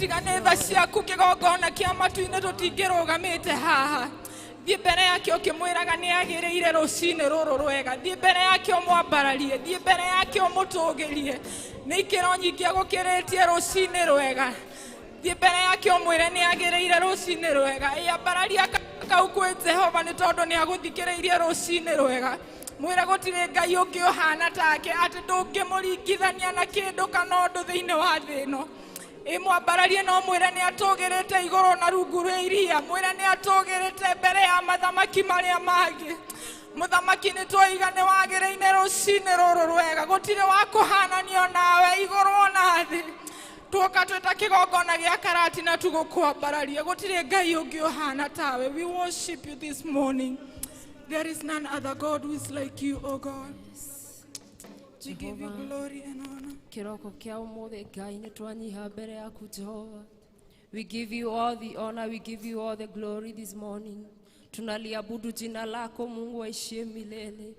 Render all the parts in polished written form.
Tiga nĩ tha ciaku kĩgongona kĩa matu-inĩ tũtingĩrũgamĩte haha. Thiĩ mbere yake ũkĩmwĩraga nĩ agĩrĩire rũcinĩ rũrũ rwega. Thiĩ mbere yake ũmwambararie, thiĩ mbere yake ũmũtũgĩrie. Nĩ ikĩro nyingĩ agũkĩrĩtie rũcinĩ rwega. Thiĩ mbere yake ũmwĩre nĩ agĩrĩire rũcinĩ rwega. Ĩambararia kau kwĩ Jehova nĩ tondũ nĩ agũthikĩrĩirie rũcinĩ rwega. Mwĩre gũtirĩ Ngai ũngĩ ũhana take, atĩ ndũngĩmũringithania na kĩndũ kana ũndũ thĩinĩ wa thĩ ĩno. Ĩmwambararie no mwĩre nĩ atũgĩrĩte igũrũ na rungu rwa iria. Mwĩre nĩ atũgĩrĩte mbere ya mathamaki marĩa mangĩ. Mũthamaki nĩ twoiga nĩ wagĩrĩire rũcinĩ rũrũ rwega. Gũtirĩ wa kũhananio nawe igũrũ ona thĩ. Tuoka twĩta kĩgongona gĩa karati na tũgũkwambararia. Gũtirĩ Ngai ũngĩ ũhana tawe. We worship you this morning. There is none other God who is like you, O God. We give you Jehovah. glory and honor. Kĩroko kĩa ũmũthĩ Ngai nĩ twanyiha mbere yaku Jehova. We give you all the honor, we give you all the glory this morning. Tunaliabudu jina lako Mungu aishie milele.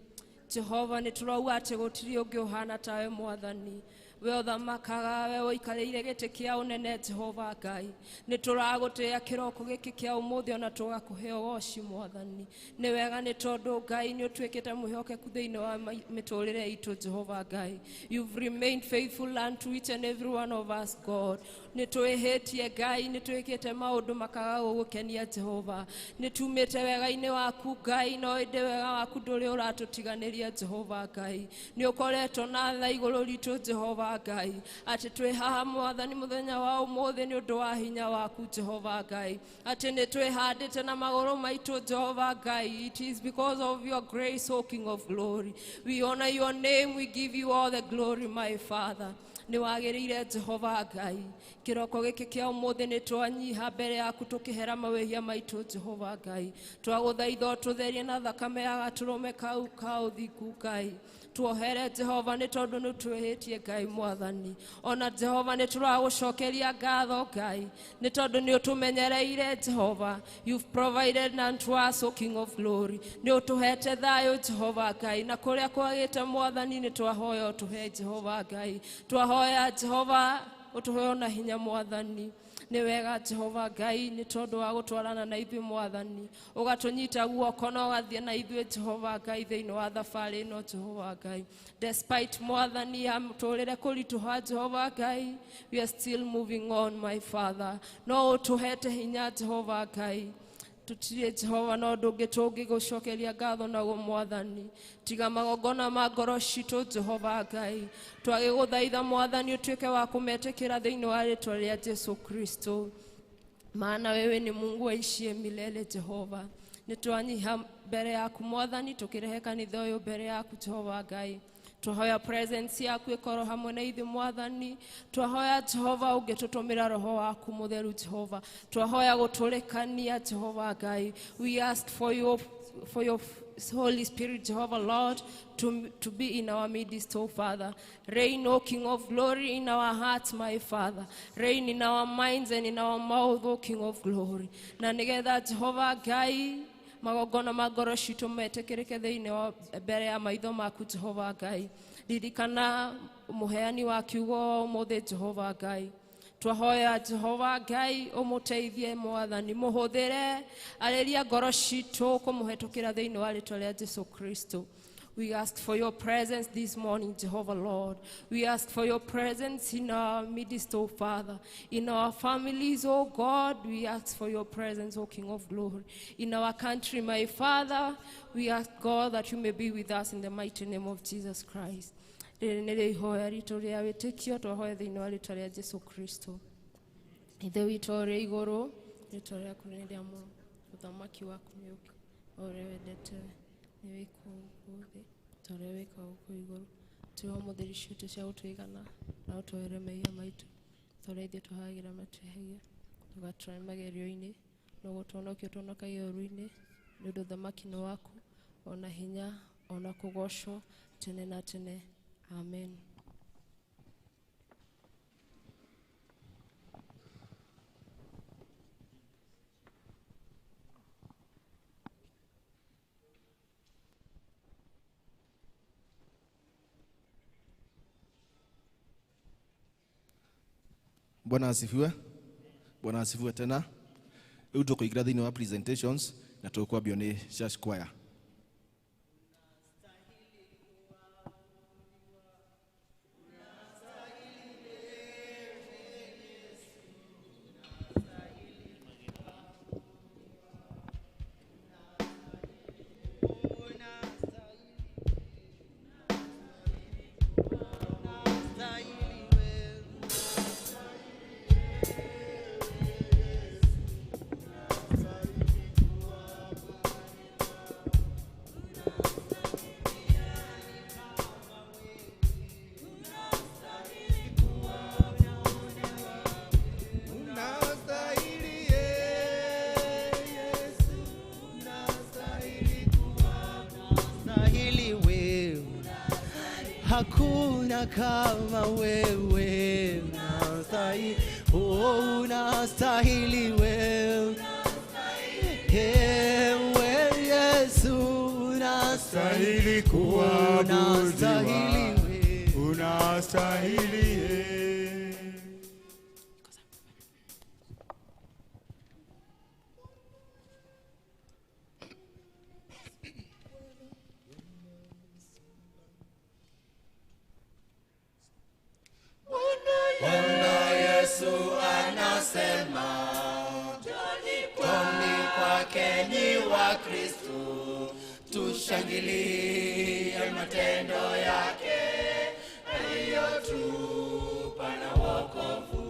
Jehova nĩ tũrauga atĩ gũtirĩ ũngĩ ũhana tawe Mwathani. We ũthamakaga, we ũikarĩire gĩtĩ kĩa ũnene Jehova Ngai. Nĩ tũragũtĩĩa kĩroko gĩkĩ kĩa ũmũthĩ ona tũgakũhe ũgoci Mwathani. Nĩ wega nĩ tondũ Ngai nĩ ũtuĩkĩte mwĩhokeku thĩinĩ wa mĩtũrĩre itũ Jehova Ngai. You've remained faithful unto each and every one of us, God. Nĩ twĩhĩtie Ngai, nĩ twĩkĩte maũndũ makaga gũgũkenia Jehova. Nĩ tumĩte wega-inĩ waku Ngai, no ĩndĩ wega waku ndũrĩ ũratũtiganĩria Jehova Ngai. Nĩ ũkoretwo na tha igũrũ ritũ Jehova Ngai, atĩ twĩ haha Mwathani mũthenya wa ũmũthĩ nĩ ũndũ wa hinya waku Jehova Ngai, atĩ nĩ twĩhandĩte na magũrũ maitũ Jehova Ngai. It is because of your grace, O King of glory. We honor your name, we give you all the glory, my Father. Nĩ wagĩrĩire Jehova Ngai. Kĩroko gĩkĩ kĩa ũmũthĩ nĩ twanyiha mbere yaku tũkĩhera mawĩhia maitũ Jehova Ngai. Twagũthaitha ũtũtherie na thakame ya gatũrũme kau ka ũthingu Ngai. Tuohere Jehova nĩ tondũ nĩ twĩhĩtie Ngai Mwathani. Ona Jehova nĩ tũragũcokeria ngatho Ngai nĩ tondũ nĩ ũtũmenyereire Jehova. You've provided unto us, O King of glory. Nĩ ũtũhete thayũ Jehova Ngai, na kũrĩa kwagĩte Mwathani nĩ twahoya ũtũhe Jehova Ngai. Twahoya Jehova ũtũhe ona hinya Mwathani. Nĩ wega Jehova Ngai nĩ tondũ wa gũtwarana na ithuĩ Mwathani, ũgatũnyita guoko na ũgathiĩ na ithuĩ Jehova Ngai thĩinĩ wa thabarĩ ĩno Jehova Ngai. Despite Mwathani ya mũtũrĩre kũritũha Jehova Ngai, we are still moving on, my Father. No ũtũhete hinya Jehova Ngai. Tũtirĩ Jehova no ũndũ ũngĩ tũngĩgũcokeria ngatho naguo Mwathani, tiga magongona ma ngoro citũ Jehova Ngai. Twagĩgũthaitha Mwathani ũtuĩke wa kũmetĩkĩra thĩinĩ wa rĩtwa rĩa Jesu Kristo, maana wewe ni Mungu aishie milele Jehova. Nĩ twanyiha mbere yaku Mwathani, tũkĩrehe kanitha ũyũ mbere yaku Jehova Ngai. Twahoya presence yaku ĩkorwo hamwe na ithuĩ Mwathani. Twahoya Jehova ũngĩtũtũmĩra roho waku mũtheru Jehova. Twahoya gũtũrĩkania Jehova Ngai. We ask for your Holy Spirit, Jehovah Lord, to be in our midst, O Father. Reign, O King of glory, in our hearts, my Father. Reign in our minds and in our mouth, O King of glory. Na nĩgetha Jehova Ngai magongona ma ngoro citũ metĩkĩrĩke thĩinĩ wa mbere ya maitho maku Jehova Ngai. Ririkana mũheani wa kiugo ũmũthĩ Jehova Ngai. Twahoya Jehova Ngai ũmũteithie Mwathani, mũhũthĩre arĩria ngoro citũ kũmũhetũkĩra thĩinĩ wa rĩtwa rĩa Jesu Kristo. We ask for your presence this morning, Jehovah Lord. We ask for your presence in our midst, O Father. In our families, O God, we ask for your presence, O King of glory. In our country, my Father, we ask, God, that you may be with us in the mighty name of Jesus Christ. Rĩrĩ nĩrĩo ihoya ritũ rĩa wĩtĩkio twahoya thĩinĩ wa rĩtwa rĩa Jesu Kristo. Ithe witũ ũrĩ igũrũ, rĩtwa rĩaku nĩ rĩamũrwo, ũthamaki waku nĩ ũke, o ũrĩa wendete nĩ wĩkwo gũkũ thĩ ta ũrĩa wĩkagwo kũu igũrũ. Tũhe ũmũthĩ irio citũ cia gũtũigana, na ũtwohere mehia maitũ ta ũrĩa ithuĩ tũhagĩra matwĩhagia, ndũgatũtware magerio-inĩ, no gũtũhonokia ũtũhonokagie ũũru-inĩ, nĩ ũndũ ũthamaki nĩ waku, ona hinya, ona kũgoocwo tene na tene. Amen. Bwana asifiwe. Bwana asifiwe tena. Rĩu tũkũingĩra thĩinĩ wa presentations na tũkwambio nĩ church choir. Hakuna kama wewe, unastahili, oh, unastahili wewe, ewe Yesu, unastahili kuabudiwa, unastahili wewe, unastahili. Bwana Yesu anasema, njoni kwake ni wa Kristo, tushangilie matendo yake aliyotupa na wokovu.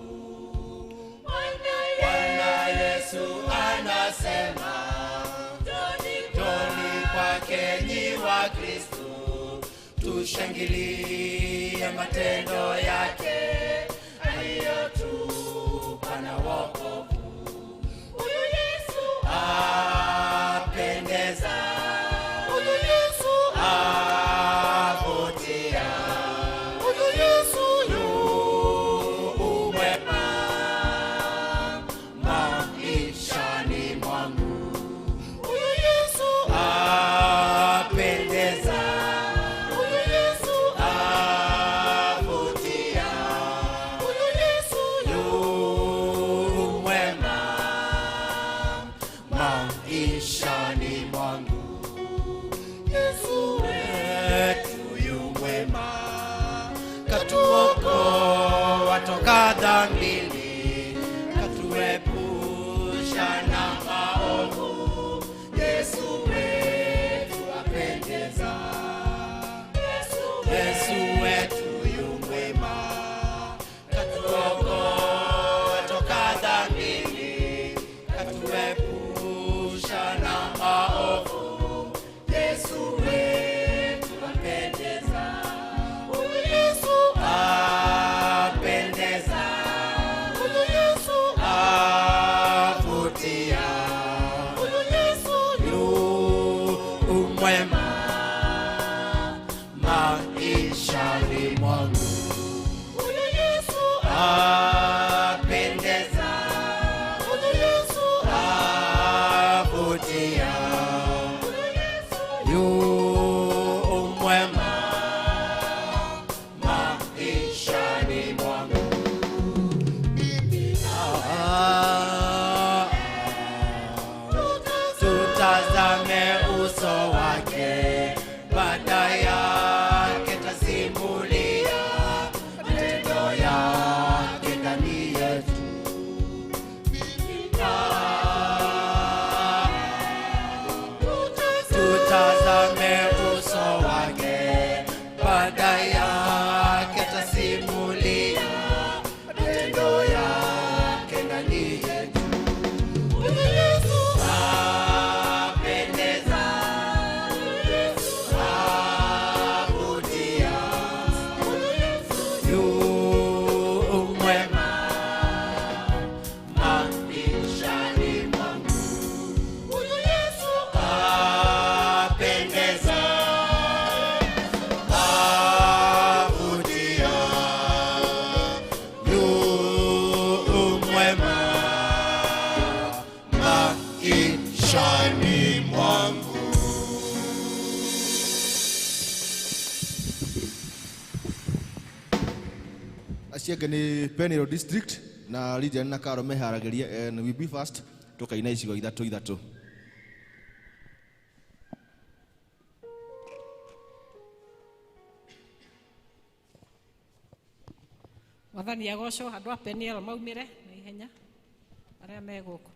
Bwana Yesu anasema, njoni kwake ni wa Kristo, tushangilie matendo yake aliyotupa na wokovu. Huyu Yesu apendeza, huyu Yesu avutia, huyu Yesu yu mwema maishani mwangu. Huyu Yesu apendeza, huyu Yesu avutia, huyu Yesu yu mwema maishani mwangu. Yesu wetu yu mwema, katuokoa toka dhambini, katuepusha na maovu. Yesu wetu apendeza, Yesu wetu yu mwema, katuokoa toka dhambini, katuepusha na maovu. Yesu wetu apendeza, huyu Yesu apendeza, huyu Yesu avutia, huyu Yesu yu mwema maishani mwangu. Huyu Yesu apendeza, huyu Yesu avutia, huyu Yesu yu mwema maishani mwangu. Ah, tutazame uso wake, baada yake tasimulia matendo yake ndani yetu. Ah, tutazame uso wake, baada yake tasimulia matendo yake ndani yetu. Huyu Yesu apendeza, huyu Yesu avutia, huyu Yesu yu mwema maishani mwangu. Huyu Yesu apendeza, avutia, yu mwema maishani mwangu. Acio angĩ nĩ Penile District. Na Lydia na Karo meharagĩrie, and we be fast tũkaina icigo ithatũ ithatũ. Mwathani agocwo andũ a Peniel maumĩre na ihenya arĩa me gũkũ.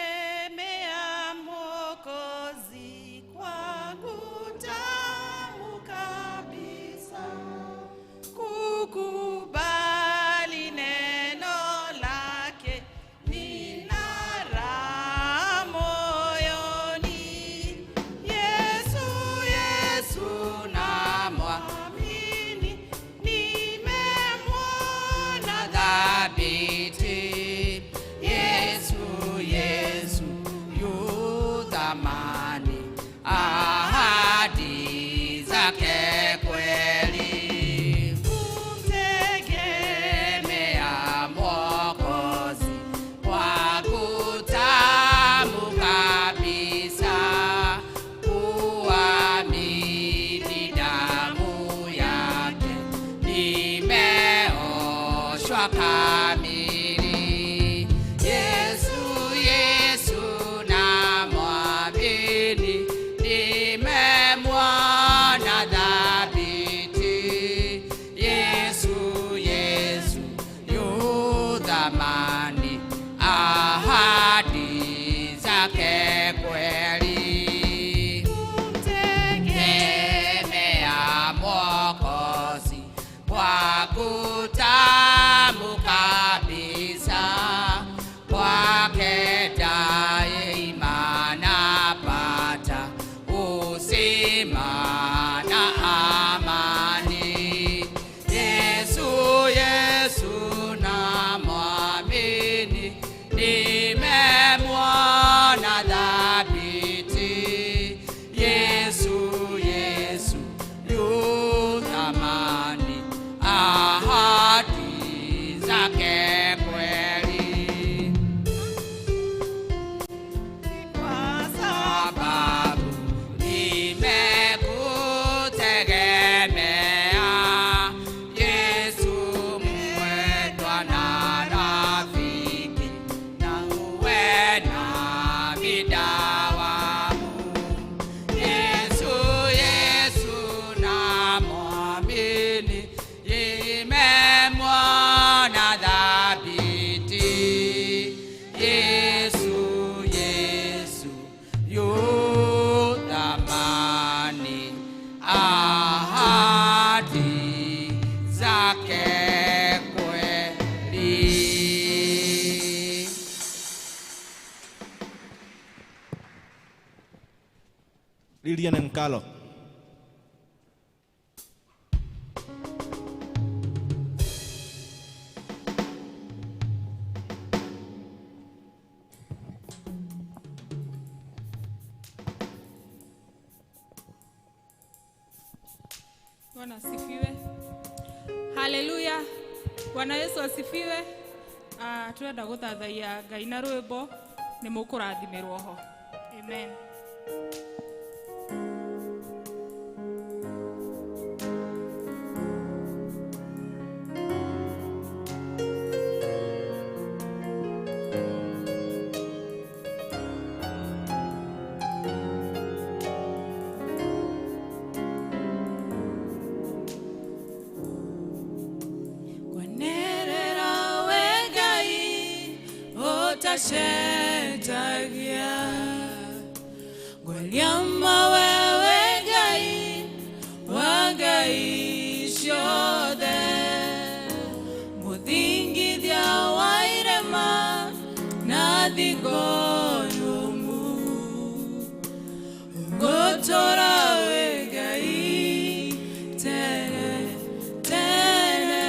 Kumtegemea Mwokozi kwangu tamu kabisa, kukubali neno lake nina raha moyoni. Yesu, Yesu namwamini, nimemwona thabiti. Yesu, Yesu yu thamani, ahadi zake kweli. Kumtegemea Mwokozi kwangu tamu kabisa, kuamini damu yake nimeoshwa kamili. Yesu, Yesu namwamini, nimemwona thabiti. Yesu, Yesu yu thamani, ahadi zake kweli. Kumtegemea Mwokozi kwangu tamu kabisa, kwake daima napata uzima na amani. Yesu, Yesu namwamini, nimemwona thabiti. Yesu, Yesu yu thamani, ahadi zake kweli. Kwa Sababu nimekutegemea Yesu, mwendwa na rafiki, na uwe nami dawamu. Yesu, Yesu namwamini, nimemwona thabiti. Yesu, Yesu yu thamani, ahadi zake kweli. Lilian and Carlo. Bwana asifiwe. Haleluya. Bwana Yesu asifiwe. Turenda gũthathaiya Ngai na rwĩmbo nĩ mũkũrathimĩrwo ho. Amen. Kwanerera we Ngai utacetagia, ngwaliama wewe Ngai wa Ngai ciothe, mũthingithia wa irema na thingo nũmu, ngũtũra wĩ Ngai tene tene.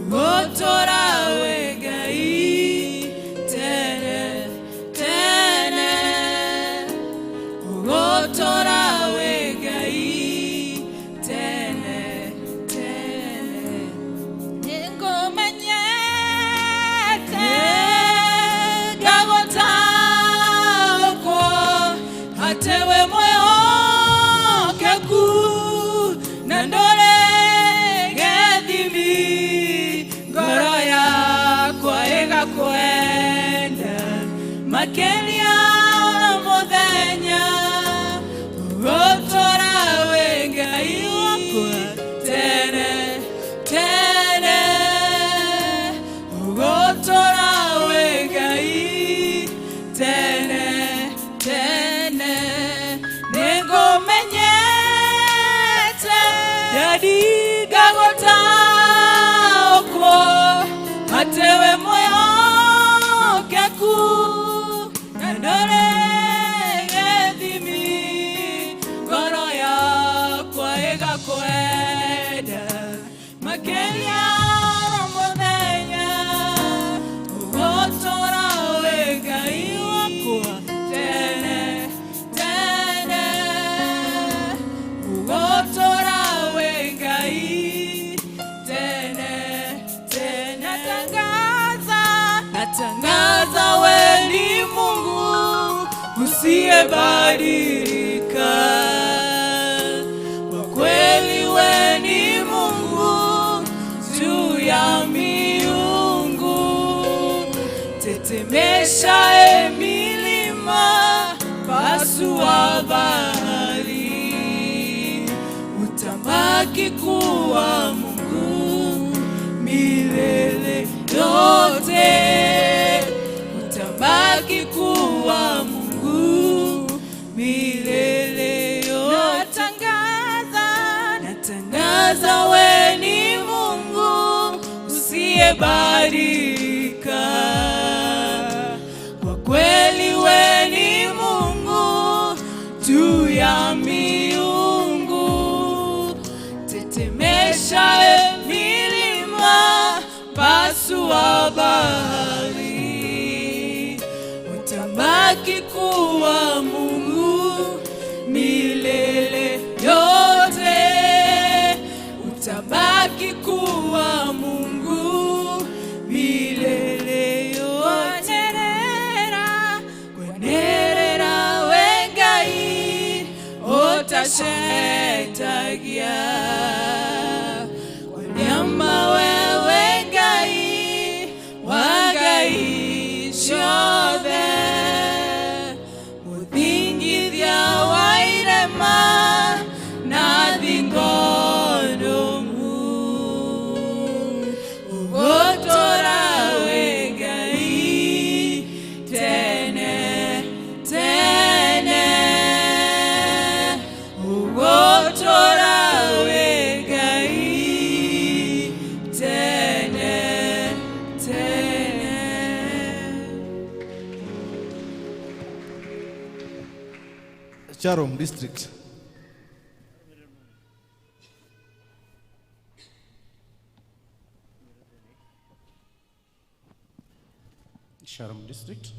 Ũgũtũũra wĩ Ngai tene tene. Ũgũtũũra wĩ Ngai tene tene. Nĩngũmenyete ngagũtaũkwo atĩ wĩ mwĩhokeku na ndũrĩ gĩthimi, ngoro yakwa ĩgakwenda makĩria na mũthenya. Ũgũtũũra wĩ Ngai wakwa tene tene. Ũgũtũũra wĩ Ngai tene tene. Nĩngũmenyete ndadi ngagũtaũkwo atĩ wĩ mwĩhokeku na ndũrĩ gĩthimi, ngoro yakwa ĩgakwenda makĩria na mũthenya. Ũgũtũũra wĩ Ngai wakwa tene tene. Ũgũtũũra wĩ Ngai tene tene. Natangaza, natangaza we ni Mungu usiyebadilika. Kwa kweli we ni Mungu juu ya miungu. Tetemesha e milima, pasua bahari, utabaki kuwa Mungu milele yote. Utabaki kuwa Mungu milele yote. Natangaza, natangaza we ni Mungu usiyebadilika. Kwa kweli we ni Mungu juu ya miungu. Tetemesha e milima, pasua bahari, utabaki kuwa Mungu milele yote. Utabaki kuwa Mungu milele yote. Kwenerera we Ngai ũtacetagia. Wanyama wewe Ngai wa Ngai ciothe, mũthingithia wa irema na thingo nũmu. Ũgũtũũra wĩ Ngai tene tene. Ũgũtũũra wĩ Ngai tene tene. Sharon District. Sharon District.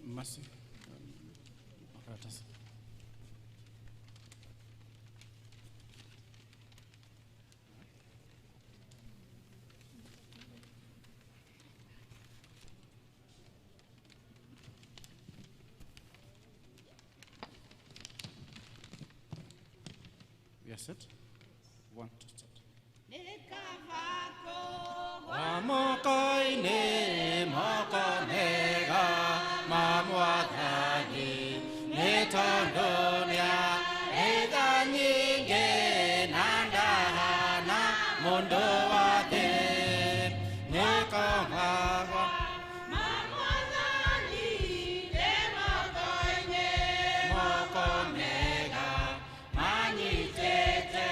Mercy. Makaratasi. We are set. One to start. Wamokoine mokomega mamwathani nĩ tondũ nĩarĩ tha nyingĩ na ndahana mũndũ wa thĩ nĩ komaga moko mega manyitĩte.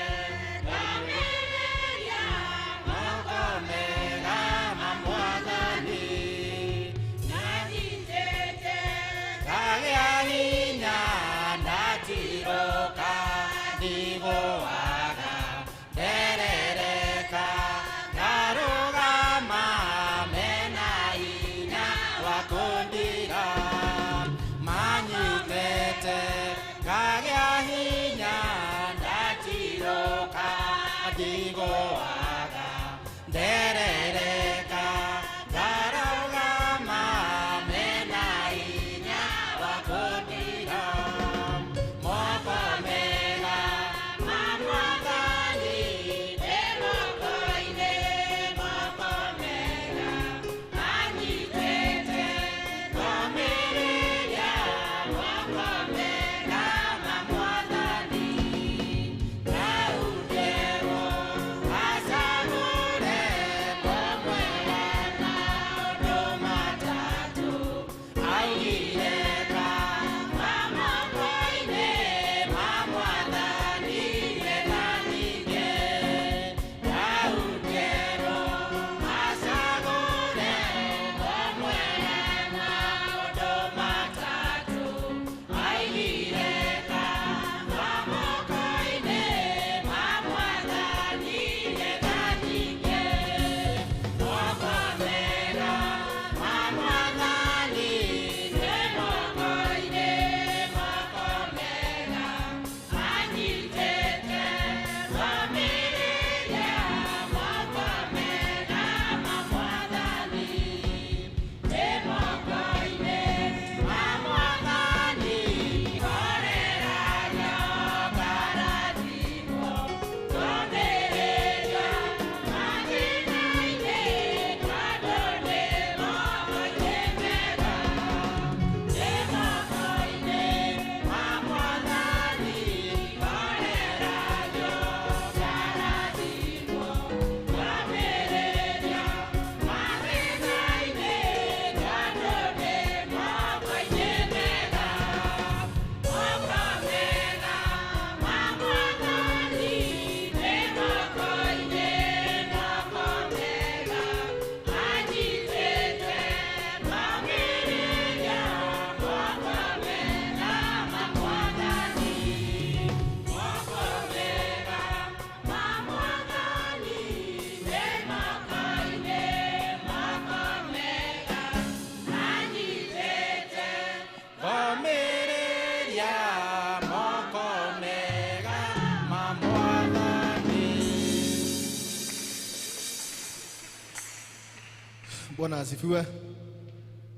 Bwana asifiwe.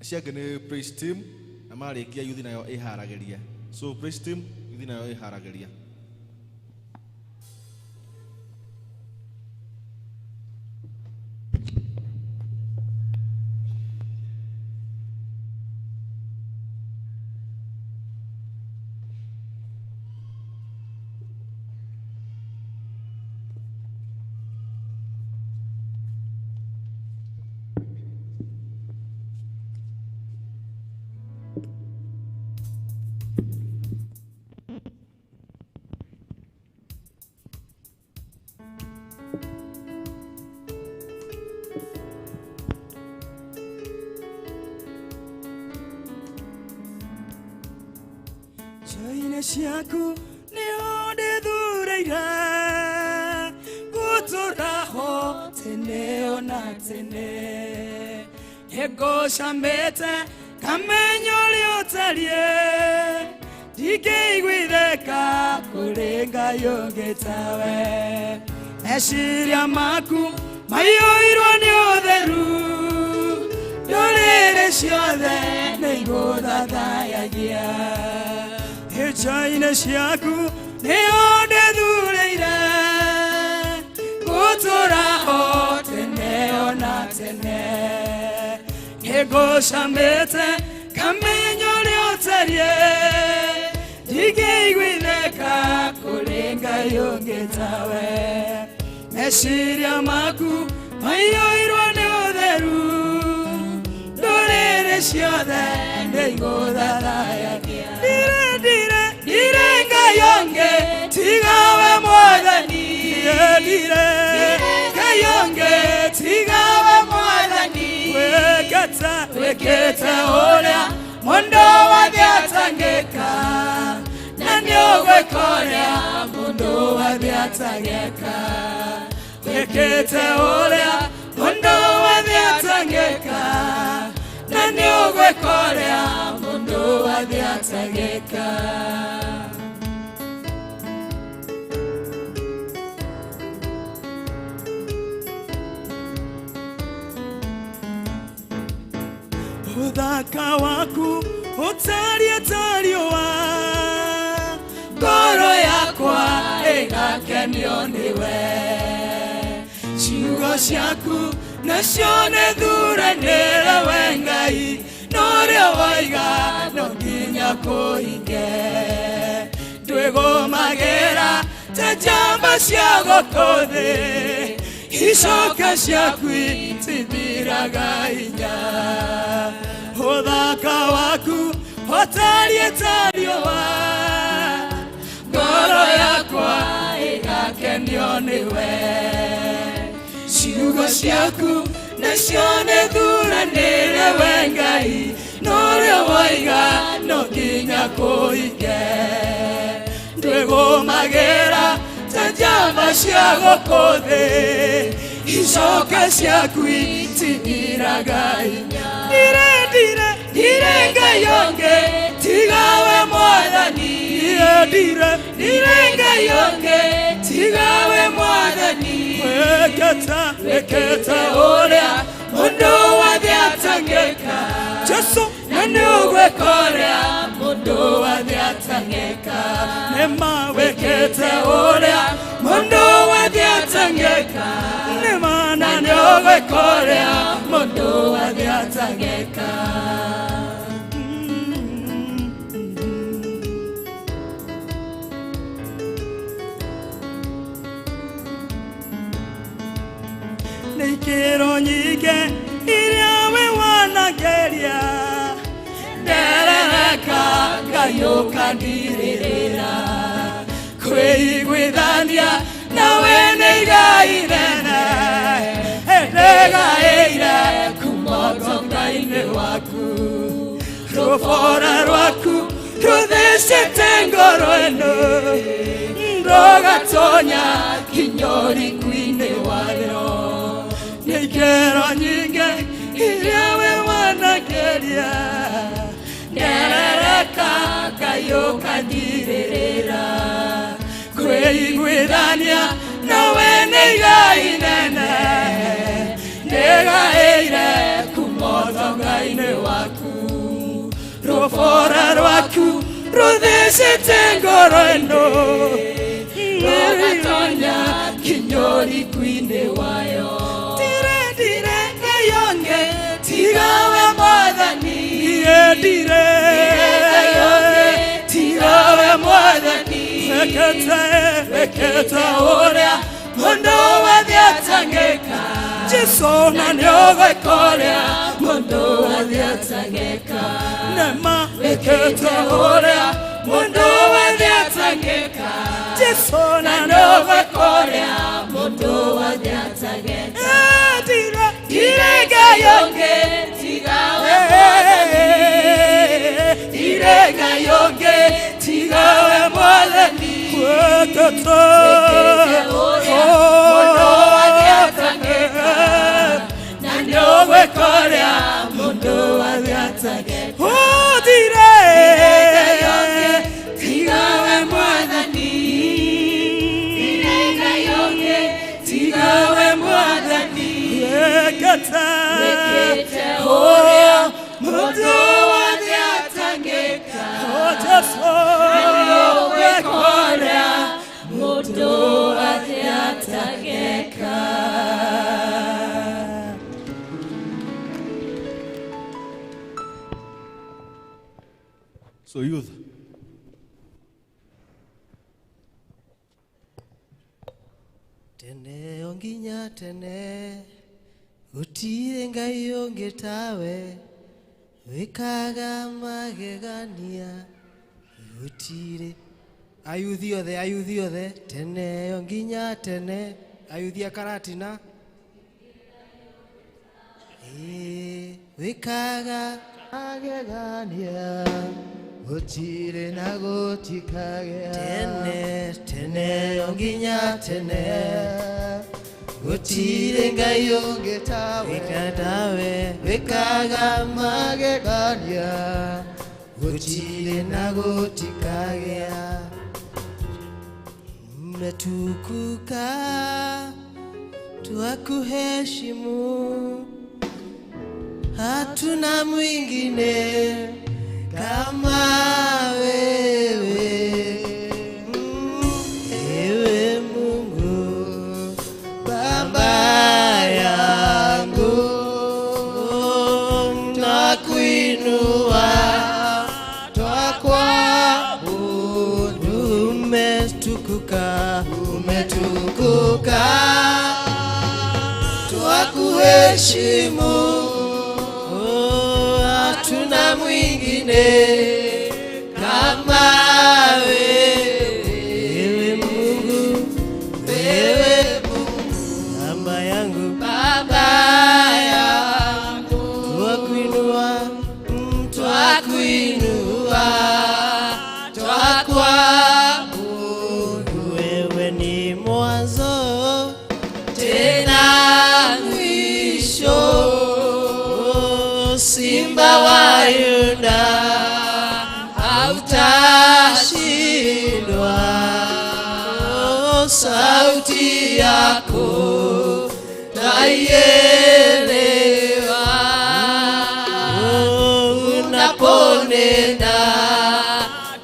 Acio angĩ nĩ praise team na marĩkia youth nayo ĩharagĩria. So praise team, youth nayo ĩharagĩria. Njaine ciaku nĩho ndĩthureire gũtũũra ho tene ona tene. Nĩngũcamĩte ngamenya ũrĩa ũtariĩ, ndingĩiguithĩka kũrĩ Ngai ũngĩ tawe. Meciria maku maiyũirwo nĩ ũtheru, ndũrĩrĩ ciothe nĩigũthathayagia. Njaine ciaku nĩho ndĩthureire gũtũũra ho tene ona tene. Nĩngũcamĩte ngamenya ũrĩa ũtariĩ, ndingĩiguithĩka kũrĩ Ngai ũngĩ tawe. Meciria maku maiyũirwo nĩ ũtheru, ndũrĩrĩ ciothe nĩigũthathayagia. Ndire ndire Ngai ũngĩ tiga we Mwathani, ndire Ngai ũngĩ tiga we Mwathani. Wĩkĩte wĩkĩte ũrĩa mũndũ wothe atangĩka, na nĩũgwĩka ũrĩa mũndũ wothe atangĩka. Wĩkĩte ũrĩa mũndũ wothe atangĩka, na nĩũgwĩka ũrĩa mũndũ wothe atangĩka. Ũthaka waku ũtariĩ ta riũa, ngoro yakwa ĩgakenio nĩwe. Ciugo ciaku nacio nĩ thuranĩre we Ngai, na ũrĩa waiga no nginya kũhinge. Ndwĩgũmagĩra ta njamba cia gũkũ thĩ, icoka ciaku itithiraga hinya. Ũthaka waku ũtariĩ ta riũa, ngoro yakwa ĩgakenio nĩwe. Ciugo ciaku nacio nĩ thuranĩre we Ngai, na ũrĩa waiga no nginya kũhinge. Ndwĩgũmagĩra ta njamba cia gũkũ thĩ, icoka ciaku itithiraga hinya. Ndire ndire ndire Ngai ũngĩ tiga we Mwathani, ndire ndire Ngai ũngĩ tiga we Mwathani. Wĩkĩte wĩkĩte ũrĩa mũndũ wothe atangĩka, Jesũ, na nĩũgwĩka ũrĩa mũndũ wothe atangĩka. Nĩma wĩkĩte ũrĩa mũndũ wothe atangĩka, nĩma na nĩũgwĩka ũrĩa mũndũ wothe atangĩka. Nĩ ikĩro nyingĩ iria we wanageria, nderereka Ngai ũkandirĩrĩra. Kwĩiguithania nawe nĩ igai inene, ndĩgaĩire kuma ũtonga-inĩ waku. Rũbora rwaku rũthecete ngoro ĩno, rũgatonya kinya ũriku-inĩ warĩo. Nĩ ikĩro nyingĩ iria we wanageria, nderereka Ngai ũkandirĩrĩra. Kwĩiguithania nawe nĩ igai inene, ndĩgaĩire Rũbora rwaku rũthecete ngoro ĩno rũgatonya kinyoriku-inĩ wayo. Ndirendire Ngai ũngĩ tiga we Mwathani, ndire Ngai ũngĩ tiga we Mwathani. Wĩkĩte wĩkĩte ũrĩa mũndũ wothe atangĩka, Jesũ na nĩũgwĩka ũrĩa mũndũ wothe atangĩka. Nema wĩkĩte ũrĩa mũndũ wothe atangĩka, Jesũ na nĩũgwĩka ũrĩa mũndũ wothe atangĩka. Ndire ndire Ngai ũngĩ tiga we Mwathani, ndire Ngai ũngĩ tiga we Mwathani. Wĩkĩte ũrĩa mũndũ wothe atangĩka, na nĩũgwĩka ũrĩa mũndũ wothe atangĩka. Ndire Ngai ũngĩ tiga we Mwathani, ndire Ngai ũngĩ tiga we Mwathani. Wĩkĩte wĩkĩte ũrĩa mũndũ wothe atangĩka, Jesũ na nĩũgwĩka ũrĩa mũndũ wothe atangĩka. So youth, Tene o nginya tene gũtirĩ Ngai ũngĩ tawe, wĩkaga magegania gũtirĩ. Ayuthi othe, ayuthi othe, tene o nginya tene, ayuthi a Karatina. Ĩĩ, wĩkaga magegania gũtirĩ na gũtikagĩa. Tene tene o nginya tene gũtirĩ Ngai ũngĩ tawe, wĩkaga magegania gũtirĩ na gũtikagĩa. Umetukuka twakuheshimu, hatuna mwingine kama wewe. Ewe Mungu Baba yangu, nakuinua twakuabudu. Umetukuka, umetukuka twakuheshimu, hatuna mwingine kama wewe. Ewe Mungu, wewe Mungu Baba yangu, Baba yangu, twakuinua, twakuinua, twakuabudu. Wewe ni mwanzo tena mwisho, Simba wa Yuda hautashindwa. Sauti yako naielewa, unaponena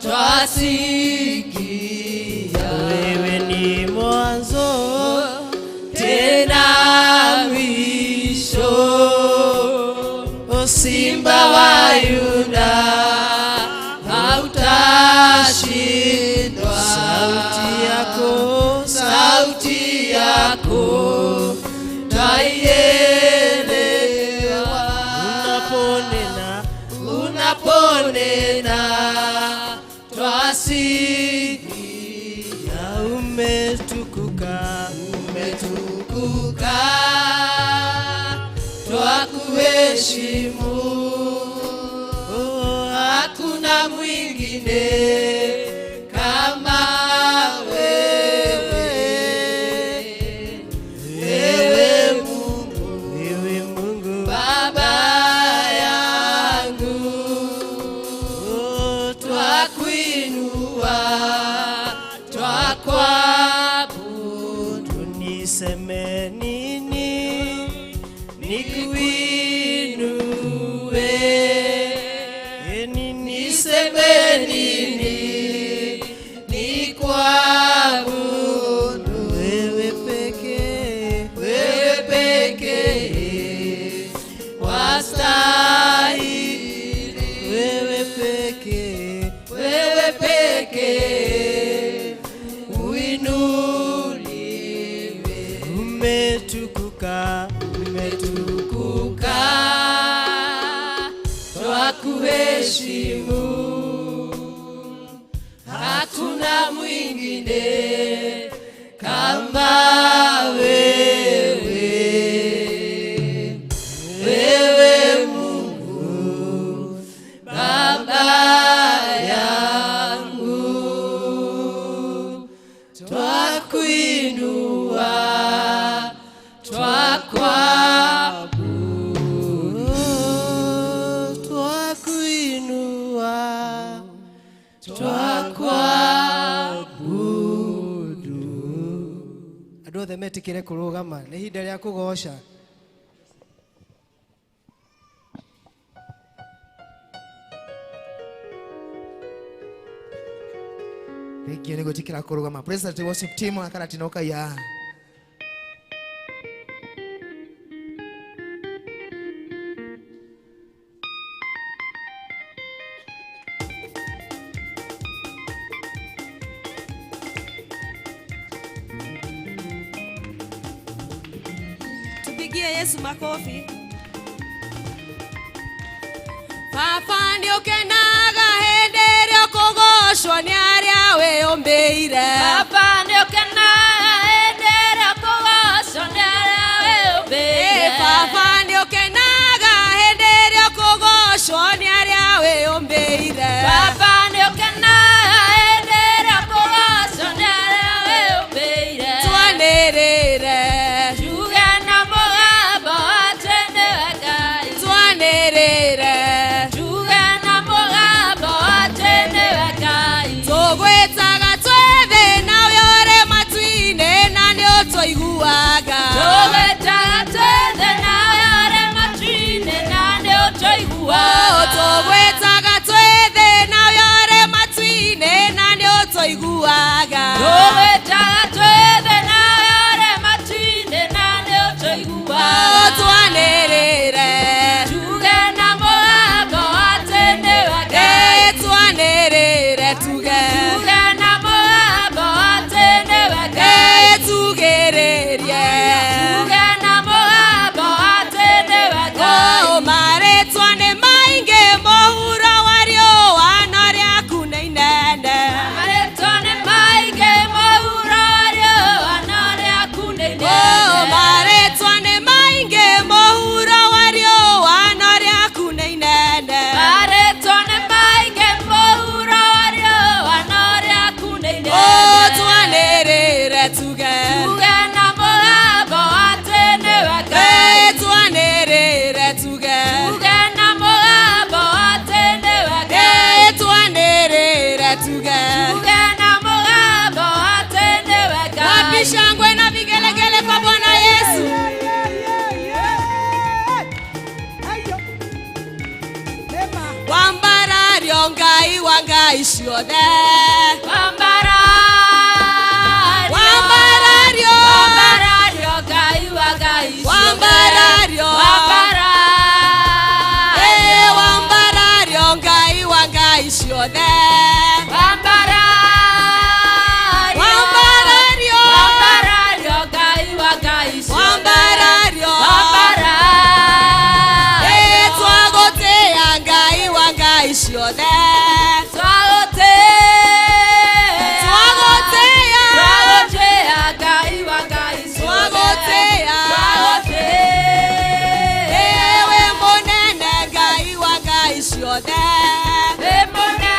twasikia. Wewe ni mwanzo tena mwisho, Simba wa Yuda hautashindwa. Sauti yako, sauti yako twaielewa, unaponena, unaponena twasikia. Umetukuka, umetukuka twakuheshimu, hakuna mwingine kama wewe. Ewe Mungu, ewe Mungu Baba yangu, twakuinua, twakuabudu. Niseme nini nikuinue, nini Umetukuka, twakuheshimu, hakuna mwingine kama wewe. Wewe Mungu Baba yangu, twakuinua, twakuabudu, twakuinua, twakuabudu. Andũ othe metĩkĩre kũrũgama, nĩ ihinda rĩa kũgoca. Rĩngĩ nĩ gwĩtĩkĩra kũrũgama. Praise the worship team akaratinoka ya. Tupigie Yesu makofi. Baba nĩ ũkenaga hĩndĩ ĩrĩa ũkũgocwo nĩ arĩa wĩyũmbĩire. Baba nĩ ũkenaga hĩndĩ ĩrĩa ũkũgocwo nĩ arĩa wĩyũmbĩire. Baba nĩ ũkenaga hĩndĩ ĩrĩa ũkũgocwo nĩ arĩa wĩyũmbĩire. Baba nĩ ũkenaga hĩndĩ ĩrĩa ũkũgocwo nĩ arĩa wĩyũmbĩire. Twanĩrĩre, tuge na mũgambo atĩ nĩwe Ngai. Twanĩrĩre, tuge na mũgambo atĩ nĩwe Ngai. Tũgwĩtaga twĩ thĩ nawe ũrĩ matu-inĩ na nĩ ũtũiguaga. Tũgwĩtaga twĩ thĩ nawe ũrĩ matu-inĩ na nĩ ũtũiguaga. Tũgwĩtaga twĩ thĩ nawe ũrĩ matu-inĩ na nĩ ũtũiguaga. Tũgwĩtaga twĩ thĩ nawe ũrĩ matu-inĩ na nĩ ũtũiguaga. Twanĩrĩre, tuge na mũgambo atĩ nĩwe Ngai. Twanĩrĩre, tuge, tuge na mũgambo atĩ nĩwe Ngai. Tugĩrĩrie, tuge na mũgambo atĩ nĩwe Ngai. Marĩtwa nĩ maingĩ mũhuro wa riũa no rĩaku nĩ inene. Marĩtwa nĩ maingĩ mũhuro wa riũa no rĩaku nĩ inene. Marĩtwa nĩ maingĩ mũhuro wa riũa no rĩaku nĩ inene. Marĩtwa nĩ maingĩ mũhuro wa riũa no rĩaku nĩ inene. Twanĩrĩre, tuge, tuge na mũgambo atĩ nĩwe Ngai. Twanĩrĩre, tuge, tuge na mũgambo atĩ nĩwe Ngai. Twanĩrĩre, tuge, tuge na mũgambo atĩ nĩwe Ngai. Wapi shangwe na vigelegele kwa Bwana Yesu? Wambarario Ngai wa ngai ciothe. Wambarario, Wambarario, wambarario Ngai wa ngai ciothe. Wambarario, wambarario, wambarario Ngai wa ngai ciothe. Wambarario, Wambarario, wambarario Ngai wa ngai ciothe. Wambarario, wambarario, twagũtĩĩa Ngai wa ngai ciothe. Twagũtĩĩa, Twagũtĩĩa, twagũtĩĩa Ngai wa ngai ciothe. Twagũtĩĩa, twagũtĩĩa, wĩ mũnene Ngai wa ngai ciothe. Wĩ mũnene,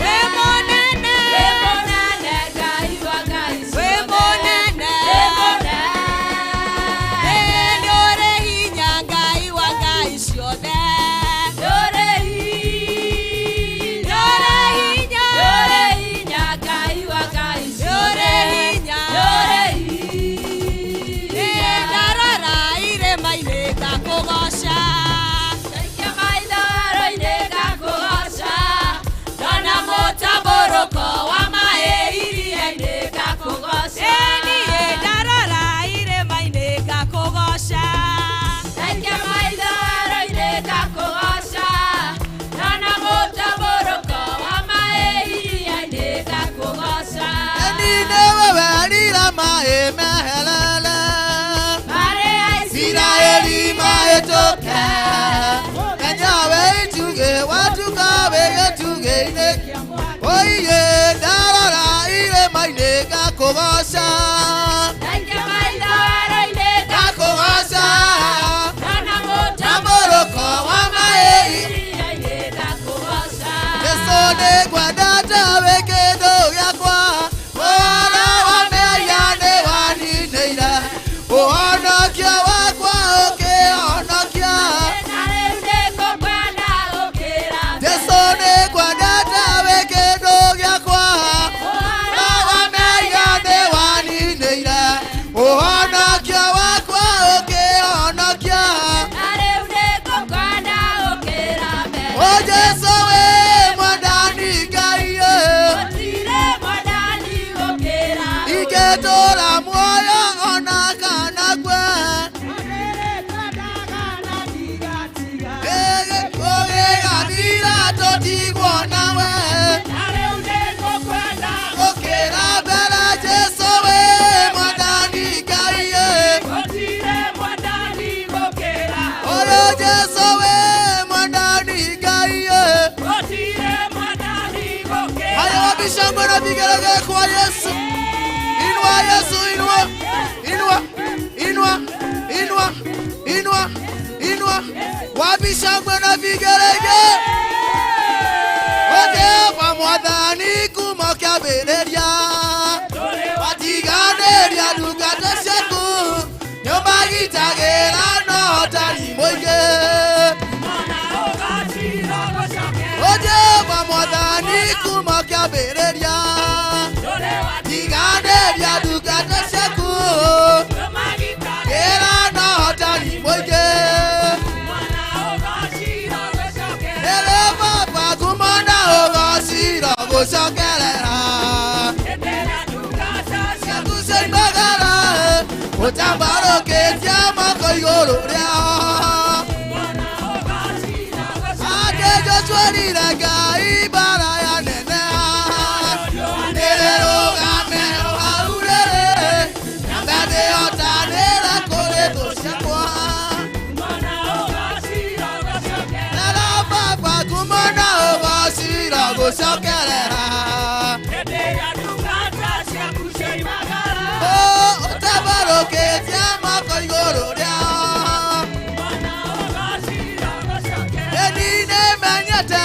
Wĩ mũnene, wĩ mũnene Ngai wa ngai wĩ ciothe. mũnene, Wĩ mũnene, nĩ ũrĩ hinya Ngai wa ngai ciothe. Nĩ ũrĩ hinya, Nĩ ũrĩ hinya, nĩ ũrĩ hinya Ngai wa ngai nĩ ciothe. ũrĩ hinya. Nĩ ũrĩ hinya. Ndarora irĩma-inĩ ngakũgoca. Ndaikia maitho werũ-inĩ ngakũgoca. Ndona mũtambũrũko wa maĩ iria-inĩ ngakũgoca. Niĩ ndarora irĩma-inĩ ngakũgoca. Ndaikia maitho werũ-inĩ ngakũgoca. Ndona mũtambũrũko wa maĩ iria-inĩ ngakũgoca. Eni nĩwe werire maĩ meherere. Marĩ Ndakũgoca Ndakũgoca Tambũrũko wa maĩ Jesu nĩngwendete wĩ kĩndũ gĩakwa Ũhoro wa mehia nĩwaninĩire Ũhonokio wakwa ũkĩhonokia Jesu nĩngwendete wĩ kĩndũ gĩakwa Ũhoro wa mehia nĩwaninĩire Ũhonokio wakwa ũkĩhonokia O Jesu wĩ mwendani Ngai Ingĩtũũra muoyo ona kana ngwe Gĩkuũ gĩgathira tũtigwo nawe Gũkĩra mbere Jesu wĩ mwendani Ngai Ũyũ Jesu wĩ mwendani Ngai Haya wabishangwe na vigelegele kwa Yesu. Inua Yesu, inua. Inua, inua, inua, inua, inua. Wabishangwe na vigelegele. Jehova mwathani kuma kĩambĩrĩria Watiganĩria ndungata ciaku Nĩũmagitagĩra na ũtari mũingĩ Jehova mwathani kuma kĩambĩrĩria Tiganĩria ndungata ciaku Gĩra na ũtari mũingĩ Rĩrĩ Baba kuma na ũgociro gũcokerera Ciaku ciaimagara Ũtambarũkĩtie moko igũrũ rĩao Ate Joshua rire Ngai mbara ya nene Nĩrĩrũgame hau rĩrĩ Nyambe ndĩhotanĩre kũrĩ thũ ciakwa Rera Baba kuma na ũgociro gũcokerera Ũtambarũkĩtie moko igũrũ rĩao Ĩni nĩmenyete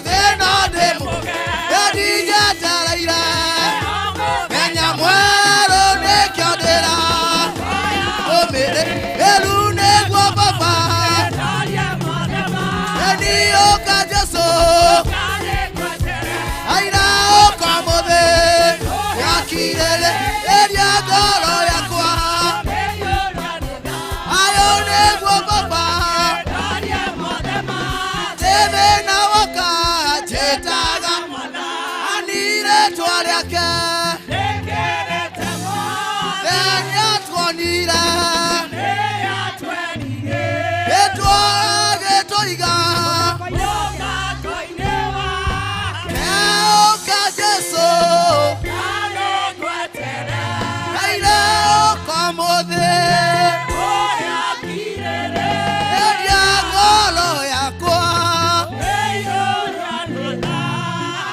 thĩna ndĩ ndinyetereire Menya mwerũ nĩkĩo ndĩra ũmĩrĩ ĩru nĩguo Baba Ĩni ũka Jesu Aira ũka mũthĩ yakirĩrĩ ĩria ngoro yakwa Ayo nĩguo Baba Thĩna woka njĩtaga Anirĩtwa rĩake Nĩatuonire Gĩtũiga Ũka Jesu Aira ũka mũthĩ Ĩria ngoro yakwa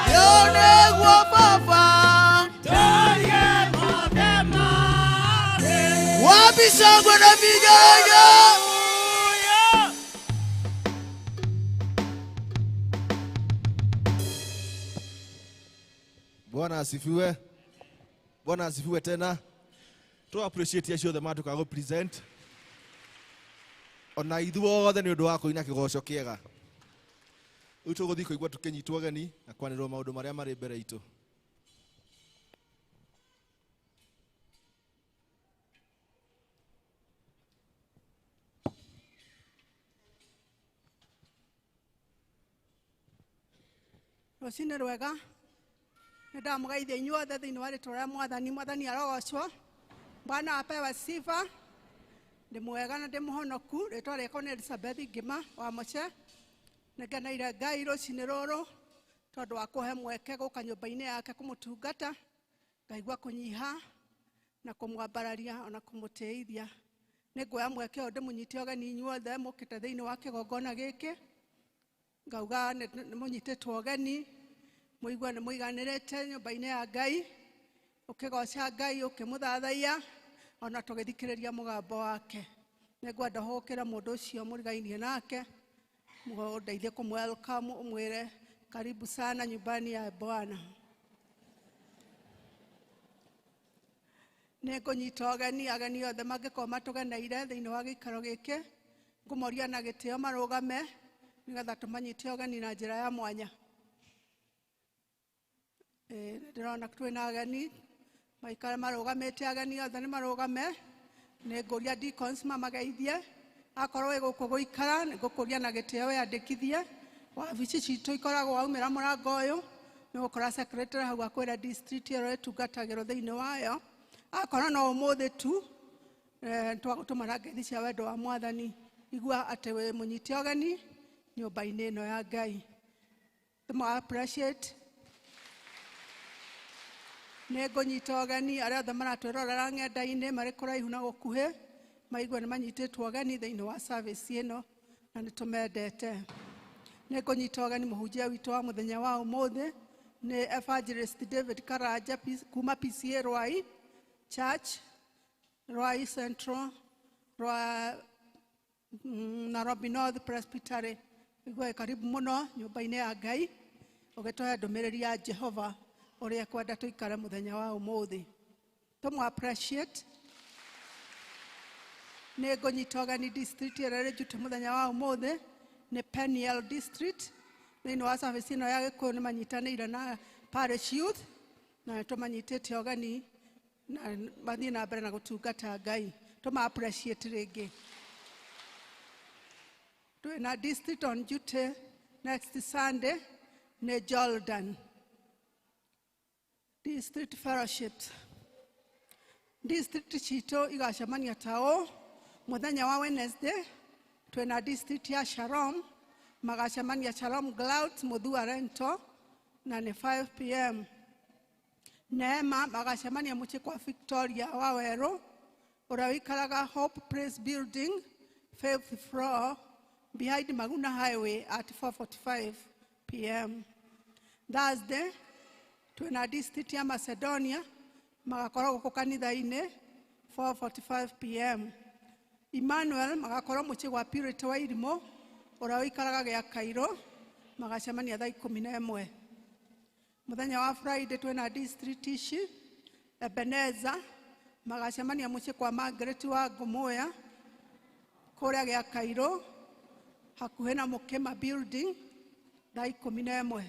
Ĩyo nĩguo Baba Wabishangwe na vigelegele. Bwana asifiwe. Bwana asifiwe tena. Tu appreciate acio othe matuka go present. Ona ithuothe nĩ ũndũ wa kũina kĩgoco kĩega. Rĩu tũgũthiĩ kũigua tũkĩnyitwo ũgeni na kwanĩrĩrwo maũndũ marĩa marĩ mbere itũ. Rũcinĩ rwega nĩ ndamũgeithia inyuothe thĩinĩ wa rĩtwa rĩa Mwathani. Mwathani arogocwo. Bwana apewe sifa. Ndĩ mwega na ndĩ mũhonoku. Rĩtwa rĩakwa nĩ Elizabeth Ngima wa Moche. Nĩngeneire Ngai rũcinĩ rũrũ tondũ wa kũhe mweke gũka nyũmba-inĩ yake kũmũtungata, ngaigua kũnyiha na kũmwambararia ona kũmũtĩithia. Nĩnguoya mweke ũyũ ndĩmũnyite ũgeni inyuothe mũkĩte thĩinĩ wa kĩgongona gĩkĩ. Ngauga nĩ mũnyitĩtwo ũgeni, mũigue nĩ mũiganĩrĩte nyũmba-inĩ ya Ngai. Ũkĩgoca Ngai, ũkĩmũthathaiya, ona tũgĩthikĩrĩria mũgambo wake. Nĩngwenda hũkĩre mũndũ ũcio mũrigainie nake, mũndeithie kũmwelcome, ũmwĩre karibu sana nyumbani ya Bwana. Nĩngũnyita ũgeni ageni othe mangĩkorwo matũgeneire thĩinĩ wa gĩikaro gĩkĩ, ngũmoria na gĩtĩo marũgame nĩgetha tũmanyite ũgeni na njĩra ya mwanya. Ndĩrona twĩna ageni maikare marũgamĩte, ageni othe nĩ marũgame. Nĩngũria deacons mamageithie, akorwo wĩ gũkũ gũikara nĩngũkũria na gĩtĩo wĩyandĩkithie. Wabici citũ ikoragwo waumĩra mũrango ũyũ nĩgũkora secretary hau akwĩra district ĩrĩa ĩtungatagĩrwo thĩinĩ wayo. Akorwo no ũmũthĩ tu, twagũtũmana ngeithi cia wendo wa Mwathani, igua atĩ wĩ mũnyite ũgeni nyũmba-inĩ ĩno ya Ngai. Tũma appreciate. Nĩngũnyita ũgeni arĩa othe maratwĩrorera ng'enda-inĩ marĩ kũraihu na gũkuhĩ, maigue nĩ manyitĩtwo ũgeni thĩinĩ wa service ĩno na nĩ tũmendete. Nĩngũnyita ũgeni mũhunjia witũ wa mũthenya wa ũmũthĩ nĩ Evangelist David Karanja kuma PCA Ruai Church, Ruai Central, Ruai Nairobi North Presbytery. Igwe karibu mũno nyũmba-inĩ ya Ngai, ũgĩtũhe ndũmĩrĩri ya Jehova ũrĩa ekwenda tũikare mũthenya wa ũmũthĩ. Tũmũ appreciate. Nĩngũnyita ũgeni district ĩrĩa ĩrĩ Njutu mũthenya wa ũmũthĩ nĩ Peniel District. Thĩinĩ wa service ĩno ya Gĩkũyũ nĩ manyitanĩire na Parish Youth na nĩtũmanyitĩte ũgeni na mathiĩ na mbere na gũtungata Ngai. Tũma appreciate rĩngĩ. Twĩna district on duty next Sunday nĩ Jordan District Fellowships. District citũ igacemania ta ũũ mũthenya wa Wednesday twĩna district ya Shalom, magacemania Shalom Clouds Muthua Rento na nĩ 5 p.m. Neema magacemania mũciĩ kwa Victoria wa Werũ ũrĩa ũikaraga Hope Place Building 5th floor behind Maguna Highway at 4:45 p.m. Thursday twĩna district ya Macedonia magakorwo gũkũ kanitha-inĩ 4:45 p.m. Emmanuel magakorwo mũciĩ gwa Purity wa Irimũ ũrĩa ũikaraga gĩa Kairũ magacemania thaa 11. Mũthenya wa Friday twĩna district ici Ebeneza magacemania mũciĩ kwa Margaret wa Ngũmũya kũrĩa gĩa Kairũ hakuhĩ na Mũkĩma building thaa 11.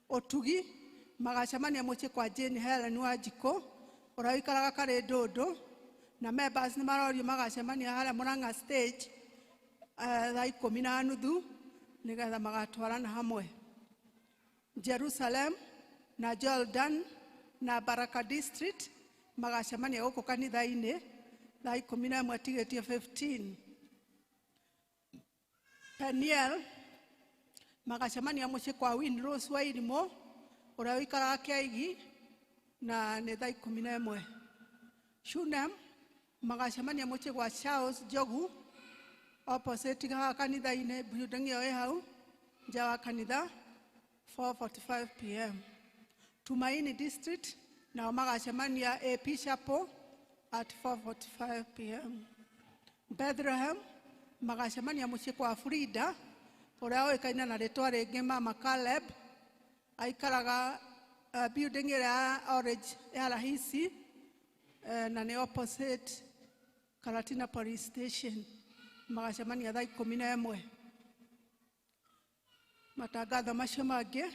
Ũtugi magacemania mũciĩ kwa Jane Helen Wanjikũ ũrĩa ũikaraga Karĩ Ndũndũ na members nĩ marorio magacemania harĩa Mũrang'a stage thaa 10:30 nĩgetha magatwarana hamwe. Jerusalem na Jordan na Baraka District magacemania gũkũ kanitha-inĩ thaa 11 tigĩtie 15. Peniel magacemania mũciĩ kwa Winrose wa Irimũ ũrĩa ũikaraga Kĩaigi na nĩ thaa 11. Shunem magacemania mũciĩ gwa Charles Njogu opposite haha kanitha-inĩ, building ĩyo ĩ hau nja wa kanitha 4:45 p.m. Tumaini District nao magacemania AP Chapel at 4:45 p.m. Bethlehem magacemania mũciĩ kwa Frida ũrĩa ũĩkaine na rĩtwa rĩngĩ Mama Caleb, aikaraga building ĩrĩa ya Orange ya Rahisi na nĩ opposite Karatina Police Station, magacemania thaa 11. Matangatho macio mangĩ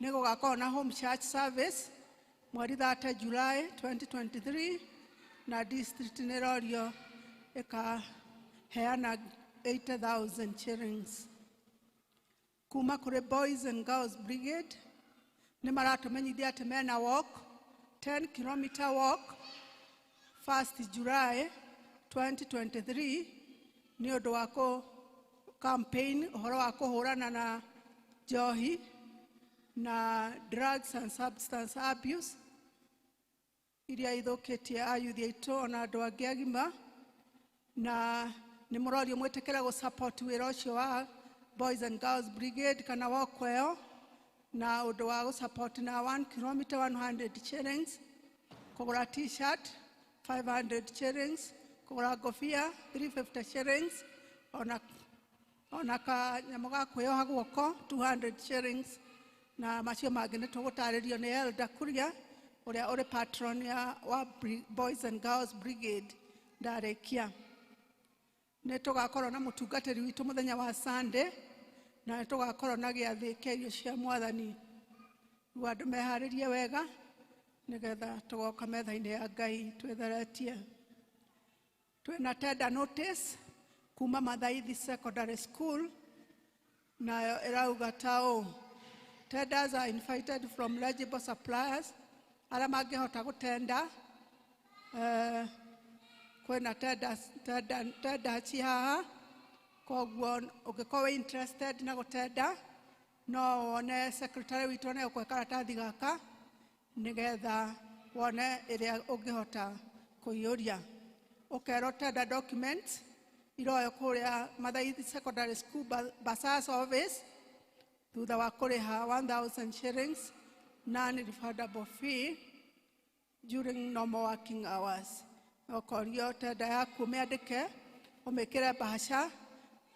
nĩ gũgakorwo na home church service mweri 30 July 2023 na district nĩ ĩrorio ĩkaheana 80,000 shillings. Kuma kũrĩ Boys and Girls Brigade nĩ maratũmenyithia atĩ mena walk 10 kilometer walk 1st July 2023 nĩ ũndũ wa kũ campaign ũhoro wa kũhũrana na njohi na drugs and substance abuse iria ithũkĩtie ayuthi aitũ ona andũ angĩ agima, na nĩ mũrorio mwĩtĩkĩre gũ support wĩra ũcio wa Boys and Girls Brigade kana walk ĩyo na ũndũ wa gũ support na 1 kilometer 100 shillings. Kũgũra T-shirt 500 shillings, kũgũra ngobia 350 shillings, ona kanyamũ ga kwĩyoha guoko 200 shillings, na macio mangĩ nĩ tũgũtarĩrio nĩ Elder Kuria ũrĩa ũrĩ patron ya wa Boys and Girls Brigade. Ndarĩkia, nĩ tũgakorwo na mũtungatĩri witũ mũthenya wa Sunday, na nĩ tũgakorwo na gĩathĩ kĩa irio cia Mwathani. Rĩu andũ meharĩrie wega nĩgetha tũgoka metha-inĩ ya Ngai twĩtheretie. Twĩna tender notice kuma Mathaithi Secondary School, nayo ĩrauga ta ũũ: tenders are invited from eligible suppliers arĩa mangĩhota gũtenda. Kwĩna tender ci haha, koguo ũngĩkorwo wĩ interested na gũtenda, no wone secretary witũ na ũkwe karatathi gaka nĩgetha wone ĩrĩa ũngĩhota kũiyũria. Ũkerwo tender documents iroyo kũrĩa Mathaithi Secondary School Bursar's office thutha wa kũrĩha 1000 shillings non-refundable fee during normal working hours. Ũkorio tender yaku ũmĩandĩke, ũmĩkĩre bahasha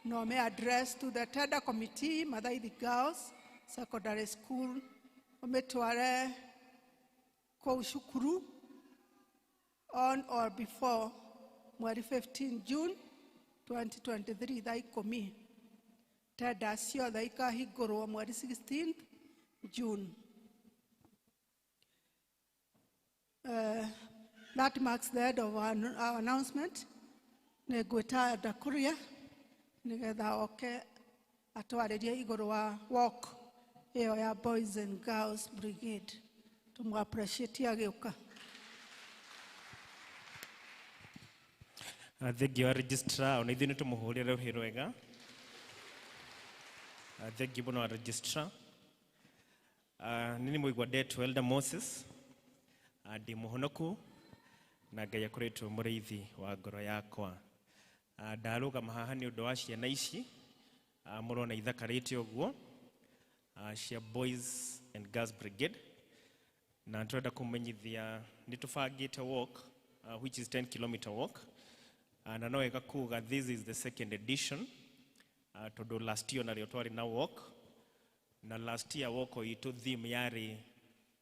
na ũmĩ address to the tender committee, Mathaithi Girls Secondary School, ũmĩtware kũu cukuru on or before mweri 15 June 2023 thaa 10. Tender ciothe ikahingũrwo mweri 16 June. That marks the end of our announcement. Nĩ ngwĩta Elder Kuria nĩgetha oke atwarĩrie igũrũ wa walk ĩyo ya Boys and Girls Brigade. Tũmũ appreciate agĩũka. Thengiũ wa registrar, ona ithuĩ nĩ tũmũhũrĩre rũhĩ rwega. Thengiũ mũno wa registrar. Nĩ nĩ mũigua ndetwo Elder Moses. Ndĩ mũhonoku na Ngai akoretwo mũrĩithi wa ngoro yakwa. Ndarũgama haha nĩ ũndũ wa ciana ici mũrona ithakarĩte ũguo, cia Boys and Girls Brigade, na tũrenda kũmenyithia nĩ tũbangĩte walk, which is 10 kilometer walk, na no wega kuga this is the second edition, tondũ last year narĩo twarĩ na walk, na last year walk itũ theme yarĩ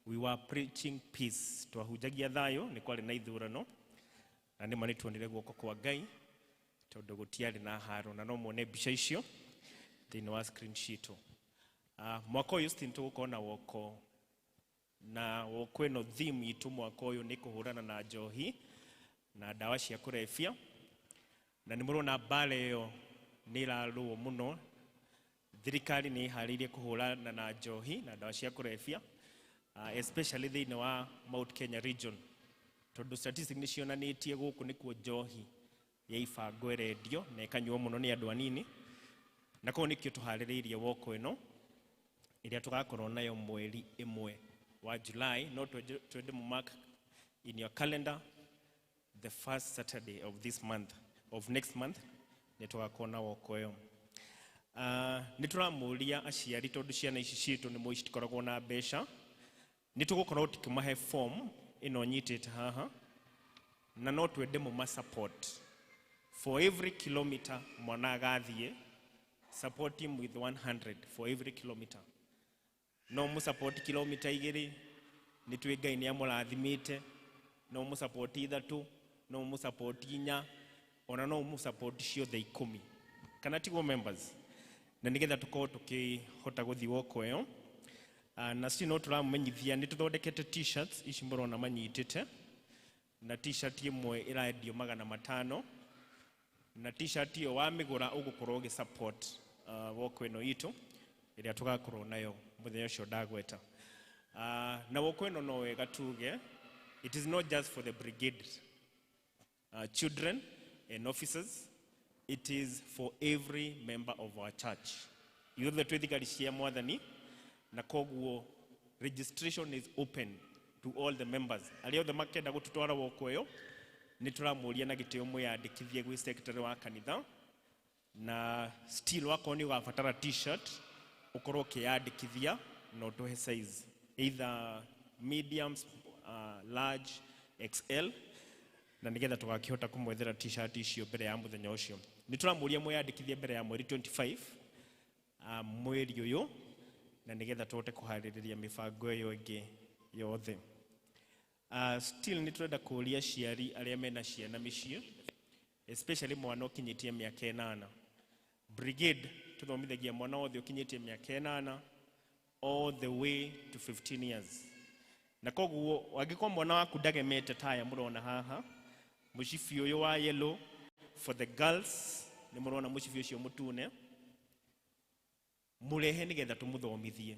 we were preaching peace, twahunjagia thayũ, nĩ kwarĩ na ithurano, na nĩma nĩ tuonire guoko kwa Ngai tondũ gũtiarĩ na haro, na no muone mbica icio thĩinĩ wa screen citũ. Mwaka ũyũ still tũgũkorwo na woko, na woko ĩno theme itũ mwaka ũyũ nĩ kũhũrana na njohi na ndawa cia kũrebia, na nĩ mũrona mbara ĩyo nĩ ĩrarũo mũno. Thirikari nĩ ĩharĩirie kũhũrana na njohi na ndawa cia kũrebia, especially thĩinĩ wa Mount Kenya region, tondũ statistics nĩ cionanĩtie gũkũ nĩkuo njohi ya ibango ĩrendio na ĩkanyuo mũno nĩ andũ anini, na koguo nĩkĩo tũharĩrĩirie woko ĩno ĩrĩa tũgakorwo nayo mweri 1 wa July. No twende mu mark in your calendar the first Saturday of this month, of next month, nĩ tũgakorwo na woko ĩyo. Nĩ tũramũria aciari, tondũ ciana ici citũ nĩ mũĩ citikoragwo na mbeca, nĩ tũgũkorwo tũkĩmahe form ĩno nyitĩte haha, na no twende mũma support for every kilometer mwana agathiĩ, support him with 100 for every kilometer. No mũ support kilomita 2, nĩ twĩ Ngai nĩ amũrathimĩte, no mũ support 3, no mũ support 4, ona no mũ support ciothe 10, kana tiguo members? Na nĩgetha tũkorwo tũkĩhota gũthiĩ woko ĩyo. Na still no tũramũmenyithia nĩ tũthondekete t-shirts ici mũrona manyitĩte, na t-shirt ĩmwe ĩrendio 500, na t-shirt ĩyo wamĩgũra ũgũkorwo ũgĩ support woko ĩno itũ ĩrĩa tũgakorwo nayo mũthenya ũcio ndagweta. Na woko ĩno no wega tuge it is not just for the brigade children and officers, it is for every member of our church. Ithuothe twĩ thigari cia Mwathani, na koguo registration is open to all the members. Arĩa othe makenda gũtũtwara woko ĩyo, nĩ tũramũria na gĩtĩo mwĩyandĩkithie gwĩ secretary wa kanitha, na still wakorwo nĩ ũgabatara t-shirt ũkorwo ũkĩyandĩkithia na ũtũhe size either medium, large XL na nigetha tugakihota kumwethera t-shirt icio mbere ya muthenya ucio. Ni turamuria mwiyandikithie mbere ya mweri 25 mweri uyu na nigetha tuhote kuhaririria mibango iyo ingi yothe. Still ni turenda kuria aciari aria mena ciana miciĩ, especially mwana ũkinyĩtie mĩaka 8. Brigade tuthomithagia mwana wothe ũkinyĩtie mĩaka 8 all the way to 15 years. Na koguo angĩkorwo mwana waku ndagemete taya mũrona haha mũcibi ũyũ wa yellow for the girls, nĩ mũrona mũcibi ũcio mũtune, mũrehe nĩgetha tũmũthomithie.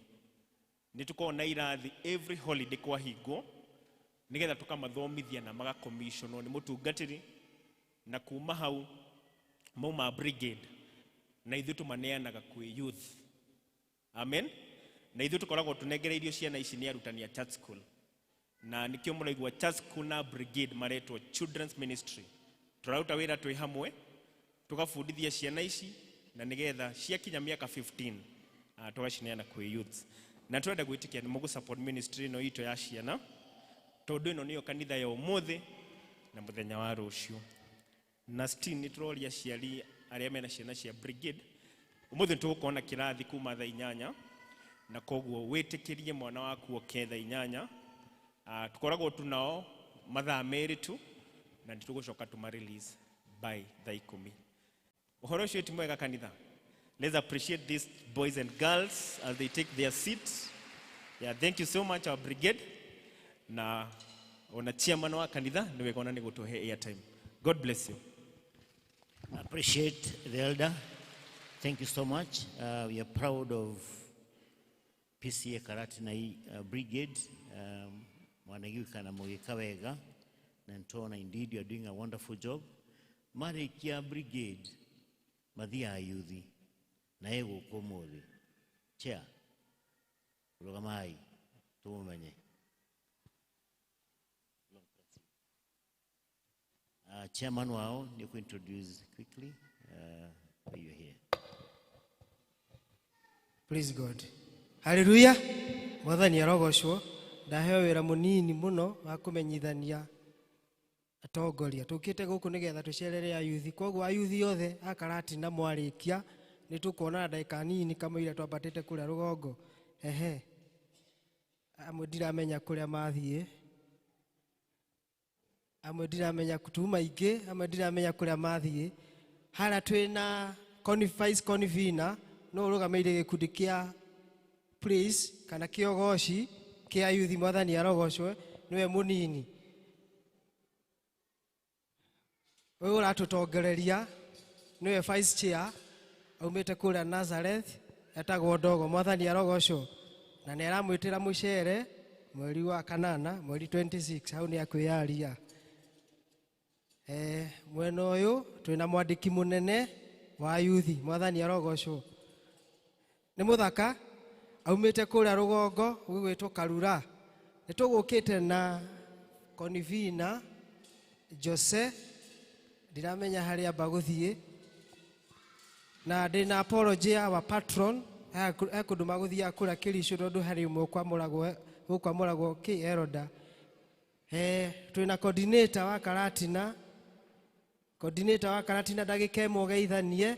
Nĩ tũkoragwo na irathi every holiday kwahingwo nĩgetha tũkamathomithia na magakomisionwo nĩ mũtungatĩri, na kuma hau mauma brigade na ithuĩ tũmaneanaga kwĩ youth. Amen. Na ithuĩ tũkoragwo tũnengereirio ciana ici nĩ arutani a church school, na nĩkĩo mũraigua church school na brigade maretwo children's ministry. Tũraruta wĩra twĩ hamwe tũgabundithia ciana ici na nĩgetha ciakinya mĩaka 15 tũgacineana kwĩ youth. Na tũrenda gwĩtĩkia nĩ mũgũ support ministry ĩno itũ ya ciana, tondũ ĩno nĩyo kanitha ya ũmũthĩ na mũthenya wa rũciũ. Na still nĩ tũroria aciari arĩa mena ciana cia brigade, ũmũthĩ nĩ tũgũkorwo na kĩrathi kuma thaa 8, na koguo wĩtĩkĩrie mwana waku oke thaa 8. Tũkoragwo tu nao mathaa 2 tu, na nĩ tũgũcoka tũma release by thaa 10. Ũhoro ũcio ti mwega kanitha. Let's appreciate these boys and girls as they take their seats. Yeah, thank you so much our brigade. Na ona chairman wa kanitha nĩ wega ona nĩ gũtũhe airtime. God bless you. Appreciate the elder. Thank you so much. We are proud of PCA Karatina Brigade. Mwanagika na mũgĩka wega na nĩtũrona indeed you are doing a wonderful job. Marĩkia brigade mathiaga yuthi na ĩ gũkũ ũmũthĩ. Chair, rũgamai tũmũmenye. Chairman wao ni kuintroduce quickly why you're here. Praise God. Hallelujah. Mwathani arogocwo. Ndaheo wĩra mũnini mũno wa kũmenyithania atongoria. Tũkĩte gũkũ nĩgetha tũcerere ayuthi. Koguo ayuthi othe a Karatina mwarĩkia nĩ tũkuonana ndagĩka nini kamũira twambatĩte kũrĩa rũgongo. Ehe. Amwe ndiramenya kũrĩa mathiĩ. Amwe ndiramenya tuma ingĩ, amwe ndiramenya kũrĩa mathiĩ. Harĩa twĩna vice convener no ũrũgamĩrĩire gĩkundi kĩa praise kana kĩogoci kĩa yuthi, Mwathani arogocwe, nĩwe mũnini. Ũyũ ũratũtongoreria nĩwe vice chair aumĩte kũrĩa Nazareth, etagwo Ndogo, Mwathani arogocwo. Na nĩ aramwĩtĩra mũcere mweri wa kanana, mweri 26, hau nĩ akwĩyaria. Mwena ũyũ twĩna mwandĩki mũnene wa yuthi, Mwathani arogocwo. Nĩ mũthaka aumĩte kũrĩa rũgongo gũgwĩtwo Karura. Nĩ tũgũkĩte na convener Jose, ndiramenya harĩa amba gũthiĩ. Na ndĩna apology ya our patron, he kũndũ magũthiaga kũrĩa Kĩricũ tondũ harĩ ũmwe ũkwamũragwo kĩ Eroda. Twĩna coordinator wa Karatina. Coordinator wa Karatina ndagĩka ĩmwe ũgeithanie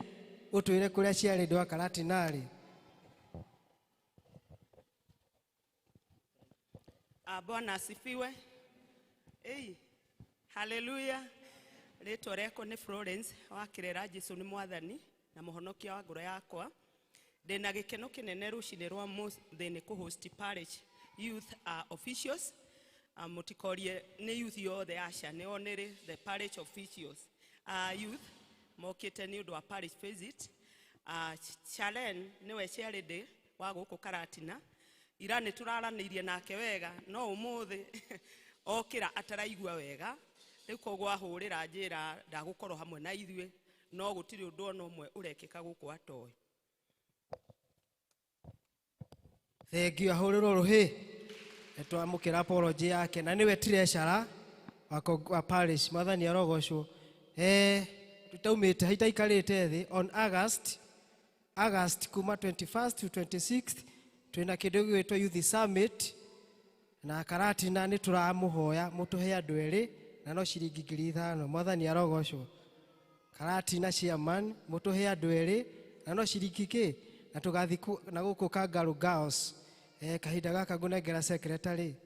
ũtwĩre kũrĩa ciarĩ andũ a Karatina rĩ. Bwana asifiwe. Ei, haleluya. Rĩtwa rĩakwa nĩ Florence wa Kĩrera. Jesu nĩ Mwathani na mũhonokia wa ngoro yakwa. Ndĩna gĩkeno kĩnene rũcinĩ rwa mũthĩ nĩ kũ-host parish youth officials. Mũtikorie nĩ youth yothe aca, nĩ onĩrĩ the parish officials. Youth mokĩte nĩ ũndũ wa parish visit. Chalen nĩwe chairlady wa gũkũ Karatina. Ira nĩ tũraranĩirie nake wega, no ũmũthĩ okĩra ataraigua wega. Rĩu koguo ahũrĩra njĩra ndagũkorwo hamwe na ithuĩ, no gũtirĩ ũndũ ona ũmwe ũrekĩka gũkũ atoĩ. Thank you, ahũrĩrwo rũhĩ. Nĩ twamũkĩra apology yake na nĩwe treasurer wa parish, Mwathani arogocwo. Tutaumĩte haitaikarĩte thĩ on August kuma 21st to 26th twĩna kĩndũ gĩgwĩtwo Youth Summit Na Karatina nĩ tũramũhoya mũtũhe andũ erĩ na no ciringi 5,000. Mwathani arogocwo. Karatina chairman mũtũhe andũ erĩ na no ciringi kĩ na tũgathiĩ na gũkũ Kangaroo Girls. Kahinda gaka ngũnengera secretary.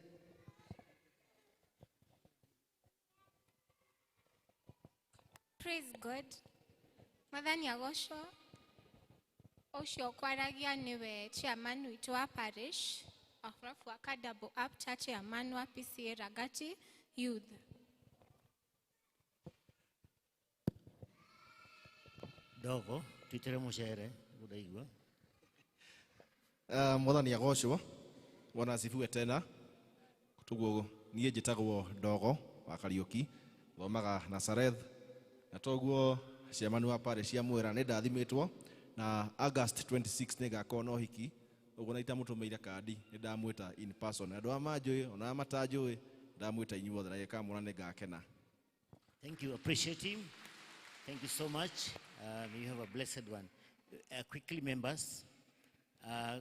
Praise God. Mwathani agocwo. Ũcio kwaragia nĩwe chairman witũ wa parish, arabu aka double up cha chairman wa PCA Ragati Youth. Dogo, twitere mucere udaigua. Mwathani agocwo. Bwana asifiwe tena. Tuguo niĩ njĩtagwo Dogo wa Kariũki, thomaga Nazareth, na toguo chairman wa parish ya mwĩra nĩ ndathimĩtwo na August 26 nĩ ngakorwo na ũhiki, ũguo na itamũtũmĩire kandi nĩ ndamwĩta in person. Andũ arĩa manjũĩ ona arĩa matanjũĩ ndamwĩta inyuothe na gĩkamwona nĩ ngakena. Thank you, appreciate him. Thank you so much. May you have a blessed one. Quickly members,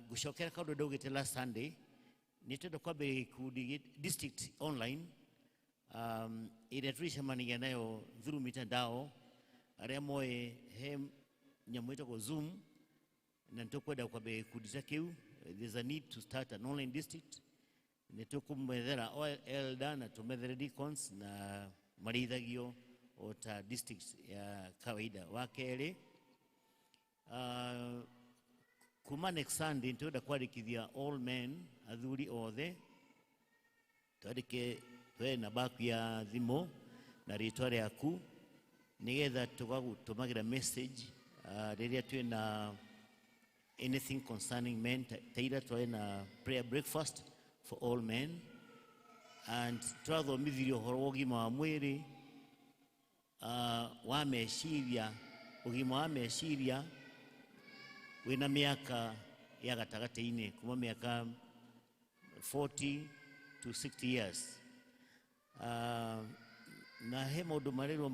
gucokera kaundu ndaugĩte last Sunday, nĩ twenda kwambĩrĩria gĩkundi district online, ĩrĩa tũrĩcemanagia nayo through mitandao, arĩa moĩ he nyamũ ĩtagwo Zoom, na nĩtũkwenda kwambĩrĩria gĩkundi ta kĩu. There's a need to start an online district. Nĩ tũkũmethera elder na tũmethere deacons na marĩithagio o ta district ya kawaida. Wa kerĩ, kuma next Sunday nĩtũrenda kwandĩkithia all men, athuri othe, twandĩke twe namba yaku ya thimũ na rĩtwa rĩaku nĩgetha tũgagũtũmagĩra message rĩrĩa twĩna anything concerning men. Ta ira twarĩ na prayer breakfast for all men and twathomithirio ũhoro wa ũgima wa mwĩrĩ, wa meciria, ũgima wa meciria wĩna mĩaka ya gatagatĩ-inĩ kuma mĩaka 40 to 60 years. Na he maũndũ marĩrwo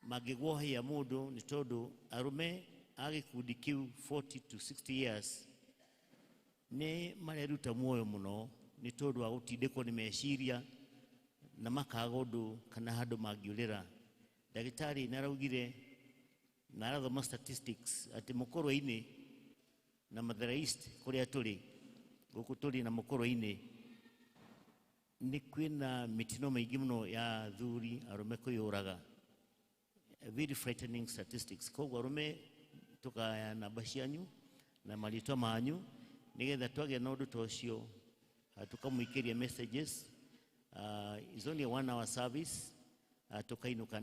mangĩguohia mũndũ nĩ tondũ arũme a gĩkundi kĩu 40 to 60 years nĩ mareruta muoyo mũno nĩ tondũ wa gũtindĩkwo nĩ meciria na makaga ũndũ kana handũ mangĩũrĩra. Ndagĩtarĩ nĩ araugire na arathoma statistics atĩ mũkũrwe-inĩ na Mathare East kũrĩa tũrĩ gũkũ tũrĩ na mũkũrwe-inĩ nĩ kwĩna mĩtino mĩingĩ mũno ya athuri arũme kwĩyũraga. Very frightening statistics. Koguo arũme tũkaya namba cianyu na marĩtwa manyu nĩgetha twagĩa na ũndũ ta ũcio tũkamũikĩria messages. It's only a 1 hour service. Tũkainũka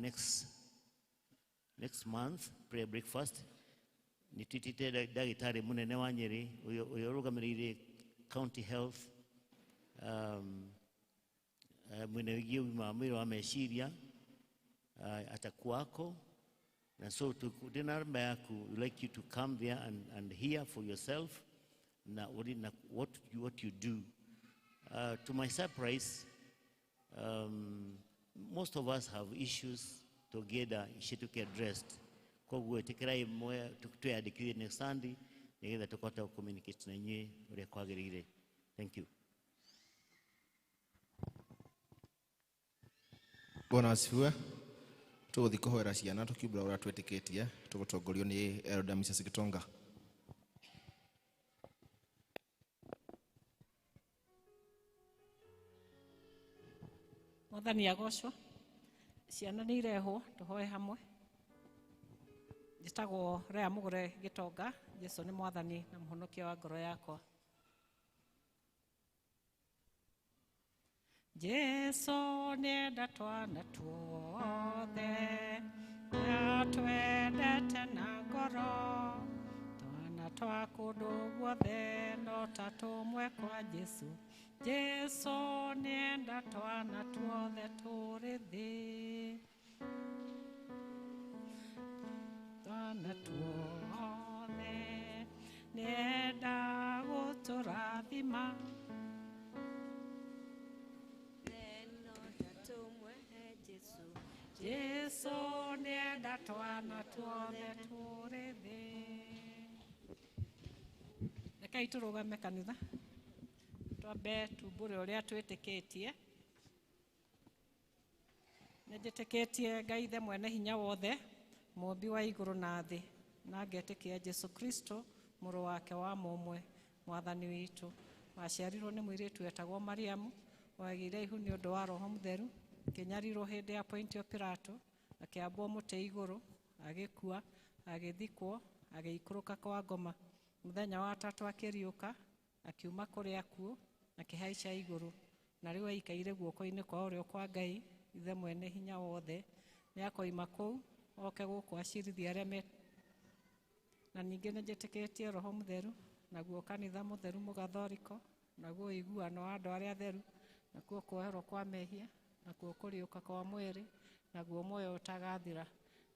next month prayer breakfast. Nĩ twĩtĩte ndagĩtarĩ mũnene wa Nyĩrĩ ũrĩa ũrũgamĩrĩire county health, mwena wĩgiĩ ũgima wa mwĩrĩ wa meciria, atakuwako. Na so ndĩ na namba yaku, we like you to come there and hear for yourself na what you do. To my surprise, most of us have issues together cituke addressed. Koguo ĩtĩkĩrai twĩyandĩkithie next Sunday nĩgetha tũkahota communicate na inyuĩ ũrĩa kwagĩrĩire. Thank you. Bwana asifiwe. Tũgũthiĩ kũhoera ciana tũkiumbũra ũrĩa twĩtĩkĩtie, tũgũtongorio nĩ Elder Mrs. Gitonga. Mwathani agocwo. Ciana nĩ irehwo tũhoe hamwe. Njĩtagwo Rea Mũgũre Gĩtonga. Jesũ nĩ Mwathani na Mũhonokia wa ngoro yakwa. Jesũ nĩenda twana tuothe, atwendete na ngoro, twana twa kũndũ guothe no ta tũmwe kwa Jesũ. Jesũ nĩenda twana tuothe tũrĩ thĩ, twana tuothe nĩenda gũtũrathima. Jesũ nĩenda twana tuothe tũrĩ thĩ. Rekei tũrũgame kanitha Twambe tumbũre ũrĩa twĩtĩkĩtie. Nĩ njĩtĩkĩtie Ngai Ithe mwene hinya wothe, mũũmbi wa igũrũ na thĩ, na ngetĩkia Jesu Kristo mũrũ wake wa mũmwe, mwathani witũ. Waciarirwo nĩ mũirĩtu wetagwo Mariamu, wagĩire ihu nĩ ũndũ wa Roho Mũtheru, akĩnyarirwo hĩndĩ ya Pontio Pilato, akĩambwo mũtĩ igũrũ, agĩkua, agĩthikwo, agĩikũrũka kwa ngoma. Mũthenya wa tatũ akĩriũka, akiuma kũrĩ akuũ, akĩhaica igũrũ, na rĩu aikaire guoko-inĩ kwa ũrĩo kwa Ngai Ithe mwene hinya wothe. Nĩ akoima kũu oke gũkũ acirithie arĩa me. Na ningĩ nĩ njĩtĩkĩtie Roho Mũtheru, naguo kanitha mũtheru mũgathoriko, naguo ũiguano wa andũ arĩa atheru, nakuo kuoherwo kwa mehia, nakuo kũriũka kwa mwĩrĩ, naguo muoyo ũtagathira.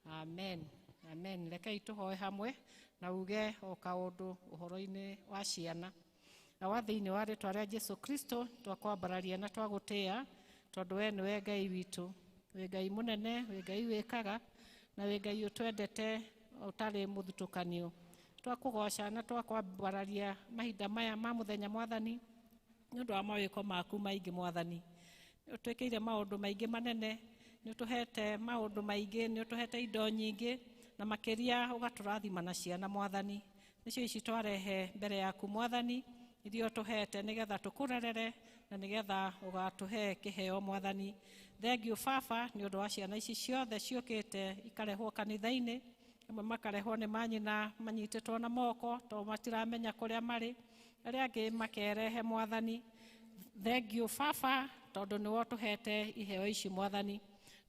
Amen. Amen. Rekei tũhoe hamwe na uge o kaũndũ ũhoro-inĩ wa ciana. Na wa thĩinĩ wa rĩtwa rĩa Jesu Kristo twakwambararia na twagũtĩĩa, tondũ we nĩwe Ngai witũ. Wĩ Ngai mũnene, wĩ Ngai wĩkaga, na wĩ Ngai ũtwendete ũtarĩ mũthutũkanio. Twakũgoca na twakwambararia mahinda maya ma mũthenya mwathani, nĩ ũndũ wa mawĩko maku maingĩ mwathani. Nĩ ũtwĩkĩire maũndũ maingĩ manene, nĩ ũtũhete maũndũ maingĩ, nĩ ũtũhete indo nyingĩ, na makĩria ũgatũrathima na ciana mwathani. Nĩcio ici twarehe mbere yaku mwathani, iria ũtũhete nĩgetha tũkũrerere na nĩgetha ũgatũhe kĩheo mwathani. Thengiũ baba nĩ ũndũ wa ciana ici ciothe ciũkĩte ikarehwo kanitha-inĩ, amwe makarehwo nĩ manyina manyitĩtwo na moko tondũ matiramenya kũrĩa marĩ, arĩa angĩ makerehe mwathani. Thengiũ baba tondũ nĩwe ũtũhete iheo ici mwathani.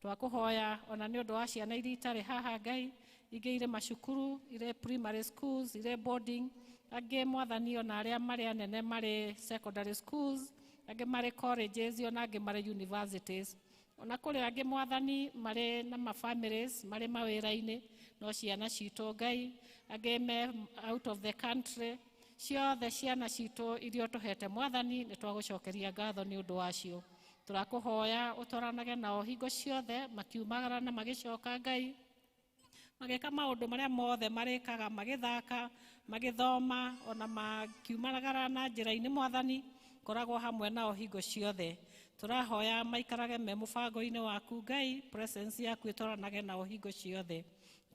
Twakũhoya ona nĩ ũndũ wa ciana iria itarĩ haha Ngai, ingĩ irĩ macukuru, irĩ primary schools, irĩ boarding, angĩ mwathani ona arĩa marĩ anene marĩ secondary schools, angĩ marĩ colleges, ona angĩ marĩ universities. Ona kũrĩ angĩ mwathani marĩ na ma families, marĩ mawĩra-inĩ, no ciana citũ Ngai, angĩ me out of the country. Ciothe ciana citũ iria ũtũhete mwathani, nĩ twagũcokeria ngatho nĩ ũndũ wacio. Tũrakũhoya ũtwaranage nao hingo ciothe makiumagara na magĩcoka Ngai, magĩka maũndũ marĩa mothe marĩkaga, magĩthaka, magĩthoma, ona makiumagara na njĩra-inĩ mwathani, koragwo hamwe nao hingo ciothe. Tũrahoya maikarage me mũbango-inĩ waku Ngai, presence yaku ĩtwaranage nao hingo ciothe.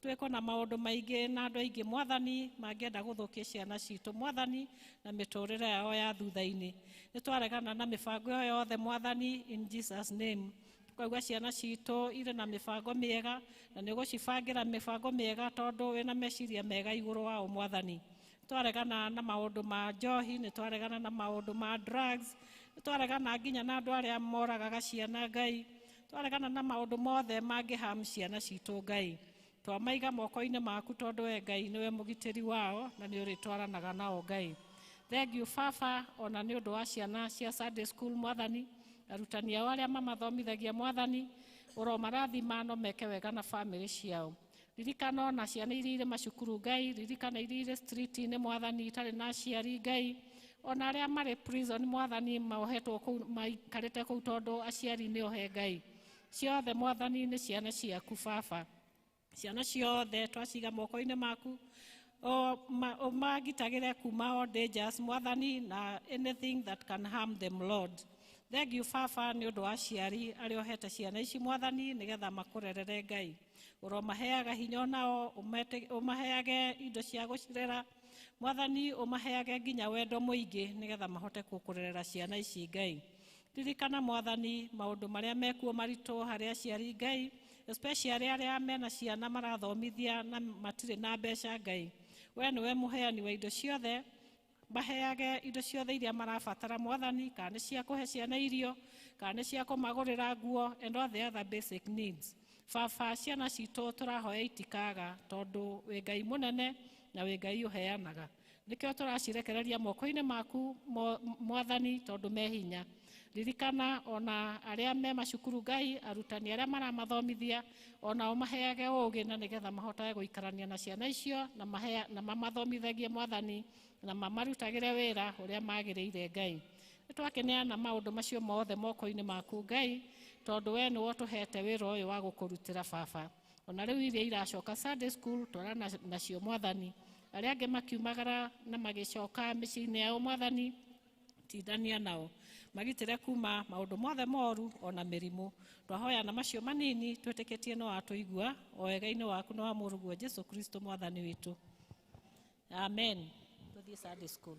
Twĩkwo na maũndũ maingĩ na andũ aingĩ mwathani mangĩenda gũthũkia ciana citũ mwathani na mĩtũrĩre yao ya thutha-inĩ. Nĩ twaregana na mĩbango ĩyo yothe mwathani, in Jesus name. Tukauga ciana citũ irĩ na mĩbango mĩega na nĩ ũgũcibangĩra mĩbango mĩega tondũ wĩna meciria mega igũrũ wao mwathani. Twaregana na maũndũ ma njohi, nĩ twaregana na maũndũ ma drugs, nĩ twaregana nginya na andũ arĩa moragaga ciana Ngai, twaregana na maũndũ mothe mangĩharm ciana citũ Ngai. Twamaiga moko-inĩ maku tondũ we Ngai nĩwe mũgitĩri wao na nĩ ũrĩtwaranaga nao Ngai. Thengiũ baba ona nĩ ũndũ wa ciana cia Sunday school mwathani, arutani ao arĩa mamathomithagia mwathani, ũromarathima no meke wega na bamĩrĩ ciao. Ririkana ona ciana iria irĩ macukuru Ngai, ririkana iria irĩ street-inĩ mwathani itarĩ na aciari Ngai, ona arĩa marĩ prison mwathani mohetwo kũu maikarĩte kũu tondũ aciari nĩ ohe Ngai. Ciothe mwathani nĩ ciana ciaku baba. Ciana ciothe twaciga moko-inĩ maku, ũmagitagĩre kuma all dangers mwathani na anything that can harm them Lord. Thengiũ baba nĩ ũndũ wa aciari arĩa ũhete ciana ici mwathani nĩgetha makũrerere Ngai. Ũromaheaga hinya onao, ũmaheage indo cia gũcirera mwathani, ũmaheage nginya wendo mũingĩ nĩgetha mahote gũkũrerera ciana ici Ngai. Ririkana mwathani maũndũ marĩa mekuo maritũ harĩ aciari Ngai, especially arĩa mena ciana marathomithia na matirĩ na mbeca Ngai. We nĩwe mũheani wa indo ciothe, maheage indo ciothe iria marabatara mwathani, kana nĩ cia kũhe ciana irio, kana nĩ cia kũmagũrĩra nguo, and all the other basic needs. Baba ciana citũ tũrahoya itikaga tondũ wĩ Ngai mũnene na wĩ Ngai ũheanaga. Nĩkĩo tũracirekereria moko-inĩ maku mwathani tondũ me hinya. Ririkana ona arĩa me macukuru Ngai, arutani arĩa maramathomithia, ona ũmaheage ũũgĩ na nĩgetha mahotage gũikarania na ciana icio na mamathomithagie mwathani na mamarutagĩre wĩra ũrĩa magĩrĩire Ngai. Nĩ twakĩneana maũndũ macio mothe moko-inĩ maku Ngai, tondũ we nĩwe ũtũhete wĩra ũyũ wa gũkũrutĩra baba. Ona rĩu iria iracoka Sunday school twara nacio mwathani, arĩa angĩ makiumagara na magĩcoka mĩciĩ-inĩ yao mwathani, Tindania nao magitĩre kuma maũndũ mothe moru ona mĩrimũ. Twahoya na macio manini twĩtĩkĩtie no atũigua o wega-inĩ waku na wa mũrũguo Jesu Kristo mwathani witũ. Amen. Tuthiĩ Sunday school.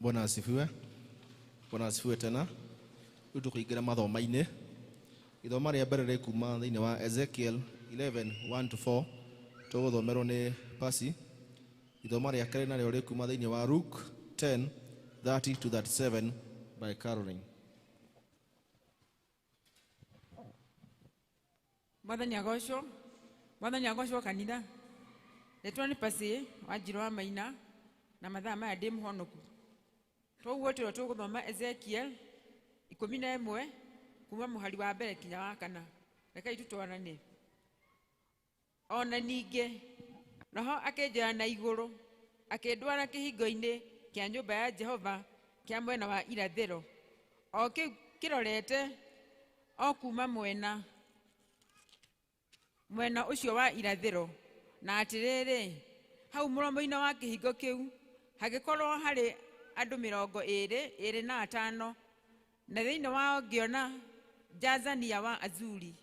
Bwana asifiwe. Bwana asifiwe tena. Rĩu tũkũingĩra mathoma-inĩ. Ithoma rĩa mbere rĩkuma thĩinĩ wa Ezekiel 11:1 to 4 tũgũthomerwo nĩ Pasi. Ithoma rĩa kerĩ narĩo rĩkuma thĩinĩ wa Luke 10:30 to 37 by Caroline. Mwathani agocwo. Mwathani agocwo kanitha. Rĩtwa nĩ Pasi wa Njirũ wa Maina na mathaa maya ndĩ mũhonoku. Toguo tũrĩa tũgũthoma Ezekiel 11 kuma mũhari wa mbere kinya wa kana. Rekei tũtwarane. Ona ningĩ Roho akĩnjoya na igũrũ akĩndwara kĩhingo-inĩ kĩa nyũmba ya Jehova kĩa mwena wa irathĩro, o kĩu kĩrorete o kuma mwena ũcio wa irathĩro. Na atĩrĩrĩ, hau mũromo-inĩ wa kĩhingo kĩu hagĩkorwo harĩ andũ 25, na thĩinĩ wao ngĩona Jazania wa Azuri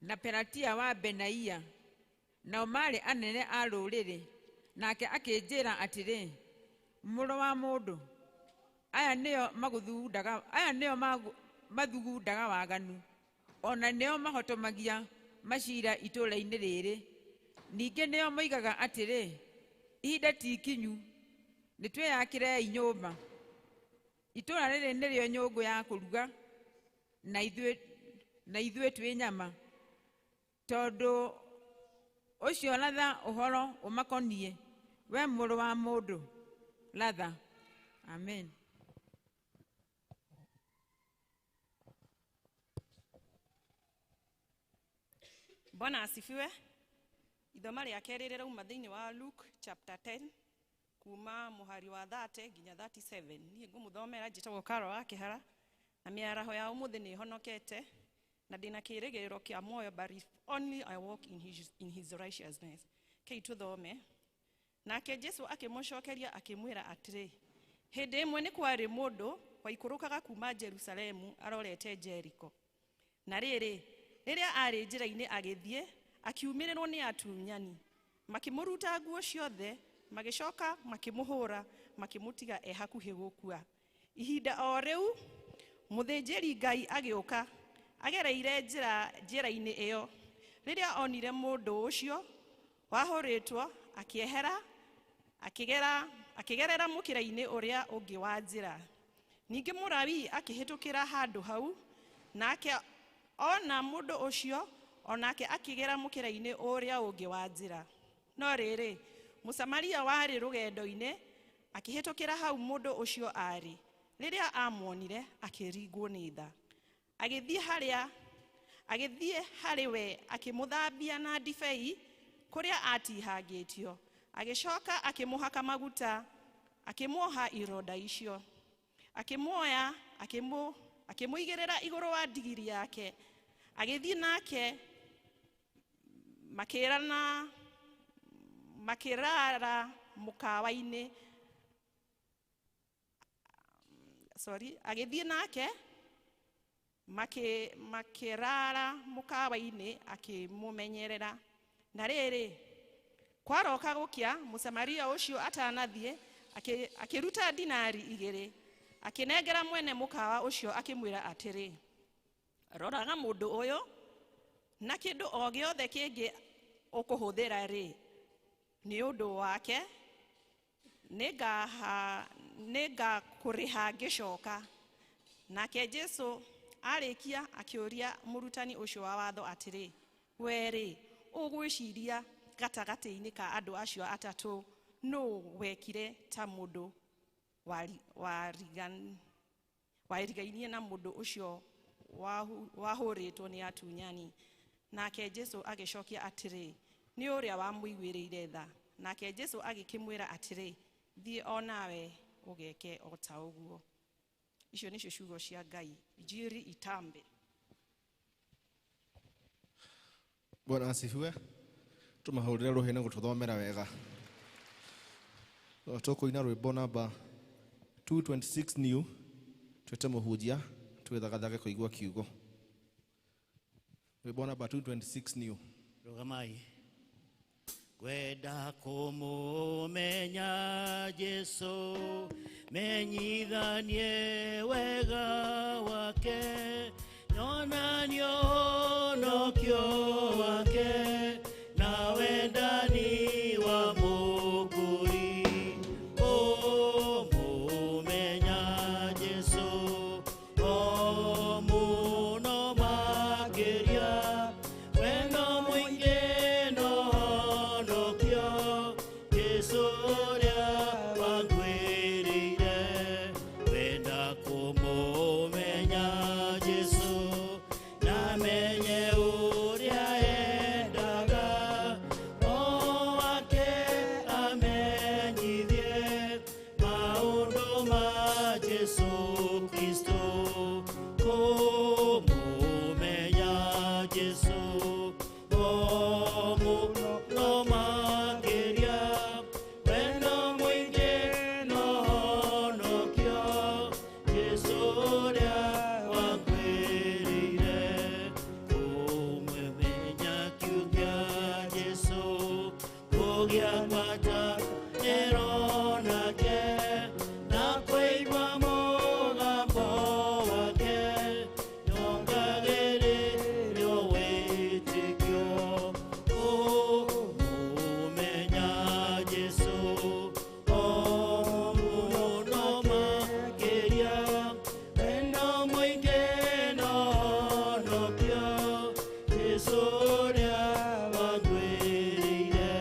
na Pelatia wa Benaia, nao maarĩ anene a rũrĩrĩ. Nake akĩnjĩra atĩrĩ, mũrũ wa mũndũ, aya nĩo mathugundaga waganu, ona nĩo mahotomagia macira itũũra-inĩ rĩrĩ. Ningĩ nĩo moigaga atĩrĩ, ihinda ti ikinyu, nĩtwĩyakĩrei nyũmba. Itũũra rĩrĩ nĩrĩo nyũngũ ya kũruga, na ithuĩ twĩ nyama. Tondũ ũcio ratha ũhoro ũmakoniĩ, we mũrũ wa mũndũ, ratha. Amen. Bwana asifiwe. Ithoma rĩa kerĩ rĩrauma thĩinĩ wa Luke chapter 10 kuma mũhari wa 30 nginya 37. Niĩ ngũmũthomera njĩtagwo Karo wa Kĩhara, na mĩaraho ya ũmũthĩ nĩ honokete na ndĩna kĩĩrĩgĩrĩro kĩa muoyo, but if only I walk in his righteousness. Kei tũthome. Nake Jesu akĩmũcokeria akĩmwĩra atĩrĩ, hĩndĩ ĩmwe nĩ kwarĩ mũndũ waikũrũkaga kuma Jerusalemu arorete Jeriko. Na rĩrĩ, rĩrĩa aarĩ njĩra-inĩ agĩthiĩ, akiumĩrĩrwo nĩ atunyani, makĩmũruta nguo ciothe, magĩcoka makĩmũhũra, makĩmũtiga e hakuhĩ gũkua. Ihinda o rĩu mũthĩnjĩri Ngai agĩũka agereire njĩra-inĩ ĩyo. Rĩrĩa onire mũndũ ũcio wahũrĩtwo, akĩehera, akĩgerera mũkĩra-inĩ ũrĩa ũngĩ wa njĩra. Ningĩ Mũlawii akĩhĩtũkĩra handũ hau, nake ona mũndũ ũcio onake akĩgera mũkĩra-inĩ ũrĩa ũngĩ wa njĩra. No rĩrĩ, Mũsamaria warĩ rũgendo-inĩ akĩhĩtũkĩra hau mũndũ ũcio aarĩ. Rĩrĩa amuonire akĩringwo nĩ tha. Agĩthiĩ harĩ we akĩmũthambia na ndibei kũrĩa atihangĩtio. Agĩcoka akĩmũhaka maguta, akĩmuoha ironda icio. Akĩmuoya, akĩmũigĩrĩra igũrũ wa ndigiri yake. Agĩthiĩ nake makĩrara mũkawa-inĩ. Sorry, agĩthiĩ nake makĩrara mũkawa-inĩ akĩmũmenyerera. Na rĩrĩ, kwaroka gũkĩa, Mũsamaria ũcio atanathiĩ akĩruta dinari 2, akĩnengera mwene mũkawa ũcio akĩmwĩra atĩrĩ, roraga mũndũ ũyũ, na kĩndũ o gĩothe kĩngĩ ũkũhũthĩra rĩ, nĩ ũndũ wake nĩngakũrĩha ngĩcoka. Nake Jesu arĩkia akĩũria mũrutani ũcio wa watho atĩrĩ, we rĩ, ũgwĩciria gatagatĩ-inĩ ka andũ acio atatũ nũ wekire ta mũndũ warigainie na mũndũ ũcio wahũrĩtwo nĩ atunyani? Nake Jesu agĩcokia atĩrĩ, nĩ ũrĩa wamũiguĩrĩire tha. Nake Jesu agĩkĩmwĩra atĩrĩ, thiĩ o nawe ũgeke o ta ũguo. Icio nĩcio ciugo cia Ngai. Injiri itambe. Bwana asifiwe. Tumahũrĩre rũhĩ na gũtũthomera wega. Tũkũina rwĩmbo namba 226 new, twĩte mũhunjia twĩthagathage kũigua kiugo. Rwĩmbo namba 226 new. Rũgamai. Ngwenda kũmũmenya Jesũ, menyithanie wega wake, nyonanie ũhonokio wake, na wendani wa Mũkũri. Kũmũmenya Jesũ, o mũno makĩria, wendo mũingĩ na ũhonokio, Jesũ ũrĩa wanguĩrĩire. Ngwenda kũmũmenya Jesũ, na menye ũrĩa endaga, o wake amenyithie maũndũ ma Jesũ Kristo. Kũmũmenya Jesũ, o mũno makĩria, wendo mũingĩ na ũhonokio, Jesũ ũrĩa wanguĩrĩire. Kũmũmenya kiugo kĩa Jesũ, kũgĩa ngwatanĩro nake, na kũigua mũgambo wake, nyongagĩrĩrio wĩtĩkio. Kũmũmenya Jesũ, o mũno makĩria, wendo mũingĩ na ũhonokio, Jesũ ũrĩa wanguĩrĩire.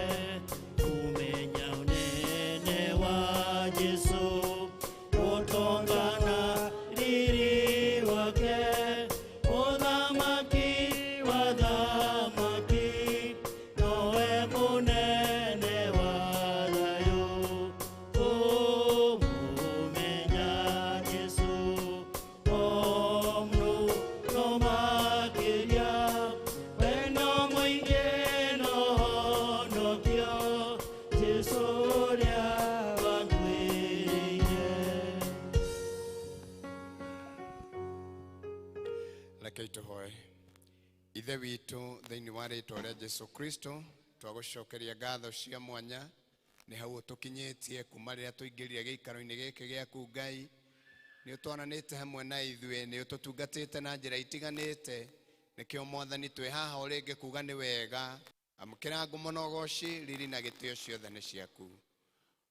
Kũmenya ũnene wa Jesũ, ũtonga na riri wake, ũthamaki wa thamaki, nowe mũnene wa thayũ. Kũmũmenya Jesũ, o mũno makĩria, wendo mũingĩ na ũhonokio, Jesũ ũrĩa wanguĩrĩire. Rekei tũhoe. Ithe witũ, thĩinĩ wa rĩtwa rĩa Jesu Kristo, twagũcokeria ngatho cia mwanya nĩ hau ũtũkinyĩtie kuma rĩrĩa tũingĩrire gĩikaro-inĩ gĩkĩ gĩaku. Ngai, nĩ ũtwaranĩte hamwe na ithuĩ, nĩ ũtũtungatĩte na njĩra itiganĩte. Nĩkĩo Mwathani twĩ haha o rĩngĩ kuga nĩ wega. Amũkĩra ngumo na ũgoci, riri na gĩtĩo ciothe nĩ ciaku.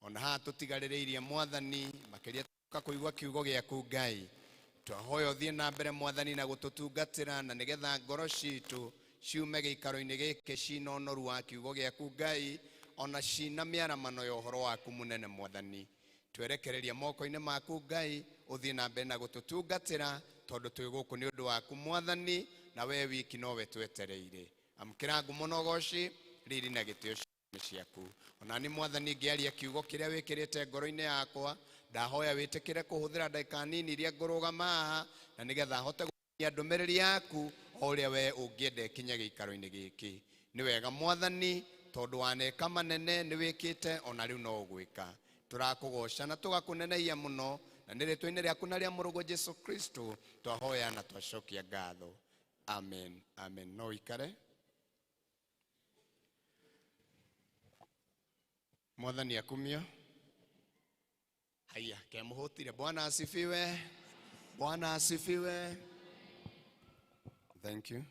Ona haha tũtigarĩrĩirie Mwathani, makĩria tũka kũigua kiugo gĩaku. Ngai, twahoya ũthiĩ na mbere Mwathani na gũtũtungatĩra, na nĩgetha ngoro citũ ciume gĩikaro-inĩ gĩkĩ cina ũnoru wa kiugo gĩaku Ngai, ona cina mĩaramano ya ũhoro waku mũnene. Mwathani, twerekereria moko-inĩ maku. Ngai, ũthiĩ na mbere na gũtũtungatĩra, tondũ twĩ gũkũ nĩ ũndũ waku Mwathani, na we wiki nowe twetereire. Amũkĩra ngumo na ũgoci, riri na gĩtĩo nĩ ciaku. Ona nĩ Mwathani ngĩaria kiugo kĩrĩa wĩkĩrĩte ngoro-inĩ yakwa, ndahoya wĩtĩkĩre kũhũthĩra ndagĩka nini iria ngũrũgama haha, na nĩgetha hote gũkinyia ndũmĩrĩri yaku o ũrĩa we ũngĩenda ĩkinye gĩikaro-inĩ gĩkĩ. Nĩ wega Mwathani, tondũ waneka manene, nĩ wĩkĩte, ona rĩu no ũgwĩka. Tũrakũgoca na tũgakũnenehia mũno, na nĩ rĩtwa-inĩ rĩaku na rĩa mũrũguo Jesu Kristo twahoya na twacokia ngatho. Amen, amen. No ikare. Mwathani akumio. Haya, kemuhutire. Bwana asifiwe. Bwana asifiwe. Thank you.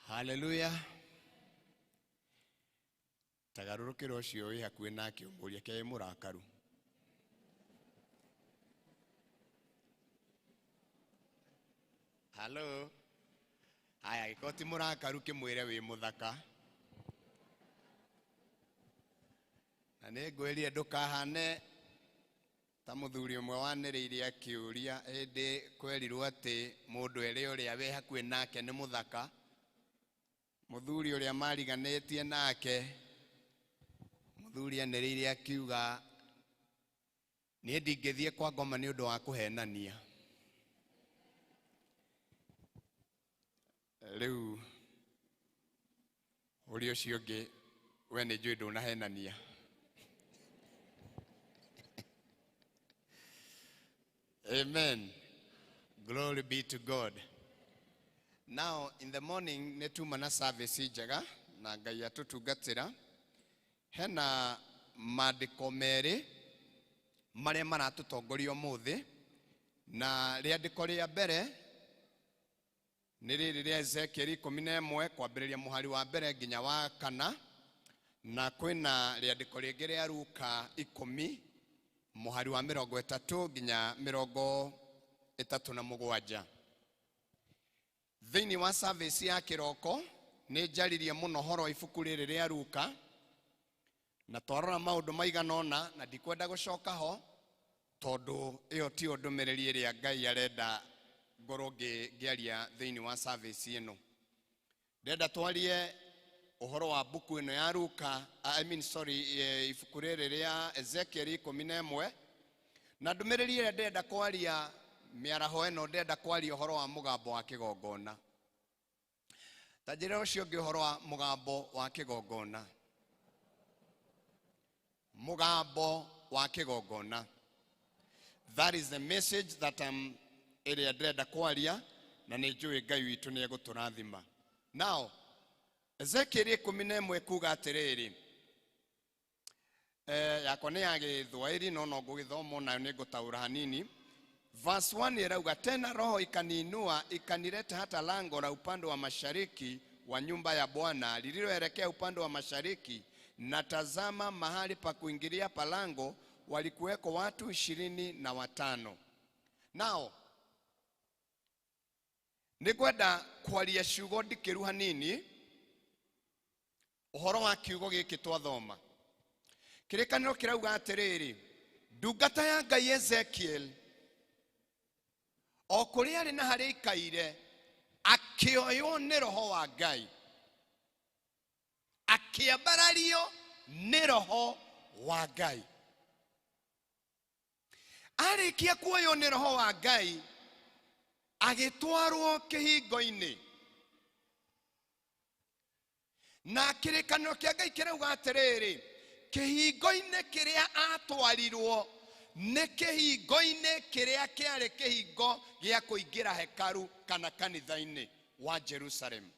Hallelujah. Tagarũrũkĩra ũcio wĩ hakuhĩ nake ũmũrie ke mũrakaru. Halo. Haya, gĩkorwo ti mũrakaru kĩmwĩre wĩ mũthaka. Na nĩ ngwĩrire ndũkahane ta mũthuri ũmwe wanĩrĩire akĩũria hĩndĩ kwerirwo atĩ mũndũ erĩ ũrĩa wĩ hakuhĩ nake nĩ mũthaka. Mũthuri ũrĩa mariganĩtie nake, mũthuri anĩrĩire akiuga, niĩ ndingĩthiĩ kwa ngoma nĩ ũndũ wa kũhenania. Rĩu ũrĩa ũcio ũngĩ we nĩ njũĩ ndũnahenania. Amen. Glory be to God. Now in the morning nĩ tuma na service njega na Ngai atũtungatĩra. Hena maandĩko merĩ marĩa maratũtongoria ũmũthĩ, na rĩandĩko rĩa mbere nĩ rĩrĩ rĩa Ezekiel 11 kwambĩrĩria mũhari wa mbere nginya wa kana, na kwĩna rĩandĩko rĩngĩ rĩa Luka 10 mũhari wa 30 nginya 37. Thĩinĩ wa service ya kĩroko nĩ njaririe mũno horo wa ibuku rĩrĩ rĩa Luka, na twarora maũndũ maigana ũna, na ndikwenda gũcoka ho tondũ ĩyo tiyo ndũmĩrĩri ĩrĩa Ngai arenda ngorwo ngĩaria thĩinĩ wa service ĩno. Ndĩrenda twarie ũhoro wa mbuku ĩno ya Luka, ibuku rĩrĩ rĩa Ezekiel 11, na ndũmĩrĩri ĩrĩa ndĩrenda kwaria mĩaraho ĩno, ndĩrenda kwaria ũhoro wa mũgambo wa kĩgongona. Ta njĩra ũcio ũngĩ ũhoro wa mũgambo wa kĩgongona. Mũgambo wa kĩgongona. That is the message that I'm ĩrĩa ndĩrenda kwaria, na nĩ njũĩ Ngai witũ nĩ egũtũrathima. Now, Ezekiel 11 kuga atĩrĩrĩ, yakwa nĩ ya Gĩthwaĩri no no ngũgĩthoma nayo nĩ ngũtaũra hanini. Verse 1 ĩrauga, tena roho ikaniinua ikanileta hata lango la upande wa mashariki wa nyumba ya Bwana lililoelekea upande wa mashariki, na tazama mahali pa kuingilia palango walikuweko watu 25. Now, nĩngwenda kwaria ciugo ndikĩru hanini ũhoro wa kiugo gĩkĩ twathoma. Kĩrĩkanĩro kĩrauga atĩrĩrĩ, ndungata ya Ngai Ezekiel o kũrĩa arĩ na harĩa aikaire akĩoywo nĩ roho wa Ngai, akĩambarario nĩ roho wa Ngai. Arĩkia kuoywo nĩ roho wa Ngai agĩtwarwo kĩhingo-inĩ, na kĩrĩkanĩro kĩa Ngai kĩrauga atĩrĩrĩ, kĩhingo-inĩ kĩrĩa atwarirwo nĩ kĩhingo-inĩ kĩrĩa kĩarĩ kĩhingo gĩa kũingĩra hekaru kana kanitha-inĩ wa Jerusalem.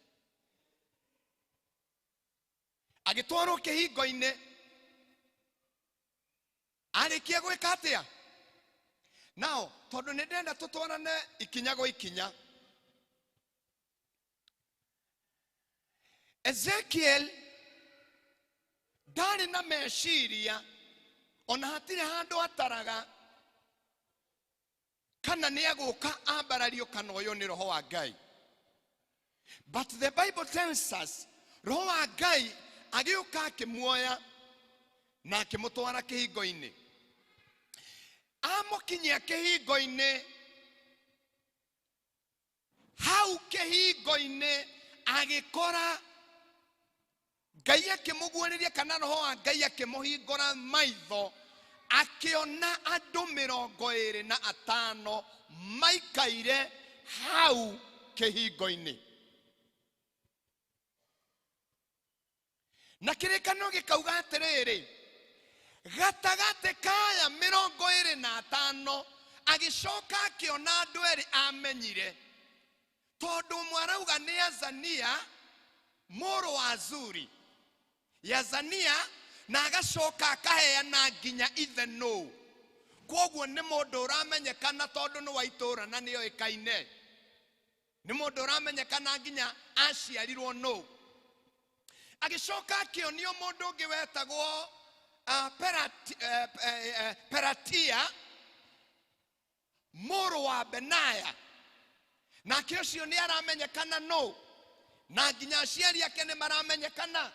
Agĩtwarwo kĩhingo-inĩ, arĩkia gwĩka atĩa? Now, tondũ nĩ ndĩrenda tũtwarane ikinya gwa ikinya, Ezekiel ndarĩ na meciria ona hatirĩ handũ ataraga kana nĩ egũka ambarario kana ũyũ nĩ roho wa Ngai. But the Bible tells us roho wa Ngai agĩũka akĩmuoya na akĩmũtwara kĩhingo-inĩ. Amũkinyia kĩhingo-inĩ, hau kĩhingo-inĩ agĩkora Ngai akĩmũguũrĩria kana roho wa Ngai akĩmũhingũra maitho, akĩona andũ 25 maikaire hau kĩhingo-inĩ. Na kĩrĩkanĩro gĩkauga atĩrĩrĩ, gatagatĩ kaya 25 agĩcoka akĩona andũ erĩ amenyire, tondũ ũmwe arauga nĩ Azania mũrũ wa Zuri, Yazania, na agacoka akaheana nginya ithe nũ. Kwoguo nĩ mũndũ ũramenyekana tondũ nĩ wa itũũra na nĩoĩkaine, nĩ mũndũ ũramenyekana nginya aciarirwo nũ. Agĩcoka akĩonio mũndũ ũngĩ wetagwo Peratia mũrũ wa Benaya, nake ũcio nĩ aramenyekana nũ, na nginya aciari ake nĩ maramenyekana.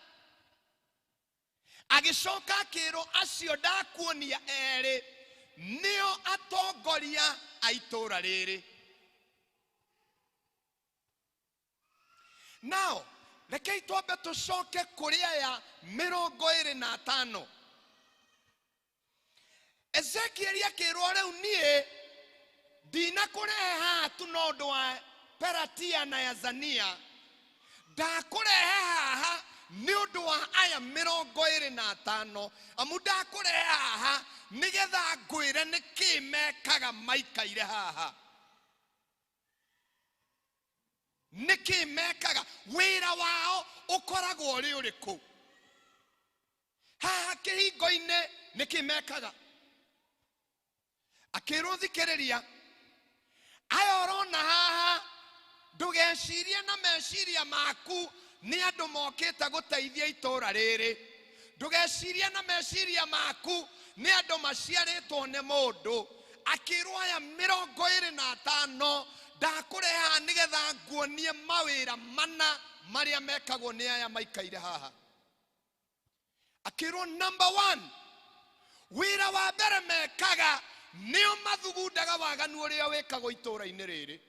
Agĩcoka akĩrwo acio ndakuonia erĩ nĩo atongoria a itũũra rĩrĩ. Now, rekei twambe tũcoke kũrĩ aya 25. Ezekiel akĩrwo rĩu niĩ ndinakũrehe haha tu no ũndũ wa Peratia na Yazania, Ndakũrehe haha nĩ ũndũ wa aya 25, amu ndakũrehe haha nĩgetha ngwĩre nĩkĩ mekaga maikaire haha. Nĩkĩ mekaga, wĩra wao ũkoragwo ũrĩ ũrĩkũ haha kĩhingo-inĩ, nĩkĩ mekaga. Akĩrwo thikĩrĩria, aya ũrona haha ndũgecirie na meciria maku nĩ andũ mokĩte gũteithia itũra rĩrĩ. Ndũgecirie na meciria maku nĩ andũ maciarĩtwo nĩ mũndũ. Akĩrwo aya 25 ndakũrehe haha nĩgetha nguonie mawĩra mana marĩa mekagwo nĩ aya maikaire haha. Akĩrwo number 1, wĩra wa mbere mekaga nĩo mathugundaga waganu ũrĩa wĩkagwo itũra-inĩ rĩrĩ.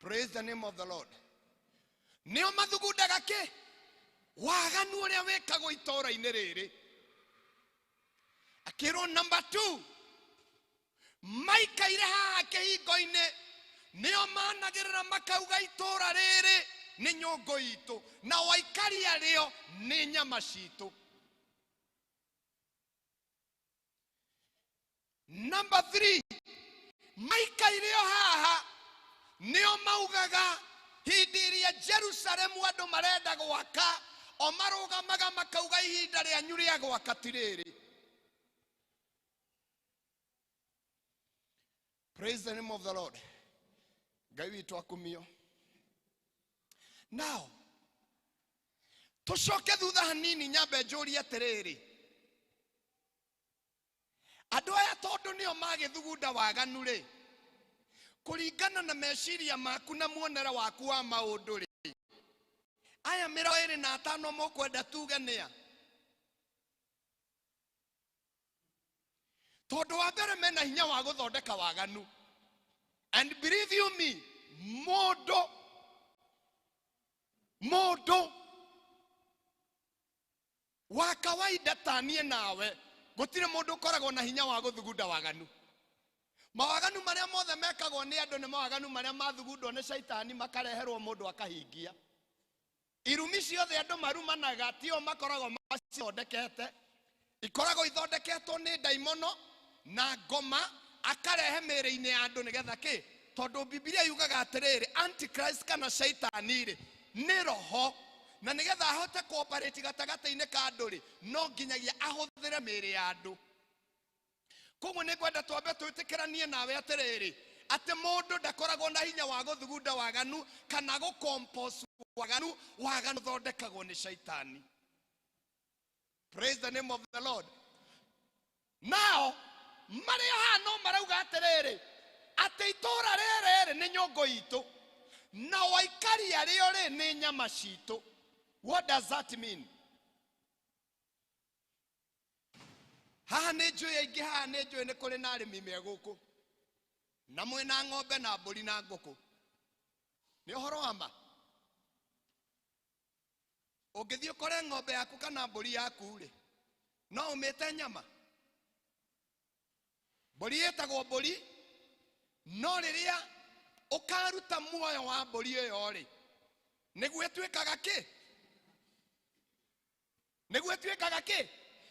Praise the name of the Lord. Nĩo mathugundaga kĩ? Waganu ũrĩa wĩkagwo itũra-inĩ rĩrĩ. Akĩrwo number 2, maikaire haha kĩhingo-inĩ nĩo managĩrĩra makauga itũra rĩrĩ nĩ nyũngũ itũ na waikari arĩo nĩ nyama citũ. Number 3, maikaire o haha nĩo maugaga hĩndĩ ĩrĩa Jerusalemu andũ marenda gwaka, o marũgamaga makauga ihinda rĩanyu rĩa gwaka ti rĩrĩ. Praise the name of the Lord. Ngai witũ akumio. Now, tũcoke thutha hanini nyambe njũrie atĩrĩrĩ, andũ aya tondũ nĩo magĩthugunda waganu rĩ, kũringana na meciria maku na muonere waku wa maũndũ rĩ, aya 25 mũkwenda tuge nĩa? Tondũ wa mbere mena hinya wa gũthondeka waganu. And believe you me, mũndũ wa kawaida ta niĩ nawe, gũtirĩ mũndũ ũkoragwo na hinya wa gũthugunda waganu. Mawaganu marĩa mothe mekagwo nĩ andũ nĩ mawaganu marĩa mathugundwo nĩ caitani makareherwo mũndũ akahingia. Irumi ciothe andũ marumanaga tio makoragwo macithondekete, ikoragwo ithondeketwo nĩ ndaimono na ngoma, akarehe mĩĩrĩ-inĩ ya andũ nĩgetha kĩ? Tondũ Bibilia yugaga atĩrĩrĩ, Antichrist kana caitani rĩ nĩ roho, na nĩgetha ahote kũoperate gatagatĩ-inĩ ka andũ rĩ, no nginyagia ahũthĩre mĩĩrĩ ya andũ. Koguo nĩ ngwenda twambe twĩtĩkĩranie nawe atĩrĩrĩ, atĩ mũndũ ndakoragwo na hinya wa gũthugunda waganu kana gũcompose waganu. Waganu ũthondekagwo nĩ caitani. Praise the name of the Lord. Now, marĩa haha no marauga atĩrĩrĩ, atĩ itũra rĩrĩ rĩ nĩ nyũngũ itũ na waikari arĩo rĩ nĩ nyama citũ. What does that mean? Haha nĩ njũĩ aingĩ, haha nĩ njũĩ nĩ kũrĩ na arĩmi me gũkũ, na mwĩna ng'ombe na mbũri na ngũkũ. Nĩ ũhoro wa ma. Ũngĩthiĩ ũkore ng'ombe yaku kana mbũri yaku rĩ, no ũmĩte nyama. Mbũri ĩtagwo mbũri, no rĩrĩa ũkaruta muoyo wa mbũri ĩyo rĩ, nĩguo ĩtuĩkaga kĩ? Nĩguo ĩtuĩkaga kĩ?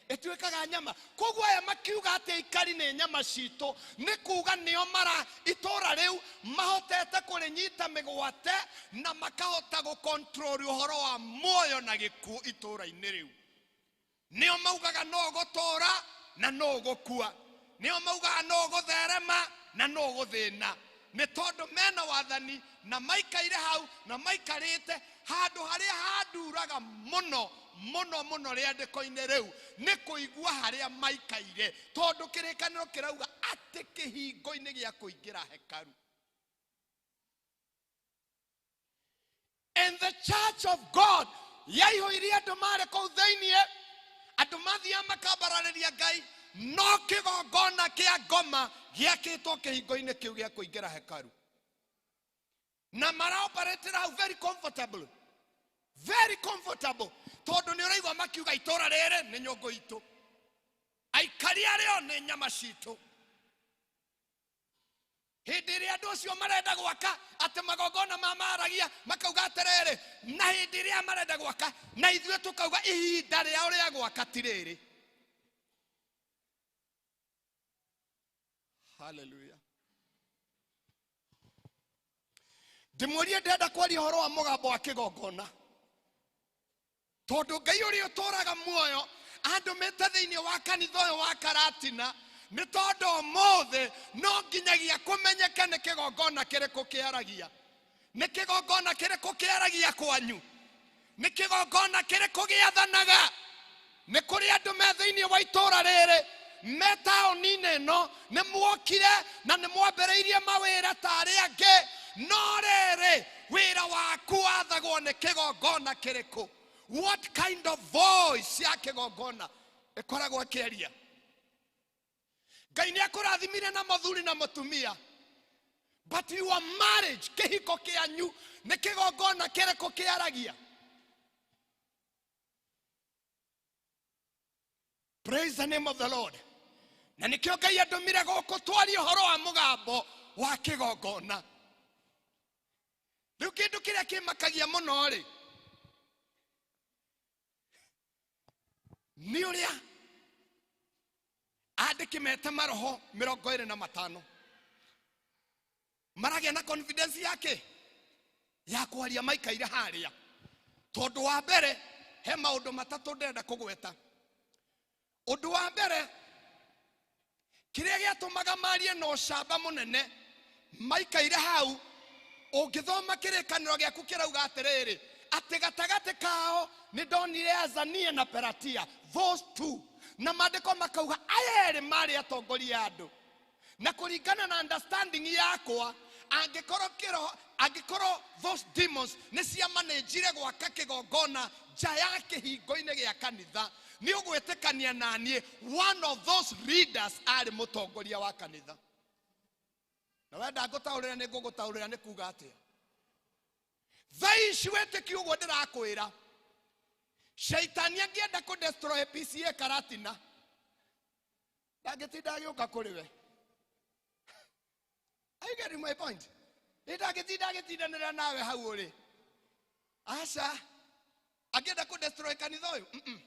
Ĩtuĩkaga nyama. Koguo aya makiuga atĩ aikari nĩ nyama citũ, nĩ kuga nĩo mara itũra rĩu mahotete kũrĩnyita mĩgwate na makahota gũcontrol ũhoro wa muoyo na gĩkuũ itũra-inĩ rĩu. Nĩo maugaga no gũtũra na no gũkua, nĩo maugaga no gũtherema na no gũthĩna, nĩ tondũ mena wathani na maikaire hau na maikarĩte handũ harĩa handuraga mũno mũno mũno rĩandĩko-inĩ rĩu nĩ kũigua harĩa maikaire, tondũ kĩrĩkanĩro kĩrauga atĩ kĩhingo-inĩ gĩa kũingĩra hekaru. And the church of God yaihũirie andũ marĩ kũu thĩiniĩ, andũ mathiaga makambararĩria Ngai, no kĩgongona kĩa ngoma gĩakĩtwo kĩhingo-inĩ kĩu gĩa kũingĩra hekaru, na maraoperatĩra hau very comfortable, very comfortable, tondũ nĩ ũraigua makiuga itũra rĩrĩ nĩ nyũngũ itũ, aikari arĩo nĩ nyama citũ. Hĩndĩ ĩrĩa andũ acio marenda gwaka atĩ magongona ma maragia makauga atĩrĩrĩ, na hĩndĩ ĩrĩa marenda gwaka na ithuĩ tũkauga ihinda rĩao rĩa gwaka ti rĩrĩ. Hallelujah. Ndĩmũrie ndĩrenda kwaria ũhoro wa mũgambo wa kĩgongona, tondũ Ngai ũrĩa ũtũũraga muoyo andũmĩte thĩinĩ wa kanitha ũyũ wa Karatina nĩ tondũ ũmũthĩ no nginyagia kũmenyeke nĩ kĩgongona kĩrĩkũ kĩaragia. Nĩ kĩgongona kĩrĩkũ kĩaragia kwanyu? Nĩ kĩgongona kĩrĩkũ gĩathanaga? Nĩ kũrĩ andũ me thĩinĩ wa itũũra rĩrĩ, me taũni-inĩ ĩno, nĩ muokire na nĩ mwambĩrĩirie mawĩra ta arĩa angĩ, no rĩrĩ wĩra waku wathagwo nĩ kĩgongona kĩrĩkũ? What kind of voice ya kĩgongona ĩkoragwo ĩkĩaria? Ngai nĩ akũrathimire na mũthuri na mũtumia, but your marriage, kĩhiko kĩanyu nĩ kĩgongona kĩrĩkũ kĩaragia? Praise the name of the Lord. Na nĩkĩo Ngai andũmire gũkũ twarie ũhoro wa mũgambo wa kĩgongona. Rĩu kĩndũ kĩrĩa kĩmakagia mũno rĩ, nĩ ũrĩa andĩki mete maroho 25 maragĩa na confidence yake ya kwaria maikaire harĩa. Tondũ wa mbere he maũndũ matatũ ndĩrenda kũgweta. Ũndũ wa mbere, kĩrĩa gĩatũmaga marie na ũcamba mũnene maikaire hau, ũngĩthoma kĩrĩkanĩro gĩaku kĩrauga atĩrĩrĩ, atĩ gatagatĩ kao nĩ ndonire Azania na Pelatia, those two, na maandĩko makauga aya erĩ marĩ atongoria a andũ. Na kũringana na understanding yakwa, angĩkorwo those demons nĩ ciamanĩnjire gwaka kĩgongona nja ya kĩhingo-inĩ gĩa kanitha, nĩ ũgwĩtĩkania na niĩ one of those leaders arĩ mũtongoria wa kanitha. Na wenda ngũtaũrĩra nĩ ngũgũtaũrĩra nĩ kuga atĩa. Thaa ici wĩtĩkie ũguo ndĩrakwĩra, shaitani angĩenda kũ destroy PCA Karatina ndangĩtinda agĩũka kũrĩ we. Are you getting my point? Ndangĩtinda agĩtindanĩra nawe hau ũrĩ. Aca, angĩenda kũ destroy kanitha ũyũ?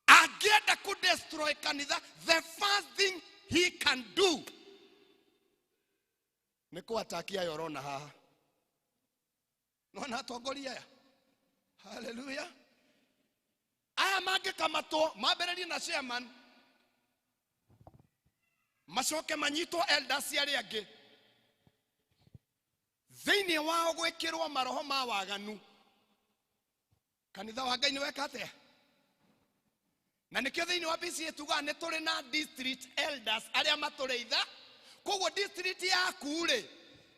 Angĩenda kũ destroy kanitha, the first thing he can do nĩ kũ-attack aya ũrona haha. Nona atongoria aya. Hallelujah. Aya mangĩkamatwo mambĩrĩrie na chairman, macoke manyitwo elders arĩa angĩ, thĩinĩ wao gwĩkĩrwo maroho ma waganu. Kanitha wa Ngai nĩ weka atĩa? Na nĩkĩo thĩinĩ wa PCA tugaga nĩ tũrĩ na district elders arĩa matũrĩitha. Koguo district yaku rĩ,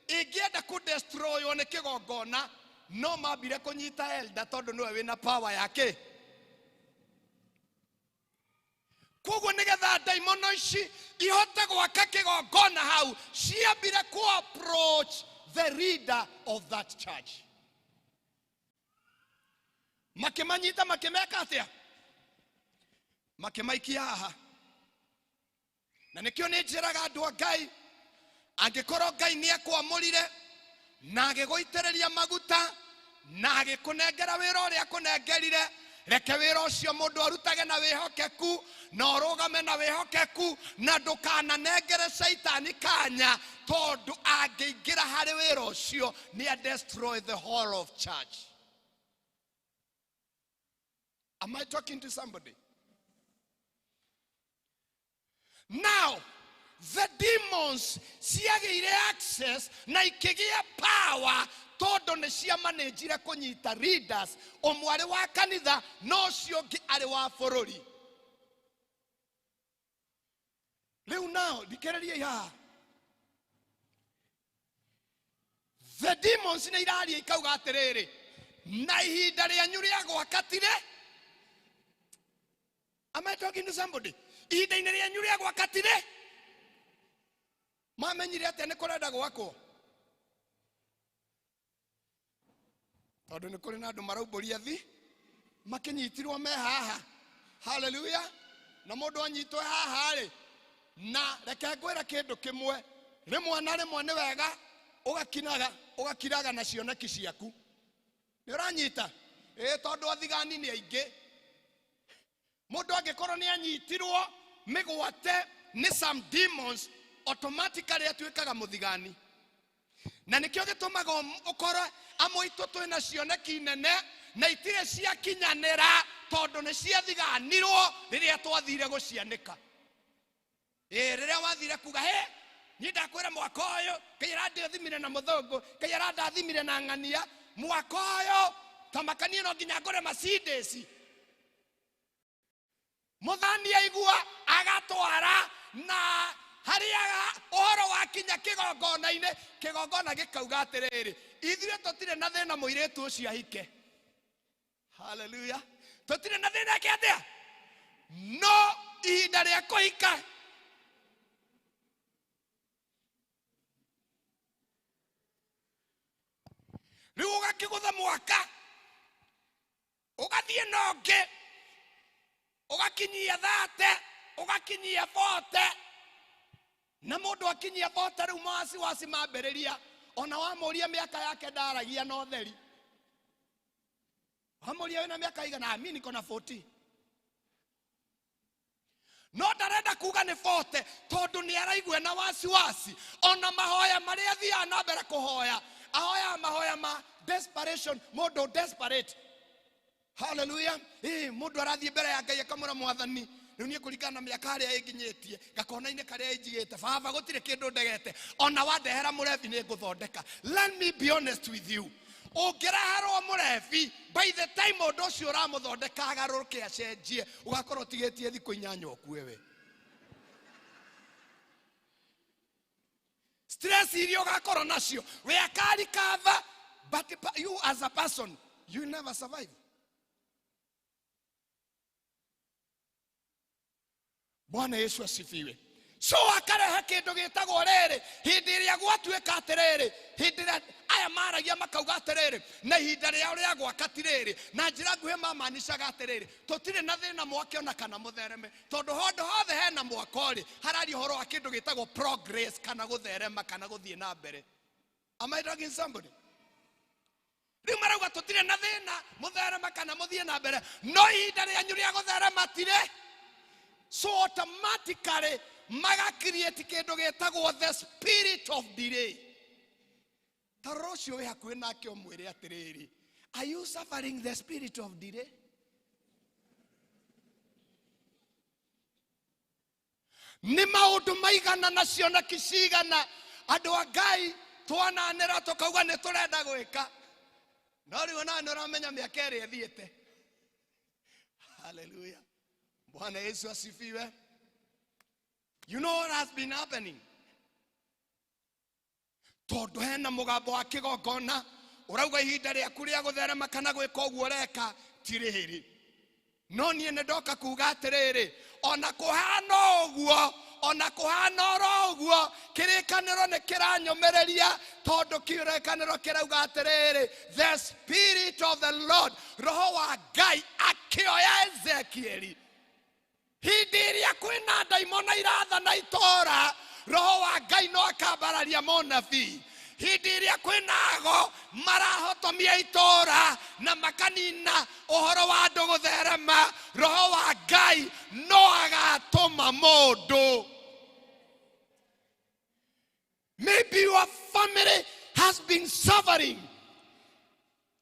ĩngĩenda kũ destroywo nĩ kĩgongona, no mambire kũnyita elder tondũ nĩwe wĩna power yake. Koguo nĩgetha ndaimono ici ihote gwaka kĩgongona hau, ciambire kũ approach the leader of that church. Makĩmanyita makĩmeka atĩa? Makĩmaikia haha. Na nĩkĩo nĩ njĩraga andũ a Ngai, angĩkorwo Ngai nĩ akwamũrire na agĩgũitĩrĩria maguta na agĩkũnengera wĩra ũrĩa akũnengerire, reke wĩra ũcio mũndũ arutage na wĩhokeku na ũrũgame na wĩhokeku, na ndũkananengere caitani kanya, tondũ angĩingĩra harĩ wĩra ũcio nĩ a destroy the whole of church. Am I talking to somebody? Now, the demons ciagĩire access na ikĩgĩa power tondũ nĩ ciamanĩnjire kũnyita leaders, ũmwe arĩ wa kanitha na ũcio ũngĩ arĩ wa bũrũri. Rĩu nao thikĩrĩriai haha, the demons nĩ iraria ikauga atĩrĩrĩ, na ihinda rĩanyu rĩa gwaka tire. Am I talking to somebody? Ihinda-inĩ rĩanyu rĩa gwaka tire. Mamenyire atĩa nĩ kũrenda gwakwo? Tondũ nĩ kũrĩ na andũ maraumbũria thi makĩnyitirwo me haha. Hallelujah. Na mũndũ anyitwo haha rĩ, Na reke ngwĩre kĩndũ kĩmwe, rĩmwe na rĩmwe nĩ wega ũgakinaga ũgakiraga na cioneki ciaku. Nĩ ũranyita? Ĩĩ, tondũ athigani nĩ aingĩ. Mũndũ angĩkorwo nĩ anyitirwo mĩgwate nĩ some demons, automatically atuĩkaga mũthigani. Na nĩkĩo gĩtũmaga ũkorwo amwe aitũ twĩna cioneki nene na itirĩ ciakinyanĩra tondũ nĩ ciathiganirwo rĩrĩa twathire gũcianĩka. Ĩĩ, rĩrĩa wathire kuga, he, niĩ ndakwĩra mwaka ũyũ, Ngai arandathimire na mũthũngũ, Ngai arandathimire na ng'ania, mwaka ũyũ ta makanie no nginya ngũre Mercedes. Mũthani aigua agatwara na harĩa ũhoro wakinya kĩgongona-inĩ, kĩgongona gĩkauga atĩrĩrĩ, ithuĩ tũtirĩ na thĩna mũirĩtu ũcio ahike. Hallelujah. Tũtirĩ na thĩna eke atĩa? No ihinda rĩa kũhika rĩu ũgakĩgũtha mwaka, ũgathiĩ na ũngĩ, ũgakinyia 30, ũgakinyia 40, na mũndũ akinyia 40 rĩu mawasiwasi mambĩrĩria, ona wamũria mĩaka yake ndaragia na ũtheri. Wamũria wĩna mĩaka igana, mi niko na 40. No ndarenda kuga nĩ 40 tondũ nĩ araigua na wasiwasi. Ona mahoya marĩa athiaga na mbere kũhoya, ahoyaga mahoya ma desperation, mũndũ desperate. Hallelujah. Mũndũ arathiĩ mbere ya Ngai akamwĩra Mwathani, rĩu niĩ kũringana na mĩaka harĩa ĩnginyĩtie, gakona-inĩ karĩa ĩnjigĩte, baba gũtirĩ kĩndũ ndegete, ona wandehera mũrebi nĩ ngũthondeka. Let me be honest with you. Ũngĩreherwo mũrebi, by the time mũndũ ũcio ũramũthondeka agarũrũke acenjie, ũgakorwo ũtigĩtie thikũ 8 ũkue we. Stress iria ũgakorwo nacio, we akarikava, but you as a person, you never survive. Bwana Yesu asifiwe. So akarehe kĩndũ gĩtagwo rĩrĩ, hĩndĩ ĩrĩa gwatuĩka atĩrĩrĩ, hĩndĩ ĩrĩa aya maragia makauga atĩrĩrĩ, na ihinda rĩao rĩa gwaka ti rĩrĩ, na njĩra nguhĩ mamaanishaga atĩrĩrĩ, tũtirĩ na thĩna mwake ona kana mũthereme, tondũ handũ hothe hena mwako rĩ, hararia ũhoro wa kĩndũ gĩtagwo progress kana gũtherema kana gũthiĩ na mbere. Am I talking somebody? Rĩu marauga tũtirĩ na thĩna mũtherema kana mũthiĩ na mbere, no ihinda rĩanyu rĩa gũtherema tirĩ. So automatically maga create kĩndũ gĩtagwo the spirit of delay. Ta rora ũcio wĩ hakuhĩ nake ũmwĩre atĩrĩrĩ, are you suffering the spirit of delay? Nĩ maũndũ maigana na cioneki cigana andũ a Ngai twananĩra tũkauga nĩ tũrenda gwĩka, no rĩu onawe nĩ ũramenya mĩaka ĩrĩa ĩthiĩte. Hallelujah. Bwana Yesu asifiwe. You know what has been happening? Tondũ hena mũgambo wa kĩgongona ũrauga ihinda rĩaku rĩa gũtherema kana gwĩka ũguo ũreka ti rĩrĩ. No niĩ nĩ ndoka kuga atĩrĩrĩ, ona kũhana ũguo, ona kũhana oro ũguo, kĩrĩkanĩro nĩ kĩranyũmĩrĩria, tondũ kĩrĩkanĩro kĩrauga atĩrĩrĩ, the spirit of the Lord, roho wa Ngai akĩoya Ezekieli. Hĩndĩ ĩrĩa kwĩna ndaimono irathana itũũra, roho wa Ngai no akambararia mũnabii. Hĩndĩ ĩrĩa kwĩna ago marahotomia itũũra na makanina ũhoro wa andũ gũtherema, roho wa Ngai no agatũma mũndũ. Maybe your family has been suffering.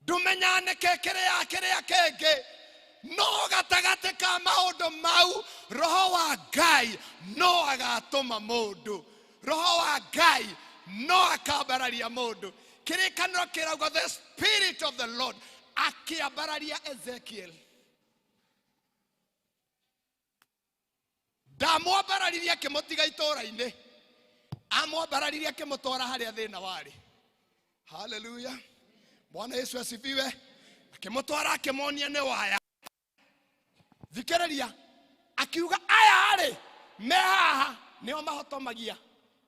Ndũmenyaga nĩkĩ kĩrĩa kĩrĩa kĩngĩ. No gatagatĩ ka maũndũ mau, roho wa Ngai no agatũma mũndũ. Roho wa Ngai no akambararia mũndũ. Kĩrĩkanĩro kĩrauga the spirit of the Lord akĩambararia Ezekiel. Ndamwambararirie akĩmũtiga itũũra-inĩ, amwambararirie akĩmũtwara harĩa thĩna warĩ. Hallelujah. Bwana Yesu asifiwe. Akĩmũtwara akĩmonia nĩ waya. Thikĩrĩria, akiuga aya rĩ me haha nĩo mahotomagia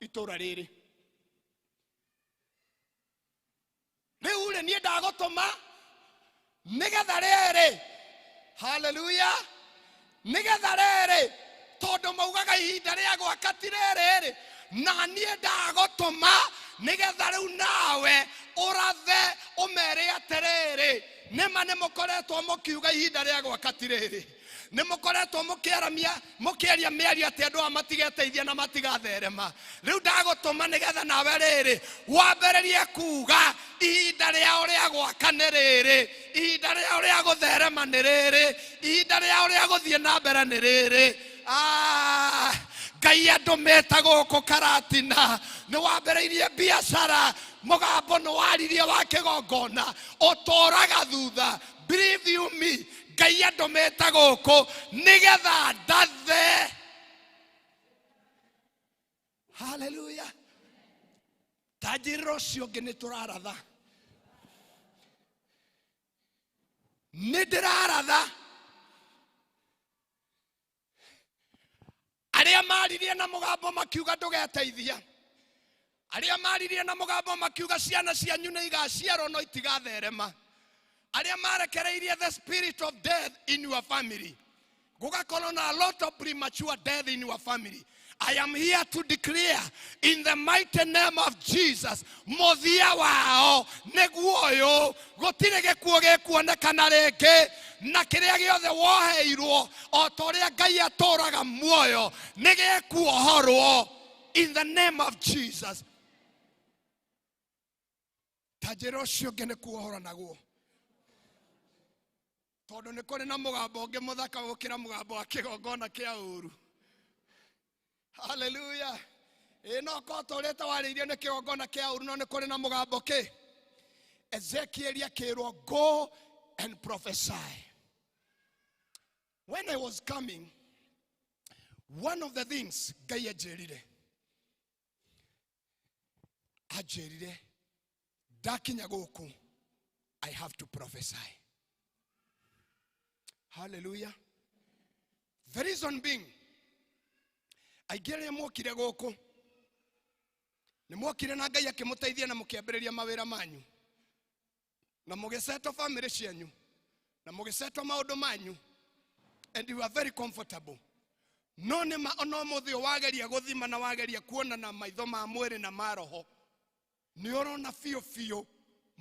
itũũra rĩrĩ. Rĩu rĩ niĩ ndagũtũma nĩgetha rĩrĩ, hallelujah, nĩgetha rĩrĩ Tondũ maugaga ihinda rĩa gwaka ti rĩrĩ rĩ, na niĩ ndagũtũma nĩgetha rĩu nawe ũrathe ũmere atĩrĩrĩ, nĩma nĩ mũkoretwo mũkiuga ihinda rĩa gwaka ti rĩrĩ, nĩ mũkoretwo mũkĩaramia mũkĩaria mĩario atĩ andũ aya matigeteithia na matigatherema. Rĩu ndagũtũma nĩgetha nawe rĩrĩ wambĩrĩrie kuga ihinda rĩao rĩa gwaka nĩ rĩrĩ, ihinda rĩao rĩa gũtherema nĩ rĩrĩ, ihinda rĩao rĩa gũthiĩ na mbere nĩ rĩrĩ. Ah, Ngai andũmĩte gũkũ Karatina, nĩ wambĩrĩirie biacara, mũgambo nĩ waririe wa kĩgongona ũtũraga thutha. Believe you me, Ngai andũmĩte gũkũ nĩgetha ndathe. Haleluya. Ta njĩrĩra ũcio ũngĩ, nĩ tũraratha, nĩ ndĩraratha arĩa maririe na mũgambo makiuga ndũgeteithia, arĩa maririe na mũgambo makiuga ciana cianyu nĩ igaciarwo no itigatherema, arĩa marekereirie the spirit of death in your family, gũgakorwo na a lot of premature death in your family. I am here to declare in the mighty name of Jesus, mũthia wao nĩguo ũyũ, gũtirĩ gĩkuũ gĩkuonekana rĩngĩ, na kĩrĩa gĩothe woheirwo o ta ũrĩa Ngai atũũraga muoyo nĩ gĩkuohorwo in the name of Jesus. Ta njĩra ũcio ũngĩ, nĩ kuohoranagwo, tondũ nĩ kũrĩ na mũgambo ũngĩ mũthaka gũkĩra mũgambo wa kĩgongona kĩa ũru. Haleluya. Ĩ no korwo tũrĩte warĩirio nĩ kĩgongona kĩa ũru, no nĩ kũrĩ na mũgambo kĩ Ezekiel akĩrwo, "Go and prophesy." When I was coming, one of the things Ngai anjĩrire, anjĩrire ndakinya gũkũ, I have to prophesy. Hallelujah. The reason being, aingĩ arĩa mwokire gũkũ nĩ mwokire na Ngai akĩmũteithia na mũkĩambĩrĩria mawĩra manyu na mũgĩsetwo family cianyu na mũgĩsetwo maũndũ manyu, and you are very comfortable. No nĩ ma ona ũmũthĩ ũyũ wageria gũthima na wageria kuona na maitho ma mwĩrĩ na ma roho, nĩ ũrona biũ biũ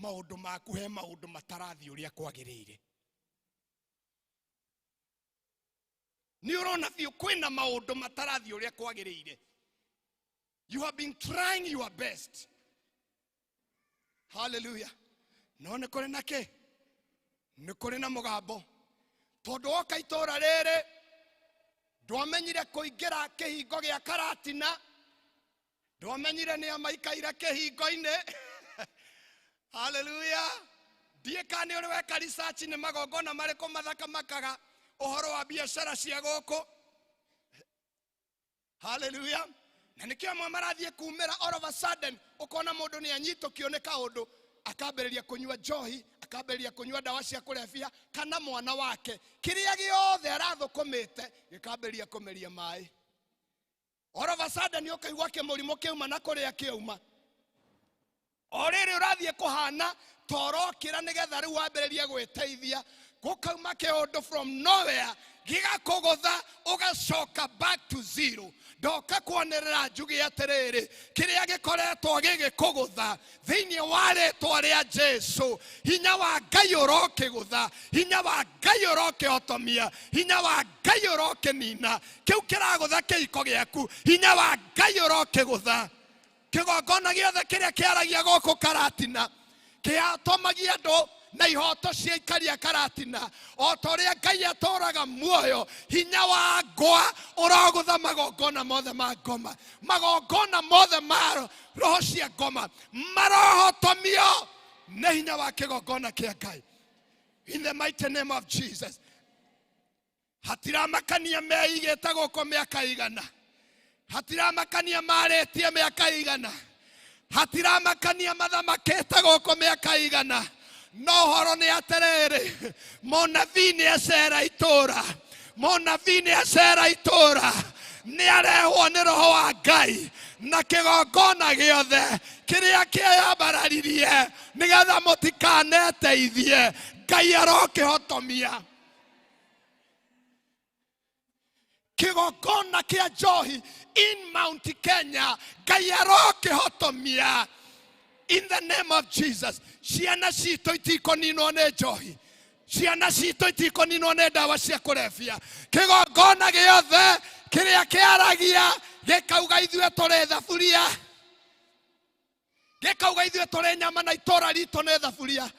maũndũ maku he maũndũ matarathiĩ ũrĩa kwagĩrĩire. Nĩ ũrona biũ kwĩna maũndũ matarathiĩ ũrĩa kwagĩrĩire. You have been trying your best. Hallelujah. No nĩ kũrĩ na kĩ, nĩ kũrĩ na mũgambo, tondũ woka itũũra rĩrĩ ndwamenyire kũingĩra kĩhingo gĩa Karatina, ndwamenyire nĩ amaikaire kĩhingo-inĩ. Haleluya. Ndiĩ kana nĩ ũrĩ weka research nĩ magongona marĩkũ mathaka makaga ũhoro wa biacara cia gũkũ. Haleluya. Na nĩkĩo amwe marathiĩ kumĩra all of a sudden, ũkona mũndũ nĩ anyitũkio nĩ kaũndũ, akambĩrĩria kũnyua njohi, akambĩrĩria kũnyua ndawa cia kũrebia, kana mwana wake kĩrĩa gĩothe arathũkũmĩte gĩkambĩrĩria kũmeria maĩ. All of a sudden ũkaigua kĩmũrimũ kĩauma na kũrĩa kĩauma. O rĩrĩ ũrathiĩ kũhana ta ũrokĩra nĩgetha rĩu wambĩrĩrie gwĩteithia, gũkauma kĩũndũ from nowhere gĩgakũgũtha, ũgacoka back to zero. Ndoka kuonerera njuge atĩrĩrĩ, kĩrĩa gĩkoretwo gĩgĩkũgũtha, thĩinĩ wa rĩtwa rĩa Jesu, hinya wa Ngai ũrokĩgũtha, hinya wa Ngai ũrokĩhotomia, hinya wa Ngai ũrokĩnina kĩu kĩragũtha kĩhiko gĩaku, hinya wa Ngai ũrokĩgũtha kĩgongona gĩothe kĩrĩa kĩaragia gũkũ Karatina, kĩatomagia andũ na ihoto cia aikari a Karatina. O ta ũrĩa Ngai atũraga muoyo, hinya wa ngwa ũrogũtha magongona mothe ma ngoma, magongona mothe ma roho cia ngoma marohotomio nĩ hinya wa kĩgongona kĩa Ngai, in the mighty name of Jesus. Hatiramakania meigĩte gũkũ mĩaka igana, hatiramakania marĩtie mĩaka igana, hatiramakania mathamakĩte gũkũ mĩaka igana, no ũhoro nĩ atĩrĩrĩ, mũnabii nĩ acera itũũra, mũnabii nĩ acera itũũra, nĩ arehwo nĩ roho wa Ngai na kĩgongona gĩothe kĩrĩa kĩambararirie nĩgetha mũtikaneteithie, Ngai arokĩhotomia. Kĩgongona kĩa njohi in Mount Kenya, Ngai arokĩhotomia in the name of Jesus. Ciana citũ itikũninwo nĩ njohi, ciana citũ itikũninwo nĩ ndawa cia kũrebia. Kĩgongona gĩothe kĩrĩa kĩaragia gĩkauga ithuĩ tũrĩ thaburia, gĩkauga ithuĩ tũrĩ nyama na itũra ritũ nĩ thaburia.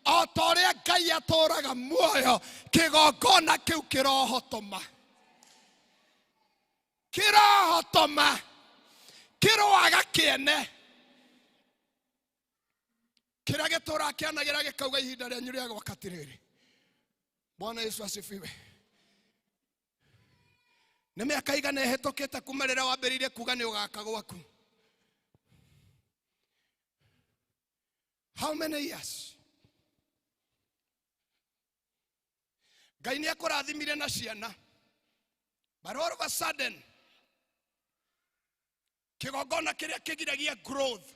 O ta ũrĩa Ngai atũraga muoyo, kĩgongona kĩu kĩrohotoma, kĩrohotoma, kĩroaga kĩene. Kĩrĩa gĩtũraga kĩanagĩra gĩkauga ihinda rĩanyu rĩa gwaka tirĩrĩ. Bwana Yesu asifiwe. Nĩ mĩaka igana ĩhĩtũkĩte kuma rĩrĩa wambĩrĩirie kuga nĩ ũgaka gwaku? How many years? Ngai nĩ akũrathimire na ciana, but all of a sudden kĩgongona kĩrĩa kĩgiragia growth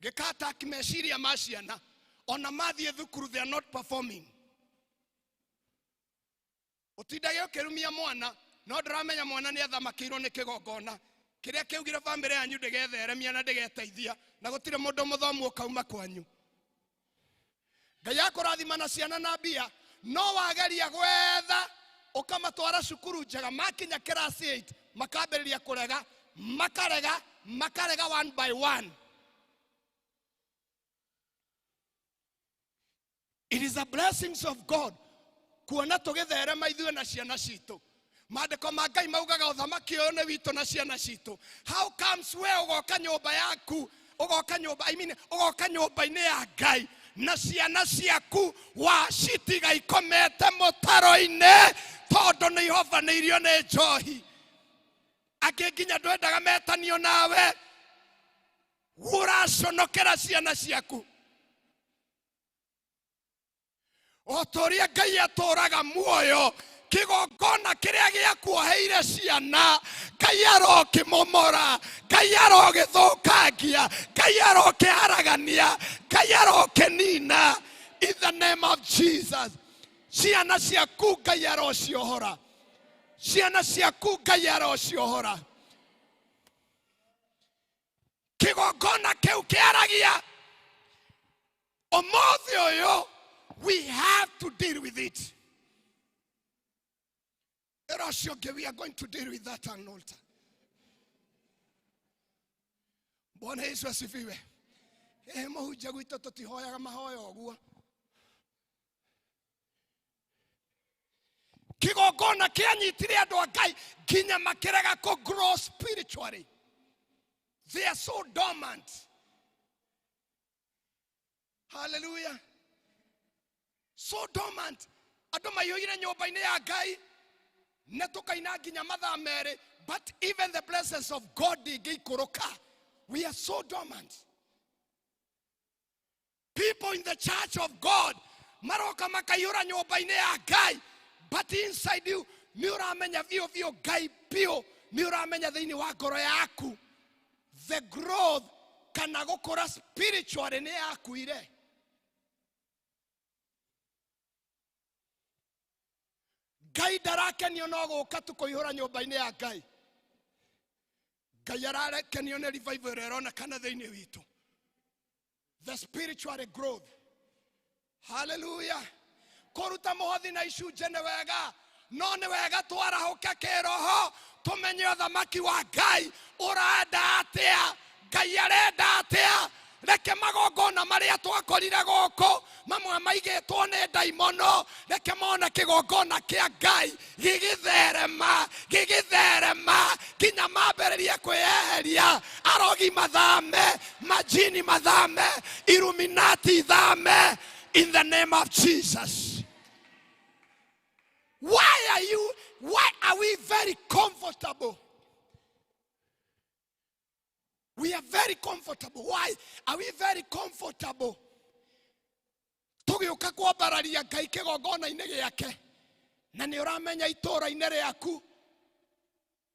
gĩka-attack meciria ma ciana. Ona mathiĩ thukuru, they are not performing. Ũtindage ũkĩrumia mwana, no ndũramenya mwana nĩ athamakĩirwo nĩ kĩgongona kĩrĩa kĩaugire bamĩrĩ yanyu ndĩgetheremia na ndĩgeteithia, na gũtirĩ mũndũ mũthomu ũkauma kwanyu. Ngai akũrathima na ciana na mbia, no wageria gwetha ũkamatwara cukuru njega, makinya class 8 makambĩrĩria kũrega, makarega, makarega one by one. It is a blessings of God kuona tũgĩtherema ithuĩ na ciana citũ. Maandĩko ma Ngai maugaga ũthamaki ũyũ nĩ witũ na ciana citũ. How comes we ũgoka nyũmba yaku, ũgoka nyũmba, I mean, ũgoka nyũmba-inĩ ya Ngai na ciana ciaku wacitiga ikomete mũtaro-inĩ tondũ nĩ ihovanĩirio nĩ njohi? Angĩ nginya ndwendaga metanio nawe, ũraconokera ciana ciaku. O ta ũrĩa Ngai atũraga muoyo, kĩgongona kĩrĩa gĩakuoheire ciana, Ngai arokĩmomora, Ngai arogĩthũkangia, Ngai arokĩharagania, Ngai arokĩnina in the name of Jesus. Ciana ciaku Ngai arociohora, ciana ciaku Ngai arociohora. Kĩgongona kĩu kĩaragia ũmũthĩ ũyũ, we have to deal with it. Ĩra ũcio ũngĩ, we are going to deal with that on altar. Bwana Yesu asifiwe. Mũhunjia gwitũ tũtihoyaga mahoya ũguo. Kĩgongona kĩanyitire andũ a Ngai nginya makĩrega kũ grow spiritually. They are so dormant. Hallelujah. So dormant. Andũ maiyũire nyũmba-inĩ ya Ngai na tũkaina nginya mathaa merĩ, but even the blessings of God ndingĩikũrũka. We are so dormant. People in the church of God maroka makaiyũra nyũmba-inĩ ya Ngai, but inside you nĩ ũramenya biũ biũ Ngai biũ, nĩ ũramenya thĩinĩ wa ngoro yaku the growth kana gũkũra spiritually nĩ yakuire. Ngai ndarakenio no gũka tu kũihũra nyũmba-inĩ ya Ngai. Ngai arakenio nĩ revival ĩrĩa ĩronekana thĩinĩ witũ, the spiritual growth. Hallelujah. Kũruta mũhothi na icunjĩ nĩ wega, no nĩ wega twarahũke kĩroho, tũmenye ũthamaki wa Ngai ũrenda atĩa, Ngai arenda atĩa. Reke magongona marĩa twakorire gũkũ mamwe maigĩtwo nĩ ndaimono, reke mone kĩgongona kĩa Ngai gĩgĩtherema, gĩgĩtherema nginya mambĩrĩrie kwĩyeheria. Arogi mathame, majini mathame, Illuminati ithame in the name of Jesus. Why are we very comfortable? We are very comfortable. Why are we very comfortable? Tũgĩũka kwambararia Ngai kĩgongona-inĩ gĩake, na nĩ ũramenya itũũra-inĩ rĩaku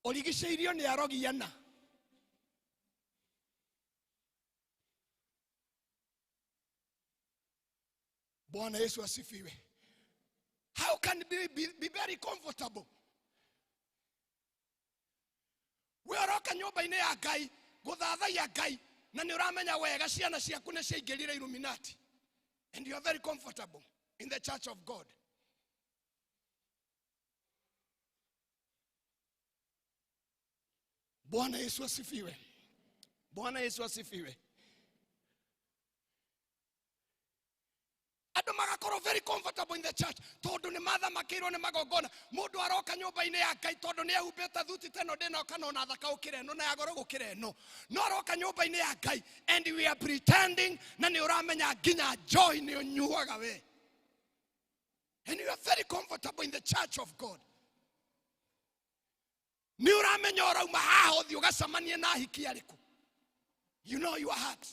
ũrigicĩirio nĩ arogi ana. Bwana Yesu asifiwe. How can we be very comfortable? We ũroka nyũmba-inĩ ya Ngai gũthathaiya Ngai na nĩ ũramenya wega ciana ciaku nĩ ciaingĩrire Illuminati, and you are very comfortable in the church of God. Bwana Yesu asifiwe. Bwana Yesu asifiwe. Andũ magakorwo very comfortable in the church tondũ nĩ mathamakĩirwo nĩ magongona. Mũndũ aroka nyũmba-inĩ ya Ngai tondũ nĩ ehumbĩte thuti ta ĩno ndĩnayo kana ona thaka gũkĩra ĩno na ya goro gũkĩra ĩno, no aroka nyũmba-inĩ ya Ngai and we are pretending, na nĩ ũramenya nginya joy nĩ ũnyuaga we, and you are very comfortable in the church of God. Nĩ ũramenya ũrauma haha ũthiĩ ũgacemanie na ahiki arĩkũ. You know your heart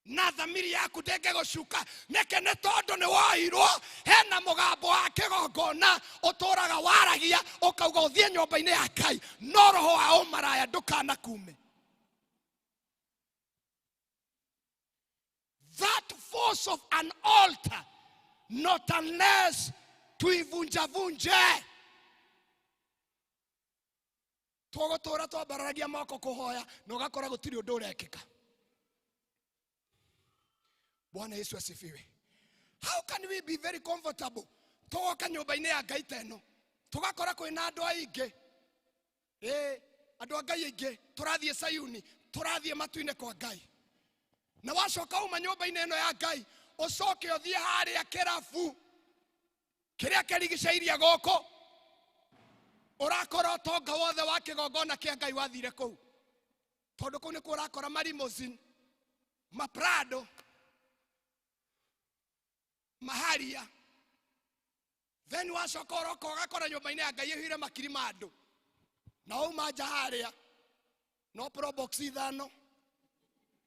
na thamiri yaku ndĩngĩgũcuka. Nĩkĩ? Nĩ tondũ nĩ woirwo hena mũgambo wa kĩgongona ũtũraga waragia ũkauga ũthiĩ nyũmba-inĩ ya Ngai, no roho wa ũmaraya ndũkanakume. That force of an altar, not unless tuivunjavunje. Tũgũtũra twambararagia moko kũhoya na ũgakora gũtirĩ ũndũ ũrekĩka. Bwana Yesu asifiwe. How can we be very comfortable? Tũgoka nyũmba-inĩ ya Ngai ta ĩno tũgakora kwĩna andũ aingĩ, andũ a Ngai aingĩ, tũrathiĩ Sayuni, tũrathiĩ matu-inĩ kwa Ngai, na wacoka uma nyũmba-inĩ ĩno ya Ngai ũcoke ũthiĩ harĩa kĩrabu kĩrĩa kĩrigicĩirie gũkũ, ũrakora ũtonga wothe wa kĩgongona kĩa Ngai wathire kũu, tondũ kũu nĩkuo ũrakora marimozin, maprado, maharia. Then wacoka ũroka ũgakora nyũmba-inĩ ya Ngai ĩhũire makiri ma andũ, na wauma nja harĩa no probox ithano,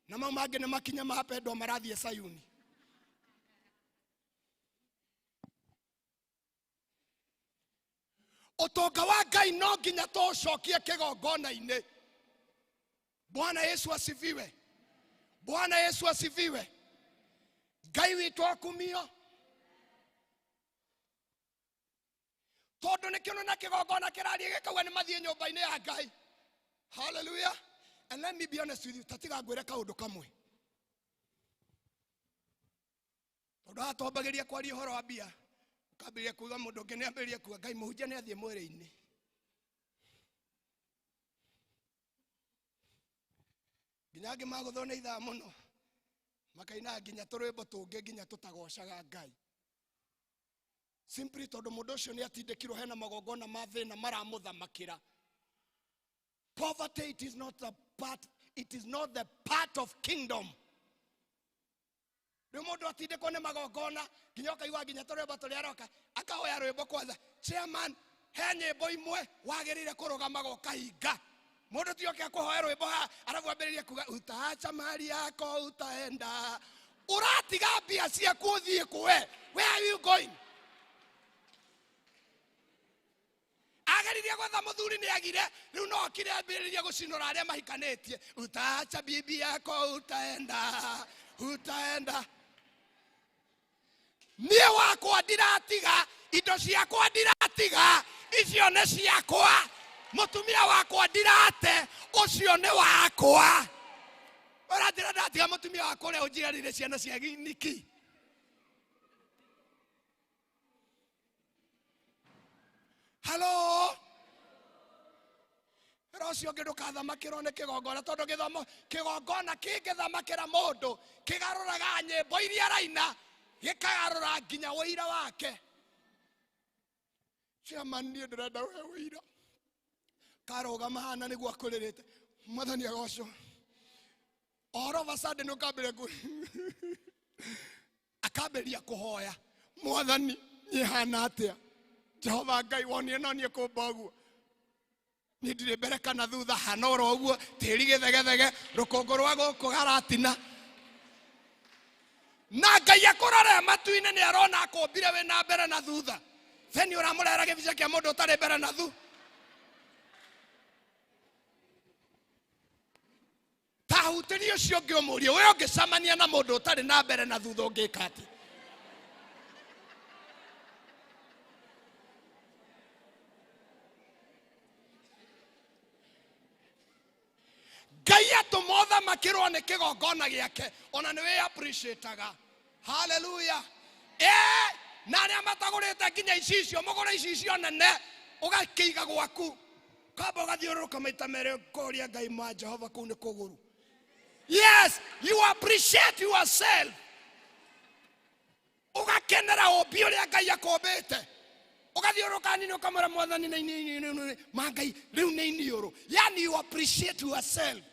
na mau mangĩ nĩ makinya mapendwa marathiĩ Sayuni. Ũtonga wa Ngai no nginya tũũcokie kĩgongona-inĩ. Bwana Yesu asifiwe. Bwana Yesu asifiwe. Ngai witũ akumio. Tondũ nĩkĩo na kĩgongona kĩraria gĩkauga nĩ mathiĩ nyũmba-inĩ ya Ngai. Hallelujah. And let me be honest with you, tatiga ngwĩre kaũndũ kamwe. Tondũ haha twambagĩrĩria kwaria ũhoro wa mbia, ũkambĩrĩria kuuga mũndũ ũngĩ nĩambĩrĩria kuuga Ngai mũhunjia nĩathiĩ mwĩrĩ-inĩ. Nginya angĩ magũthwo nĩ ithaa mũno makaina nginya tũrwĩmbo tũngĩ nginya tũtagocaga Ngai, simply tondũ mũndũ ũcio nĩ atindĩkirwo hena magongona ma thĩna maramũthamakĩra. Poverty, it is not the part, it is not the part of kingdom. Rĩu mũndũ atindĩkwo nĩ magongona nginya ũkaigua nginya tũrwĩmbo tũrĩa aroka akahoya rwĩmbo kwanza. Chairman, he nyĩmbo imwe wagĩrĩire kũrũgamaga ũkahinga. Mũndũ ti oke akũhoya rwĩmbo haha arabu ambĩrĩrie kuga utaacha mali yako utaenda. Ũratiga mbia ciaku ũthiĩ kũ we? Where are you going? Ageririe gwetha mũthuri nĩ agire, rĩu no okire ambĩrĩrie gũcinũra arĩa mahikanĩtie. Utaacha bibi yako utaenda, utaenda. Niĩ wakwa ndiratiga, indo ciakwa ndiratiga, icio nĩ ciakwa. Mũtumia wakwa ndirate, ũcio nĩ wakwa. Ũranjĩra ndatiga mũtumia wakwa ũrĩa ũnjiarĩire ciana cia niki. Hello? Wĩra ũcio ũngĩ ndũkathamakĩrwo nĩ kĩgongona, tondũ gĩthomo kĩgongona kĩngĩthamakĩra mũndũ kĩgarũraga nyĩmbo iria araina, gĩkagarũra nginya ũira wake. Chairman, niĩ ndĩrenda ũhe ũira. Karũgama hana nĩguo akũrĩrĩte. Mwathani agocwo. All of a sudden ũkambĩrĩria akambĩrĩria kũhoya. Mwathani, niĩ hana atĩa? Jehova Ngai wonire no niĩ kũmba ũguo. Niĩ ndirĩ mbere kana thutha, hana oro ũguo, tĩri gĩthegethege, rũkũngũ rwa gũkũ garatina. Na Ngai akũrore matu-inĩ nĩ arona akũmbire wĩna mbere na thutha. Then ũramũrehera gĩbica kĩa mũndũ ũtarĩ mbere na thutha. Tahutĩria ũcio ũngĩ ũmũrie, we ũngĩcemania na mũndũ ũtarĩ na mbere na thutha ũngĩka atĩa? Kĩngĩtũma ũthamakĩrwo nĩ kĩgongona gĩake ona nĩ wĩ appreciataga. Haleluya. Na arĩa matagũrĩte nginya icicio mũgũre icicio nene ũgakĩiga gwaku kamba ũgathiũrũrũka maita merĩ ũkoria Ngai ma Jehova kũu nĩ kũgũru. Yes, you appreciate yourself. Ũgakenera ũmbi ũrĩa Ngai akũmbĩte. Ũgathiũrũrũka nini ũkamwĩra mwathani na ini ma Ngai rĩu nĩ iniũrũ. Yani you appreciate yourself.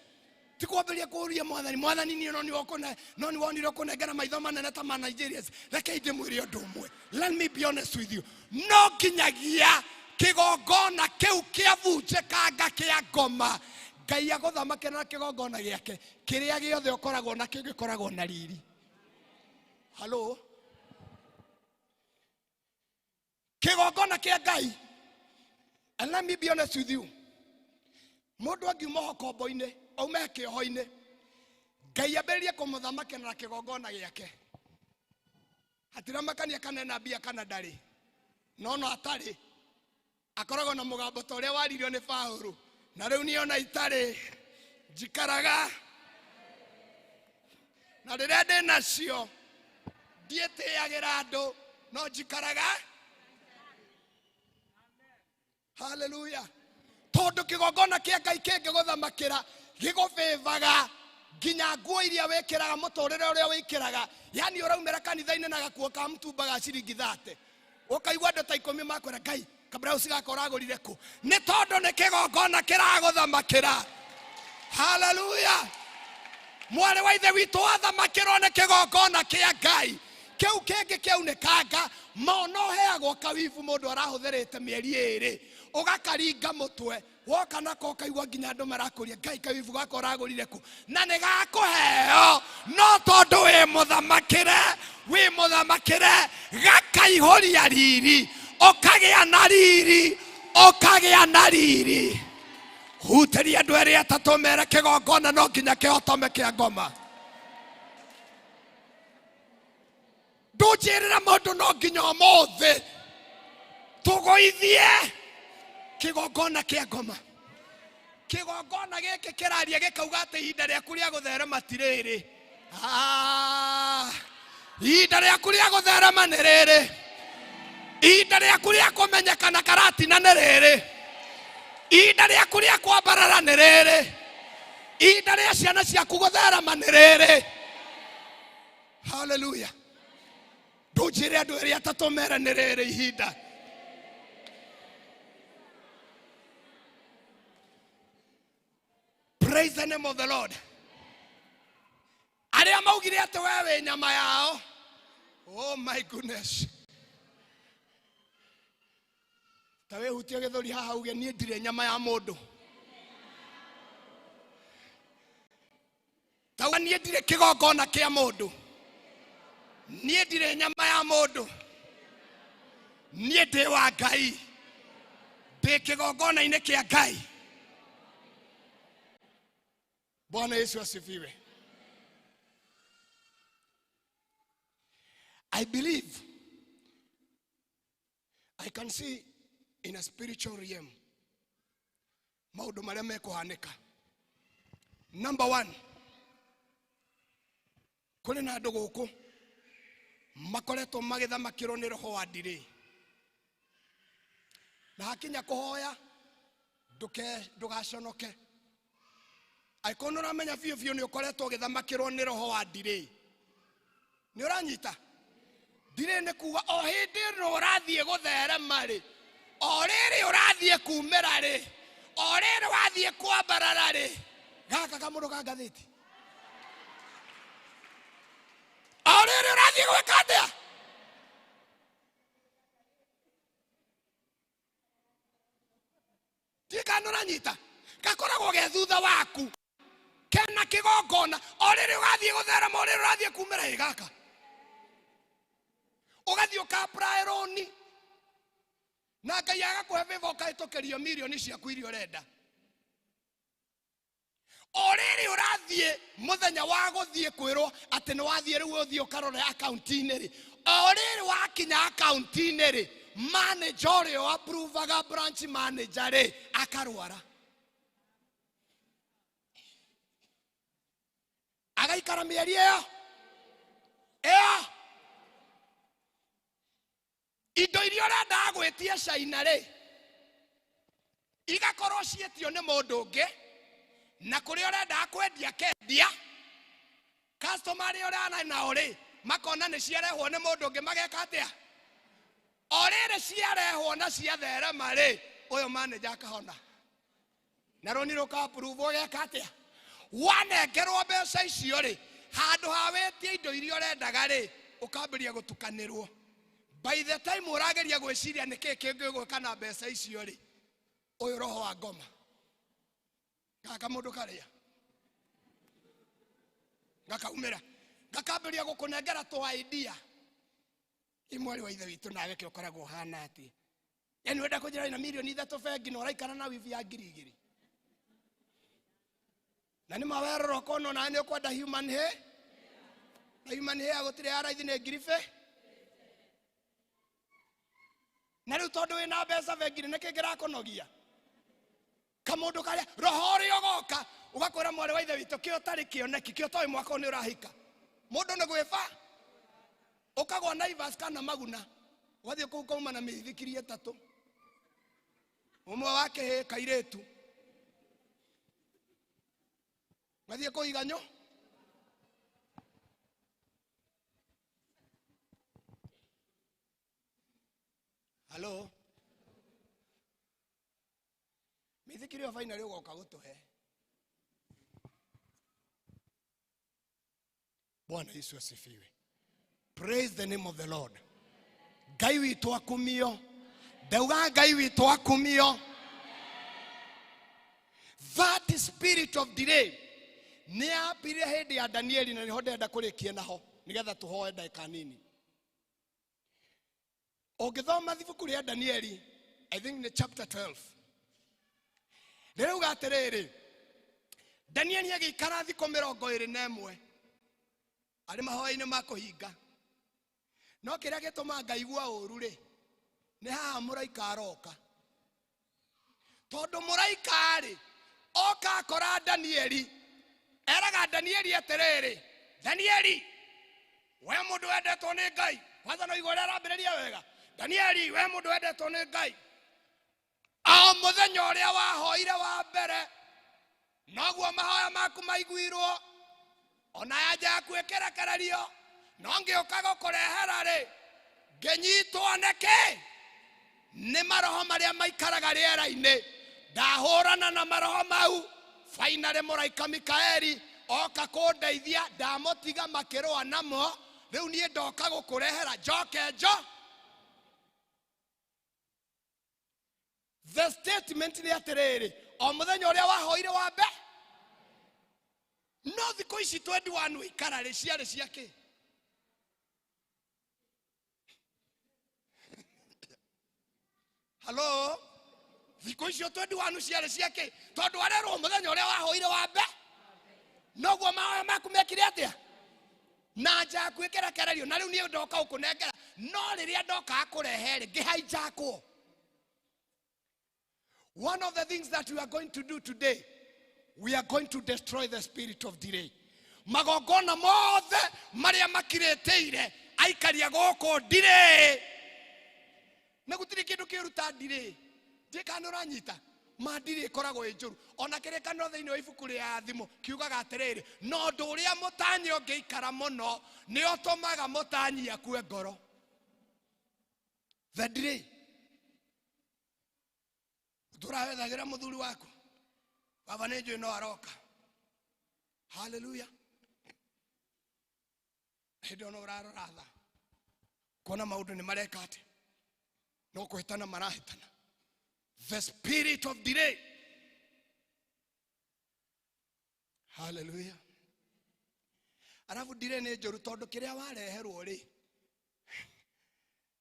Ti kwambĩrĩria kũũria mwathani, mwathani niĩ no nĩ no nĩ wonire ũkũnengera maitho manene ta ma Nigerians. Reke ndĩmwĩre ũndũ ũmwe. Let me be honest with you. No nginyagia kĩgongona kĩu kĩabunjĩkanga kĩa ngoma Ngai agũthamakĩra na kĩgongona gĩake kĩrĩa gĩothe ũkoragwo nakĩo gĩkoragwo na riri. Hello? Kĩgongona kĩa Ngai. And let me be honest with you. Mũndũ angiuma hokombo-inĩ aume kĩoho-inĩ Ngai ambĩrĩrie kũmũthamakĩra na kĩgongona gĩake hatiramakania kana ena mbia kana ndarĩ no no atarĩ akoragwo na mũgambo ta ũrĩa waririo nĩ Paũlũ na rĩu niĩ ona itarĩ njikaraga na rĩrĩa ndĩ nacio ndiĩtĩagĩra andũ no njikaraga. Haleluya. Tondũ kĩgongona kĩa Ngai kĩngĩgũthamakĩra gĩgũbĩvaga nginya nguo iria wĩkĩraga mũtũrĩre ũrĩa wĩkĩraga. Yani ũraumĩra kanitha-inĩ na gakuo ka mũtumba ga ciringi 30 ũkaigua andũ ta 10 makwĩra Ngai kabrausi gaka ũragũrire kũ? Nĩ tondũ nĩ kĩgongona kĩragũthamakĩra. Haleluya. Mwarĩ wa ithe witũ wathamakĩrwo nĩ kĩgongona kĩa Ngai kĩu kĩngĩ kĩaunĩkanga mona ũheagwo kawibu mũndũ arahũthĩrĩte mĩeri ĩrĩ ũgakaringa mũtwe woka nako ũkaigua nginya andũ marakũria Ngai kawibu gaka ũragũrire kũ? Na nĩ gakũheo no tondũ wĩ mũthamakĩre gakaihũria riri ũkagĩa na riri ũkagĩa na riri. Hutĩria andũ erĩ atatũ mere kĩgongona no nginya kĩhotome kĩa ngoma. Ndũnjĩrĩra mũndũ no nginya ũmũthĩ tũgũithie kĩgongona kĩa ngoma. Kĩgongona gĩkĩ kĩraria gĩkauga atĩ ihinda rĩaku rĩa gũtherema ti rĩrĩ. Ihinda rĩaku rĩa gũtherema nĩ rĩrĩ. Ihinda rĩaku rĩa kũmenyekana karatina nĩ rĩrĩ. Ihinda rĩaku rĩa kwambarara nĩ rĩrĩ. Ihinda rĩa ciana ciaku gũtherema nĩ rĩrĩ. Haleluya. Ndũnjĩre andũ erĩ atatũ mere nĩ rĩrĩ ihinda. Praise the name of the Lord. Arĩa maugire atĩ we wĩ nyama yao. Oh my goodness. Ta wĩhutie gĩthũri haha uge niĩ ndirĩ nyama ya mũndũ. Ta uga niĩ ndirĩ kĩgongona kĩa mũndũ. Niĩ ndirĩ nyama ya mũndũ. Niĩ ndĩ wa Ngai. Ndĩ kĩgongona-inĩ kĩa Ngai. Bwana Yesu asifiwe. I believe I can see in a spiritual realm maũndũ marĩa mekũhanĩka. Number 1, kũrĩ na andũ gũkũ makoretwo magĩthamakĩrwo nĩ roho wa ndirĩ na hakinya kũhoya ndũgaconoke. Angĩkorwo nĩ ũramenya biũ biũ nĩ ũkoretwo ũgĩthamakĩrwo nĩ roho wa ndirĩ, nĩ ũranyita? Ndirĩ nĩ kuga o hĩndĩ ĩno ũrathiĩ gũtherema rĩ, o rĩrĩ ũrathiĩ kumĩra rĩ, o rĩrĩ wathiĩ kwambarara rĩ, gaka kamũndũ ka ngathĩti, o rĩrĩ ũrathiĩ gwĩka atĩa? Ndiũĩ kana nĩ ũranyita? Gakoragwo ge thutha waku kena kĩgongona o rĩrĩ ũgathiĩ gũtherema, o rĩrĩ ũrathiĩ kumĩra ĩ gaka ũgathiĩ ũka-apply rũni na Ngai agakũhe favor ũkahĩtũkĩrio mirioni ciaku iria ũrenda. O rĩrĩ ũrathiĩ mũthenya wa gũthiĩ kwĩrwo atĩ nĩ wathiĩ rĩu ũthiĩ ũkarore akaunti-inĩ rĩ, o rĩrĩ wakinya akaunti-inĩ rĩ, manager ũrĩa ũapprovaga branch manager rĩ akarwara. Agaikara mĩeri ĩyo ĩyo indo iria ũrendaga gwĩtia China rĩ igakorwo ciĩtio nĩ mũndũ ũngĩ na kũrĩa ũrendaga kwendia kendia customer arĩa ũrana nao rĩ makona nĩ ciarehwo nĩ mũndũ ũngĩ mageka atĩa o rĩrĩ ciarehwo na ciatherema rĩ ũyũ manager akahona na rũni rũka approve ũgeka atĩa wanengerwo mbeca icio rĩ handũ ha wĩtie indo iria ũrendaga rĩ ũkambĩrĩria gũtukanĩrwo. By the time ũrageria gwĩciria nĩ kĩĩ kĩngĩ ũgwĩka na mbeca icio rĩ ũyũ roho wa ngoma gaka mũndũ karĩa gakaumĩra gakambĩrĩria gũkũnengera tũ idea imwe wa ithe witũ nawe kĩ ũkoragwo ũhana atĩa yani wenda kũnjĩra na milioni 3 bengi na ũraikara na wibi ya 2000 na nĩ mawerora ũkona onawe nĩ ũkwenda human hair na human hair gũtirĩ ya raithi nĩ ngiribe na rĩu tondũ wĩna mbeca bengi-inĩ nĩkĩ kĩrakũnogia kamũndũ karĩa roho ũrĩa ũgoka ũgakwĩra mwarĩ wa ithe witũ kĩo ũtarĩ kĩoneki kĩo toĩ mwaka ũyũ nĩ ũrahika mũndũ nĩ gwĩba ũkagwa Naivas kana Maguna ũgathiĩ kũu ũkauma na mĩithikiri 3 ũmwe wa kĩhĩ kairĩtu ũgathiĩ kũiga nyũ Hello. Mĩithikiri ĩyo finally ũgoka gũtũhe. Bwana Yesu asifiwe. Praise the name of the Lord. Ngai witũ akumio. Ndauga Ngai witũ akumio. That spirit of delay nĩ yambire hĩndĩ ya Danieli na nĩho ndĩrenda kũrĩkia naho nĩgetha tũhoe ndagĩka nini. Ũngĩthoma ibuku rĩa Danieli, I think nĩ chapter 12. Rĩrauga atĩrĩrĩ, Danieli agĩikara thikũ 21 arĩ mahoya-inĩ ma kũhinga. No kĩrĩa gĩtũmaga ngaigua ũru rĩ, nĩ haha mũraika aroka. Tondũ mũraika rĩ, oka akora Danieli, eraga Danieli atĩrĩrĩ, Danieli, we mũndũ wendetwo nĩ Ngai, kwanza no igua ũrĩa arambĩrĩria wega. Danieli, we mũndũ wendetwo nĩ Ngai, o mũthenya ũrĩa wahoire wa mbere noguo mahoya maku maiguirwo ona yanja yaku ĩkĩrekererio no ngĩũka gũkũrehera rĩ ngĩnyitwo nĩkĩ nĩ maroho marĩa maikaraga rĩera-inĩ ndahũrana na maroho mau finally mũraika Mikaeli oka kũndeithia ndamũtiga makĩrũa namo rĩu niĩ ndoka gũkũrehera njoke njo. The statement nĩ atĩrĩrĩ o mũthenya ũrĩa wahoire wa mbe no thikũ ici 21 ikara rĩ ciarĩ cia kĩ Hello thikũ icio 21 ciarĩ cia kĩ tondũ arerwo mũthenya ũrĩa wahoire wa mbe noguo mahoya maku mekire atĩa na nja yaku ĩkĩrekererio na rĩu niĩ ndoka gũkũnengera no rĩrĩa ndoka kũrehe rĩ ngĩhaijakwo. One of the things that we are going to do today, we are going to destroy the spirit of delay. Magongona mothe marĩa makirĩtĩire aikaria gũkũ delay. Na gũtirĩ kĩndũ kĩruta delay. Ndiĩ kana ũranyita ma delay ĩkoragwo ĩ njũru. Ona kĩrĩkanĩro thĩinĩ wa ibuku rĩa Thimo kiugaga atĩrĩrĩ, no ũndũ ũrĩa mũtanyi ũngĩikara mũno nĩ ũtũmaga mũtanyi akue ngoro. The delay. Tũrawethagira mũthuri waku baba nĩ njũĩ no aroka. Hallelujah. Hĩndĩ ĩyo no ũrarora thaa kuona maũndũ nĩ mareka atĩ no kũhĩtana marahĩtana. The spirit of delay. Hallelujah. Arabu delay nĩ njũru tondũ kĩrĩa wareherwo rĩ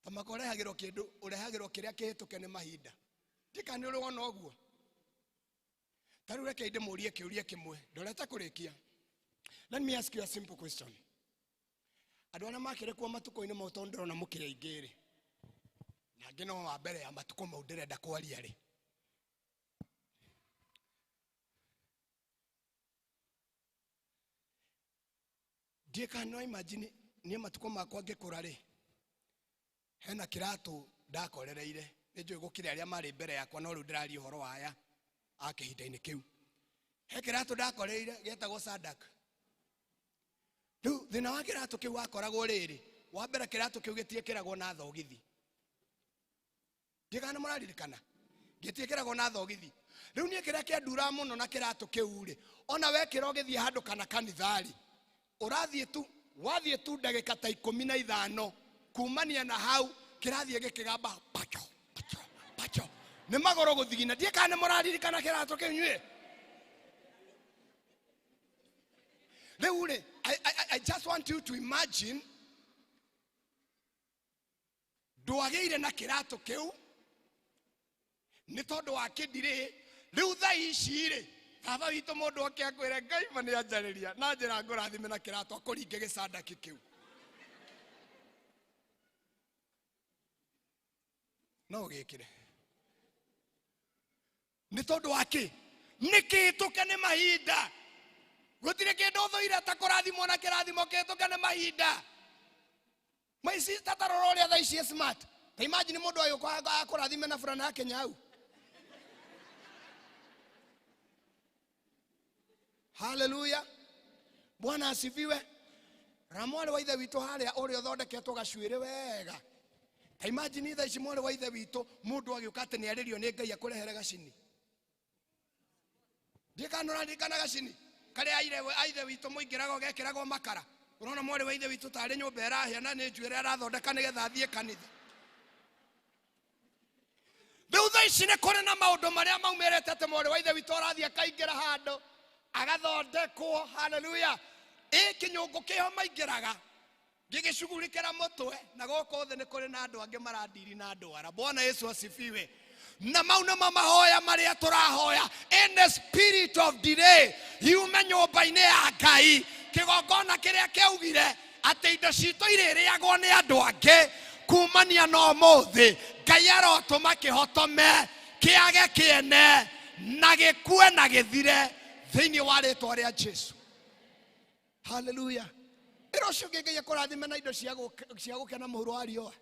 ta maka ũrehagĩrwo kĩndũ ũrehagĩrwo kĩrĩa kĩhĩtũke nĩ mahinda. Ndika nĩ ũrĩ wona ũguo. Ta rĩu reke ndĩmũrie kĩũria kĩmwe ndorete kũrĩkia. Let me ask you a simple question. Andũ arĩa makĩrĩ kuo matukũ-inĩ mau tondũ ndĩrona mũkĩrĩ aingĩ rĩ na angĩ no wa mbere ya matukũ mau ndĩrenda kwaria rĩ Ndiĩ kana no imagine niĩ matukũ makwa ngĩkũra rĩ, hena kĩratũ ndakorereire. Nĩ njũĩ gũkĩrĩ arĩa marĩ mbere yakwa, no rĩu ndĩraria ũhoro wa aya a kĩhinda-inĩ kĩu. He kĩratũ ndakorereire gĩetagwo Sadak. Rĩu thĩna wa kĩratũ kĩu wakoragwo rĩrĩ, wa mbere kĩratũ kĩu gĩtiĩkĩragwo na thogithi. Ndiĩ kana mũraririkana, gĩtiĩkĩragwo na thogithi. Rĩu niĩ kĩrĩa kĩanduraga mũno na kĩratũ kĩu rĩ, ona wekĩra ũgĩthiĩ handũ kana kanitha-rĩ, ũrathiĩ tu, wathiĩ tu ndagĩka ta 15 kumania na hau kĩrathiĩ gĩkĩgamba pacho pacho pacho, nĩ magũrũ gũthigina. Ndiĩ kana nĩ mũraririkana kĩratũ kĩu inyuĩ. Rĩu rĩ, I just want you to imagine ndwagĩire na kĩratũ kĩu nĩ tondũ wa kĩndirĩ. Rĩu thaa ici rĩ, baba witũ mũndũ oke akwĩre Ngai ma nĩ anjarĩria na njĩra ngũrathime na kĩratũ akũringe gĩcandaki kĩu. No ũgĩkĩre nĩ tondũ wa kĩ? Nĩ kĩhĩtũke nĩ mahinda. Gũtirĩ kĩndũ ũthũire ta kũrathimwo na kĩrathimo kĩhĩtũke nĩ mahinda. My sister, ta rora ũrĩa thaa ici smart. Ta imagine mũndũ agĩũka akũrathime na burana yake nyau. Hallelujah. Bwana asifiwe. Na mwarĩ wa ithe witũ harĩa ũrĩa ũthondeketwo gacuĩrĩ wega. Ta imagine thaa ici mwarĩ wa ithe witũ mũndũ agĩũka atĩ nĩ arĩrio nĩ Ngai akũrehere gacini. Ndiĩ kana ũraririkana gacini karĩa aithe witũ mũingĩraga ũgekĩragwo makara. Ũrona mwarĩ wa ithe witũ tarĩ nyũmba ĩrahĩa na nĩ njuĩrĩ arathondeka nĩgetha athiĩ kanitha. Rĩu thaa ici nĩ kũrĩ na maũndũ marĩa maumĩrĩte atĩ mwarĩ wa ithe witũ ũrathiĩ akaingĩra handũ agathondekwo. Hallelujah. Ĩ kĩnyũngũ kĩho maingĩraga gĩgĩcugurikĩra mũtwe, na gũkũ thĩ nĩ kũrĩ na andũ angĩ marandiri na ndwara. Bwana Yesu asifiwe. Na mau nĩmo mahoya marĩa tũrahoya in the spirit of delay yume nyũmba-inĩ ya Ngai. Kĩgongona kĩrĩa kĩaugire atĩ indo citũ irĩrĩagwo nĩ andũ angĩ kumania na ũmũthĩ, Ngai arotũma kĩhotome kĩage kĩene na gĩkue na gĩthire thĩinĩ wa rĩtwa rĩa Jesu. Hallelujah. Ĩro ũcio ũngĩ Ngai akũrathime na indo cia gũkena mũhuro wa riũa,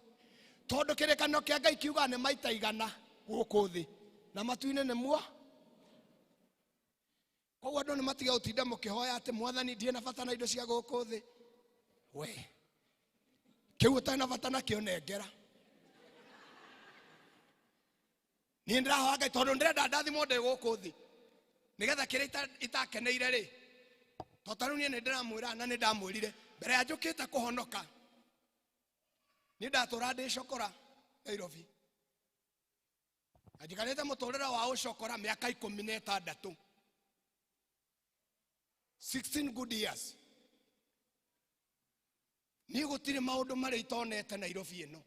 tondũ kĩrĩkanĩro kĩa Ngai kiugaga nĩ maita 100 gũkũ thĩ na matu-inĩ nĩ muo. Koguo andũ nĩ matige gũtinda mũkĩhoya atĩ Mwathani ndirĩ na bata na indo cia gũkũ thĩ. We kĩu ũtarĩ na bata nakĩo nengera. Niĩ ndĩrahoya Ngai tondũ ndĩrenda ndathimwo ndĩ gũkũ thĩ nĩgetha kĩrĩa itakeneire rĩ, to ta rĩu niĩ nĩ ndĩramwĩra na nĩ ndamwĩrire mbere ya njũkĩte kũhonoka, niĩ ndatũra ndĩ cokora Nairobi. Na njikarĩte mũtũrĩre wa ũcokora mĩaka 16. 16 good years. Niĩ gũtirĩ maũndũ marĩa itonete Nairobi ĩno.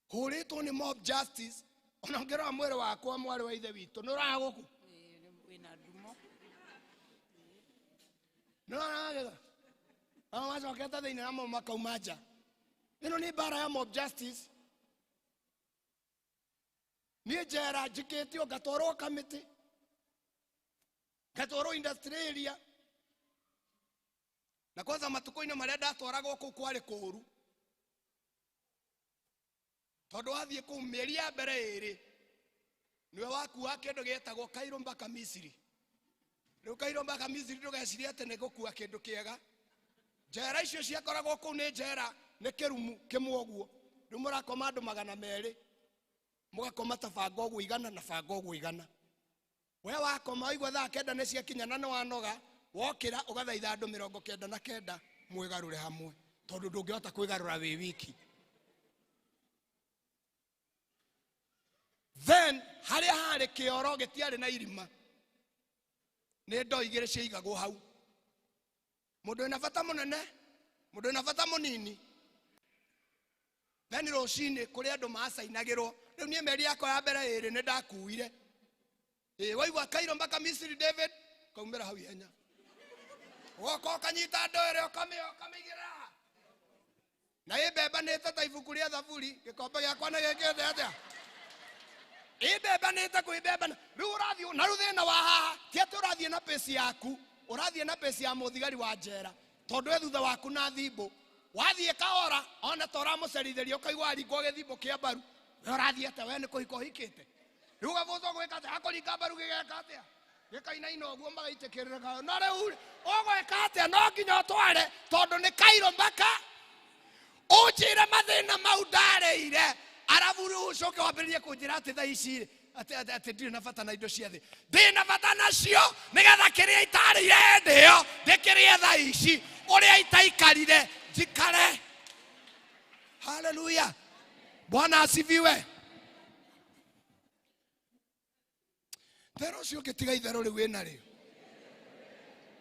Hũrĩtwo nĩ mob justice, ona ũngĩrora mwĩrĩ wakwa mwarĩ wa ithe witũ, nĩ ũraga gũkũ? Wĩna ndumo. Nĩ ũraga? Aya macokete thĩinĩ namo makauma nja. Ĩno nĩ mbara ya mob justice. Niĩ njera njikĩtio ngatwarwo kamĩtĩ, ngatwarwo industry area. Na kwanza matukũ-inĩ marĩa ndatwaragwo kũu kwarĩ kũũru, tondũ wathiĩ kũu mĩeri ya mbere ĩrĩ nĩwe wakuaga kĩndũ gĩetagwo Cairo mpaka Misiri. Rĩu Cairo mpaka Misiri ndũgecirie atĩ nĩ gũkua kĩndũ kĩega. Njera icio ciakoragwo kũu nĩ njera, nĩ kĩrumu kĩmwe ũguo. Rĩu mũrakoma andũ 200, mũgakoma ta banga ũguo 100 na banga ũguo 100. We wakoma waigua thaa 9 nĩ ciakinya na nĩ wanoga, wokĩra ũgathaitha andũ 99 mwĩgarũre hamwe, tondũ ndũngĩhota kwĩgarũra wĩ wiki. Then harĩa harĩ kĩoro gĩtiarĩ na irima, nĩ ndoo igĩrĩ ciaigagwo hau. Mũndũ wĩna bata mũnene, mũndũ wĩna bata mũnini. Then rũcinĩ kũrĩ andũ macainagĩrwo. Rĩu niĩ mĩeri yakwa ya mbere ĩrĩ nĩ ndakuire. Waigua Cairo mpaka Misiri David, kaumĩra hau ihenya. Ũgoka ũkanyita ndoo ĩrĩa ũkamĩigĩrĩra. Na ĩ mbembanĩte ta ibuku rĩa Thaburi, gĩkombe gĩakwa nĩ gĩkĩte atĩa? Ĩ mbembanĩte kwĩmbembana. Rĩu ũrathiĩ, na rĩu thĩna wa haha, ti atĩ ũrathiĩ na pesi yaku, ũrathiĩ na pesi ya mũthigari wa njera. Tondu e thutha waku na thimbo. Wathiĩ kahora ona ta ũramũcerithĩria ũkaigua aringwo gĩthimbo kĩa mbaru. We ũrathiĩ atĩa we nĩ kũhika ũhikĩte. Rĩu gabũthũ gwĩka atĩa? Akũringa mbaru gĩgeka atĩa? Gĩkainaina ũguo magaitĩkĩrĩra. No rĩu ũgwĩka atĩa? No nginya ũtware tondũ nĩ kairũ mpaka ũnjĩre mathĩna mau ndarĩire. Arabu rĩu ũcoke wambĩrĩrie kũnjĩra atĩ thaa ici atĩ ndirĩ na bata na indo cia thĩ. Ndĩ na bata nacio nĩgetha kĩrĩa itarĩire hĩndĩ ĩyo ndĩkĩrĩe thaa ici, ũrĩa itaikarire njikare. Haleluya, Bwana asifiwe. Thero ũcio ũngĩtiga itherũ rĩu wĩna rĩo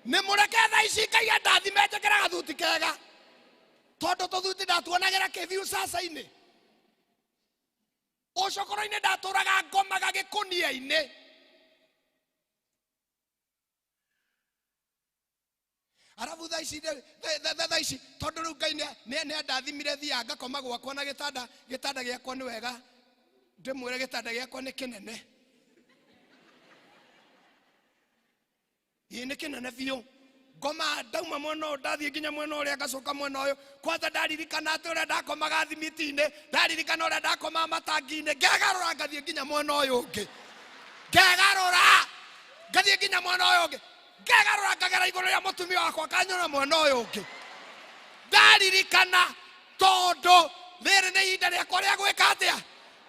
nĩ mũreke thaa ici Ngai andathime njĩkĩre gathuti kega tondũ tũthuti ndatuonagĩra kĩbiu caca-inĩ. Ũcokoro-inĩ ndatũraga ngomaga gĩkũnia-inĩ. Arabu thaa ici thaa ici tondũ rĩu Ngai nĩ andathimire thiaga ngakoma gwakwa na gĩtanda gĩakwa nĩ wega ndĩmwĩre gĩtanda gĩakwa nĩ kĩnene. Ĩĩ nĩ kĩnene biũ. Ngoma ndauma mwena ũyũ ndathiĩ nginya mwena ũrĩa ngacoka mwena ũyũ. Kwanza ndaririkana atĩ ũrĩa ndakomaga thimiti-inĩ, ndaririkana ũrĩa ndakomaga matangi-inĩ, ngegarũra ngathiĩ nginya mwena ũyũ ũngĩ. Ngegarũra ngathiĩ nginya mwena ũyũ ũngĩ. Ngegarũra ngagera igũrũ rĩa mũtumia wakwa kanyona mwena ũyũ ũngĩ. Ndaririkana tondũ rĩrĩ nĩ ihinda rĩakwa rĩa gwĩka atĩa?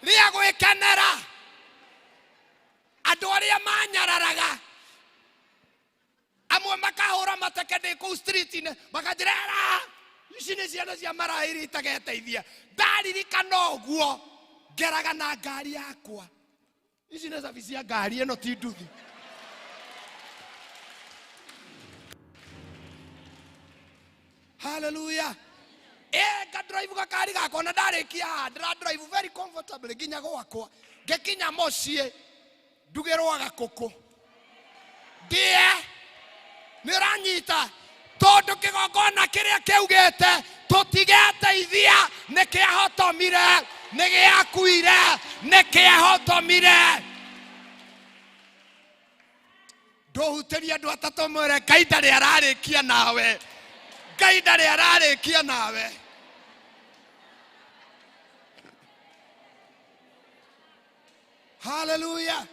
Rĩa gwĩkenera. Andũ arĩa manyararaga amwe makahũra mateke ndĩ kũu street-inĩ makanjĩra era ici nĩ ciana cia maraĩ iria itageteithia. Ndaririkana ũguo ngeraga na ngari yakwa. Ici nĩ cabi cia ngari ĩno ti nduthi. Hallelujah. Nga drive gakari gakwa na ndarĩkia haha ndĩra drive very comfortably nginya gwakwa. Ngĩkinya mũciĩ ndugĩrwo gakũkũ. Ndĩe nĩ ũranyita tondũ kĩgongona kĩrĩa kĩaugĩte tũtigeteithia nĩ kĩahotomire, nĩ gĩakuire, nĩ kĩahotomire. Ndũhutĩrie andũ atatũ mwĩre Ngai ndarĩ ararĩkia nawe. Ngai ndarĩ ararĩkia nawe. Hallelujah.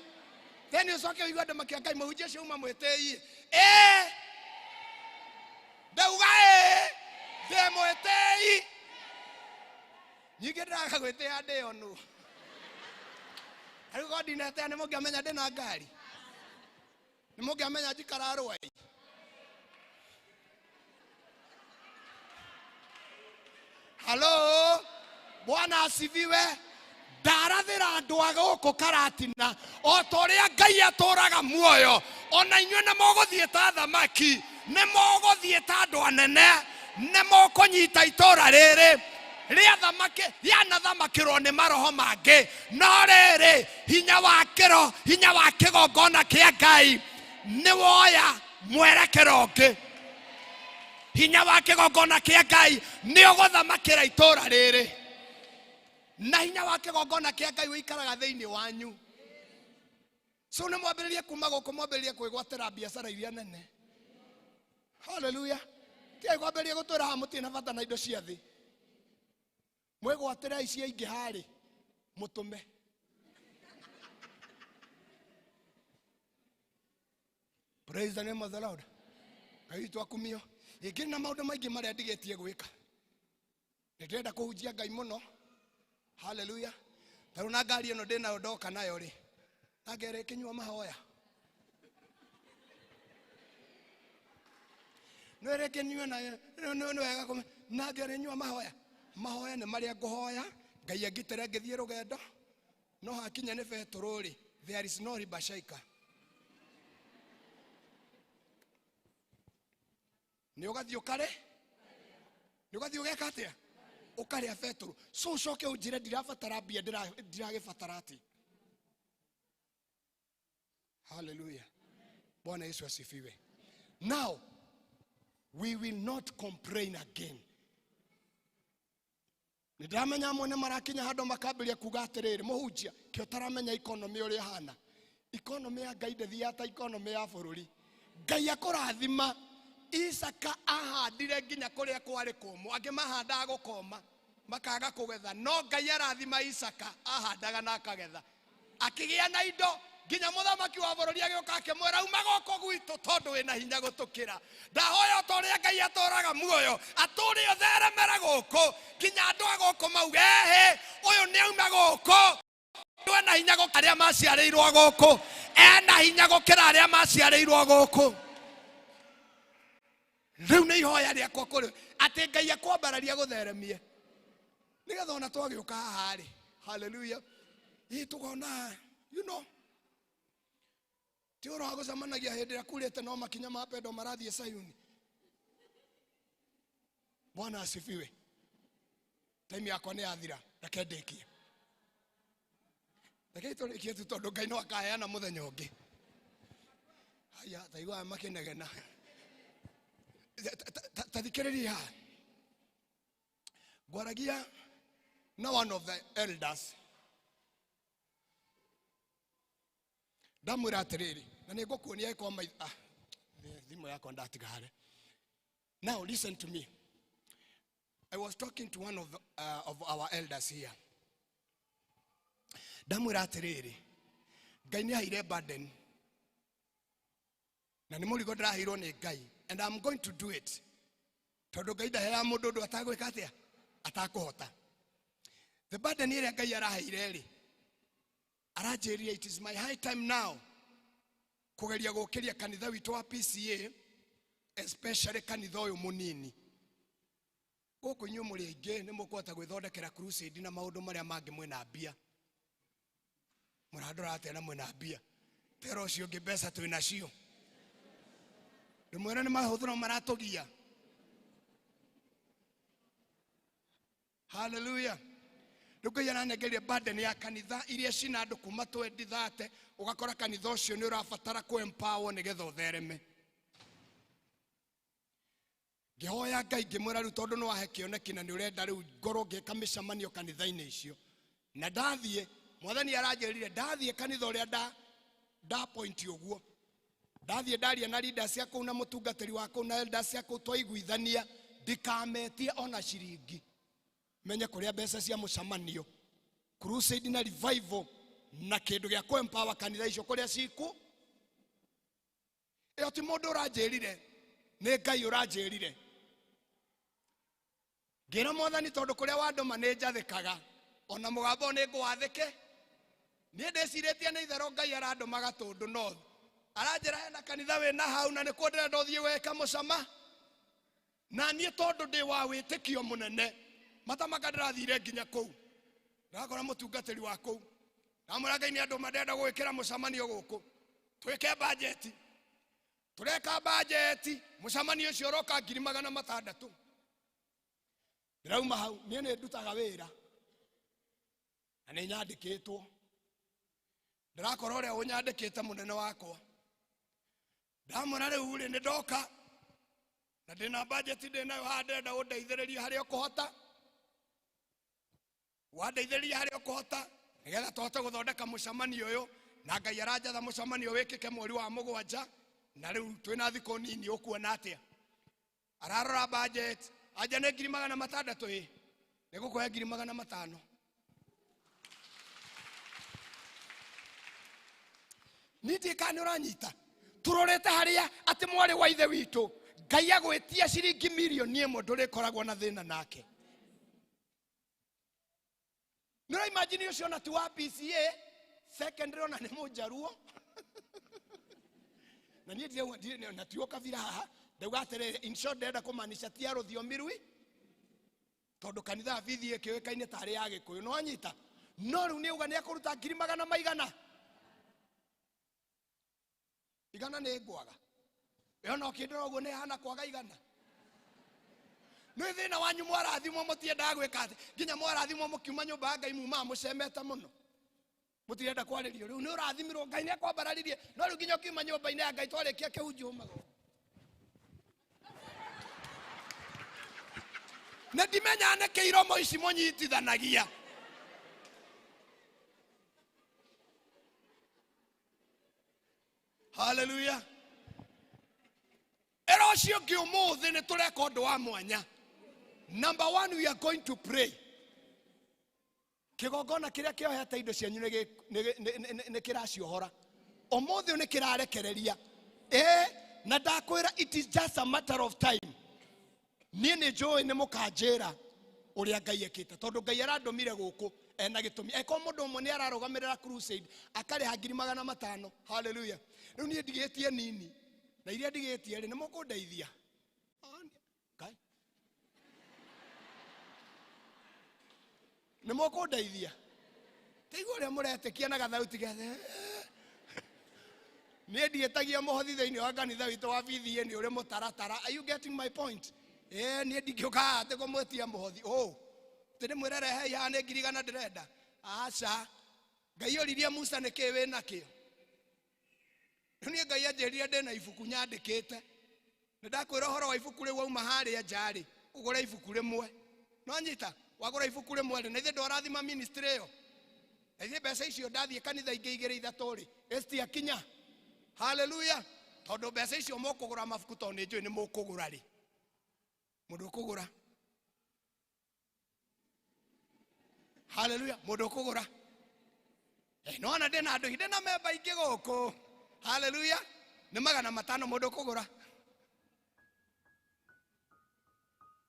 Then ũcoke ũigue andũ makiuga Ngai mũhunjia ũcio uma mwĩtĩi. Ĩĩ. Ndauga ĩĩ. Ndĩ mwĩtĩi. Ningĩ ndĩraga gwĩtĩĩa ndĩ o nũ. Rĩu korwo ndinetĩĩa nĩ mũngĩamenya ndĩna ngari. Nĩ mũngĩamenya njikara Rwai. Hello, Bwana asifiwe. Ndarathĩra andũ a gũkũ Karatina o ta ũrĩa Ngai atũraga muoyo, ona inyuĩ nĩ mũgũthiĩ ta thamaki, nĩ mũgũthiĩ ta andũ anene, nĩ mũkũnyita itũra rĩrĩ rĩa thamaki rĩanathamakĩrwo nĩ maroho mangĩ. No rĩrĩ hinya wa kĩro, hinya wa kĩgongona kĩa Ngai nĩ woya mwerekero ũngĩ. Hinya wa kĩgongona kĩa Ngai nĩ ũgũthamakĩra itũra rĩrĩ. Na hinya wa kĩgongona kĩa Ngai ũikaraga thĩinĩ wanyu. So nĩ mwambĩrĩrie kuma gũkũ, mwambĩrĩrie kwĩgwatĩra biacara iria nene. Hallelujah. Tigai kwambĩrĩria gũtwĩra haha mũtirĩ na bata na indo cia thĩ. Mwĩgwatĩre ici ingĩ harĩ mũtũme. Praise the name of the Lord. Ngai witũ akumio. Ĩngĩ na maũndũ maingĩ marĩa ndigĩtie gwĩka. Nĩ ndĩrenda kũhunjia Ngai mũno. Hallelujah. Ta rĩu na ngari ĩno ndĩnayo ndoka nayo rĩ, na ngere ĩkĩnyua mahoya. No ĩrĩ ĩkĩnyua nayo, nĩ wega na ngere ĩnyua mahoya. Mahoya nĩ marĩa ngũhoya, Ngai angitĩre ngĩthiĩ rũgendo. No hakinya nĩ betũrũ rĩ, there is no ribashaika. Nĩ ũgathiĩ ũkare? Nĩ ũgathiĩ ũgeka atĩa? Ũkarĩa betũrũ. So ũcoke ũnjĩre ndirabatara mbia, ndiragĩbatara atĩ. Hallelujah. Bwana Yesu asifiwe. Now, we will not complain again. Nĩ ndĩramenya amwe nĩ marakinya handũ makambĩrĩria kuga atĩrĩrĩ, mũhunjia, kĩ ũtaramenya economy ũrĩa ĩhana. Economy ya Ngai ndĩthiaga ta economy ya bũrũri. Ngai akũrathima, Isaka ahandire nginya kũrĩa kwarĩ kũmũ, angĩ mahandaga gũkoma makaga kũgetha, no Ngai arathima Isaka ahandaga na akagetha, akĩgĩa na indo nginya mũthamaki wa bũrũri agĩũka akĩmwĩra uma gũkũ gwitũ tondũ wĩna hinya gũtũkĩra. Ndahoya ta ũrĩa Ngai atũraga muoyo atũre ũtheremere gũkũ nginya andũ a gũkũ mauge ehe ũyũ nĩ auma gũkũ, ena hinya gũkĩra arĩa maciarĩirwo gũkũ, ena hinya gũkĩra arĩa maciarĩirwo gũkũ. Rĩu nĩ ihoya rĩakwa kũrĩ atĩ Ngai akwambararia gũtheremie nĩgetha ona twagĩũka haha rĩ, haleluya, ĩ tũkona you know ti ũhoro wa gũcemanagia hĩndĩ ĩrĩa kurĩte no makinya ma pendo marathiĩ Sayuni. Bwana asifiwe. Time yakwa nĩ yathira, reke ndĩkie, reke tũrĩkie tu tondũ Ngai no akaheana mũthenya ũngĩ. Haya, taiguaga makĩnegena. Ta thikĩrĩria haha, ngwaragia na one of the elders, ndamwĩra atĩrĩrĩ, na nĩ ngũkuonia ĩkorwo thimũ yakwa ndatiga harĩa. Now listen to me. I was talking to one of our elders here. Ndamwĩra atĩrĩrĩ, Ngai nĩ aheire burden na nĩ mũrigo ndĩraheirwo nĩ Ngai, and I'm going to do it tondũ Ngai ndaheaga mũndũ ũndũ atagwĩka atĩa, atakũhota. The burden ĩrĩa Ngai araheire rĩ, aranjĩrire it is my high time now kũgeria gũkĩria kanitha witũ wa PCA, especially kanitha ũyũ mũnini. Gũkũ inyuĩ mũrĩ aingĩ nĩ mũkũhota gwĩthondekera crusade na maũndũ marĩa mangĩ mwĩna mbia. Mũrandora atĩa na mwĩna mbia? Tera ũcio ũngĩ mbeca twĩ nacio. Ndĩmwĩre nĩ mahũthĩro maratũgia. Hallelujah. Rĩu Ngai aranengeria burden ya kanitha iria cina andũ kuma 2030, ũgakora kanitha ũcio nĩ ũrabatara kũ empower nĩgetha ũthereme. Ngĩhoya Ngai ngĩmwĩra rĩu tondũ nĩ wahe kĩoneki na nĩ ũrenda rĩu ngorwo ngĩka mĩcemanio kanitha-inĩ icio, na ndathiĩ, Mwathani aranjĩrire ndathiĩ kanitha ũrĩa nda point ũguo, ndathiĩ ndaria na leaders cia kũu na mũtungatĩri wa kũu na elders cia kũu, twaiguithania ndikametie ona ciringi, menye kũrĩa mbeca cia mũcemanio, crusade na revival na kĩndũ gĩa kũ empower kanitha icio kũrĩa ciku. Ĩyo ti mũndũ ũranjĩrire, nĩ Ngai ũranjĩrire. Ngĩra Mwathani tondũ kũrĩa wandũma nĩ njathĩkaga, ona mũgambo nĩ ngũwathĩke. Niĩ ndĩcirĩtie nĩ itherũ Ngai arandũma Gatũndũ North, aranjĩra hena kanitha wĩna hau na nĩkuo ndĩrenda ũthiĩ weke mũcama. Na niĩ tondũ ndĩ wa wĩtĩkio mũnene, matamaka ndĩrathire nginya kũu, ndakora mũtungatĩri wa kũu, ndamwĩra Ngai nĩ andũma ndĩrenda gwĩkĩra mũcemanio gũkũ, twĩke bajeti. Tũreka bajeti, mũcemanio ũcio ũroka ngiri magana matandatũ. Ndĩrauma hau, niĩ nĩ ndutaga wĩra na nĩ nyandĩkĩtwo, ndĩrakora ũrĩa ũnyandĩkĩte mũnene wakwa, ndamwĩra rĩu rĩ nĩ ndoka na ndĩna bajeti ndĩnayo haha, ndĩrenda ũndeithĩrĩrie harĩa ũkũhota, wandeithĩrĩrie harĩa ũkũhota nĩgetha tũhote gũthondeka mũcemanio ũyũ, na Ngai aranjatha mũcemanio wĩkĩke mweri wa mũgwanja, na rĩu twĩna thikũ nini, ũkuona atĩa? Ararora budget, anja nĩ ngiri magana matandatũ ĩ, nĩ ngũkũhe ngiri magana matano. Niĩ ndiũĩ kana nĩ ũranyita. Tũrorete harĩa atĩ mwarĩ wa ithe witũ Ngai agwĩtia ciringi mirioni ĩmwe ndũrĩkoragwo na thĩna nake. Nĩ ũra imagine ũcio ona ti wa PCA secondary, ona nĩ mũnjaruo. Na niĩ ndirauga, ndirĩ, na ti ũkabira haha, ndauga atĩrĩrĩ, in short ndĩrenda kũmaanisha ti a rũthiomi rui, tondũ kanitha ya PCA ĩkĩũĩkaine tarĩ ya Gĩkũyũ, nĩ wanyita? No rĩu nĩ auga nĩ ekũruta ngiri magana maigana? Igana nĩ ngwaga. Ĩyo no kĩndĩra ũguo nĩ hana kwaga igana. Nĩ thĩna wanyu mwarathimwo mũtiendaga gwĩka atĩ, nginya mwarathimwo mũkiuma nyũmba ya Ngai mumaga mũcemete mũno. Mũtirenda kwarĩrio. Rĩu nĩ ũrathimirwo, Ngai nĩ akwambararirie, no rĩu nginya ũkiuma nyũmba-inĩ ya Ngai twarĩkia kĩhunjio umaga. Na ndimenyaga nĩkĩ iromo ici mũnyitithanagia. Hallelujah. Ĩra Ũcio ũngĩ, ũmũthĩ nĩ tũreka ũndũ wa mwanya. Number one, we are going to pray. Kĩgongona kĩrĩa kĩohete indo cianyu nĩ kĩraciohora ũmũthĩ ũyũ, nĩ kĩrarekereria. Ĩ na ndakwĩra, it is just a matter of time. Niĩ nĩ njũĩ nĩ mũkanjĩra ũrĩa Ngai ekĩte, tondũ Ngai arandũmire gũkũ ena gĩtũmi. Eko mũndũ ũmwe nĩ ararũgamĩrĩra crusade akarĩha 500,000. Haleluya! Rĩu niĩ ndigĩtie nini na iria ndigĩtie rĩ, nĩ mũkũndeithia. Ngai, nĩ mũkũndeithia. Taigua ũrĩa mũretĩkia na gathauti gethe. Niĩ ndiĩtagia mũhothi thĩinĩ wa kanitha witũ wa BDA, nĩ ũrĩ mũtaratara. Are you getting my point? Ĩĩ, niĩ ndingĩũka haha atĩ kũmwĩtia mũhothi ũ atĩ ndĩmwĩre rehei haha nĩ 100,000 ndĩrenda. Aca. Ngai oririe Musa, nĩ kĩĩ wĩ nakĩo? Rĩu niĩ Ngai anjĩrire ndĩna ibuku nyandĩkĩte. Nĩ ndakwĩra ũhoro wa ibuku rĩu. Wauma harĩa nja rĩ, ũgũre ibuku rĩmwe. No nyita wagũra ibuku rĩmwe rĩ, na ithuĩ ndwarathima ministry ĩyo, na ithuĩ mbeca icio ndathiĩ kanitha ingĩ igĩrĩ ithatũ rĩ, ĩcitiakinya. Haleluya! Tondũ mbeca icio mũkũgũra mabuku, tondũ nĩ njũĩ nĩ mũkũgũra rĩ, mũndũ ũkũgũra. Haleluya! Mũndũ ũkũgũra. Eh, nona ndĩna andũ, ndĩna memba ingĩ gũkũ. Haleluya! Nĩ 500 mũndũ ũkũgũra.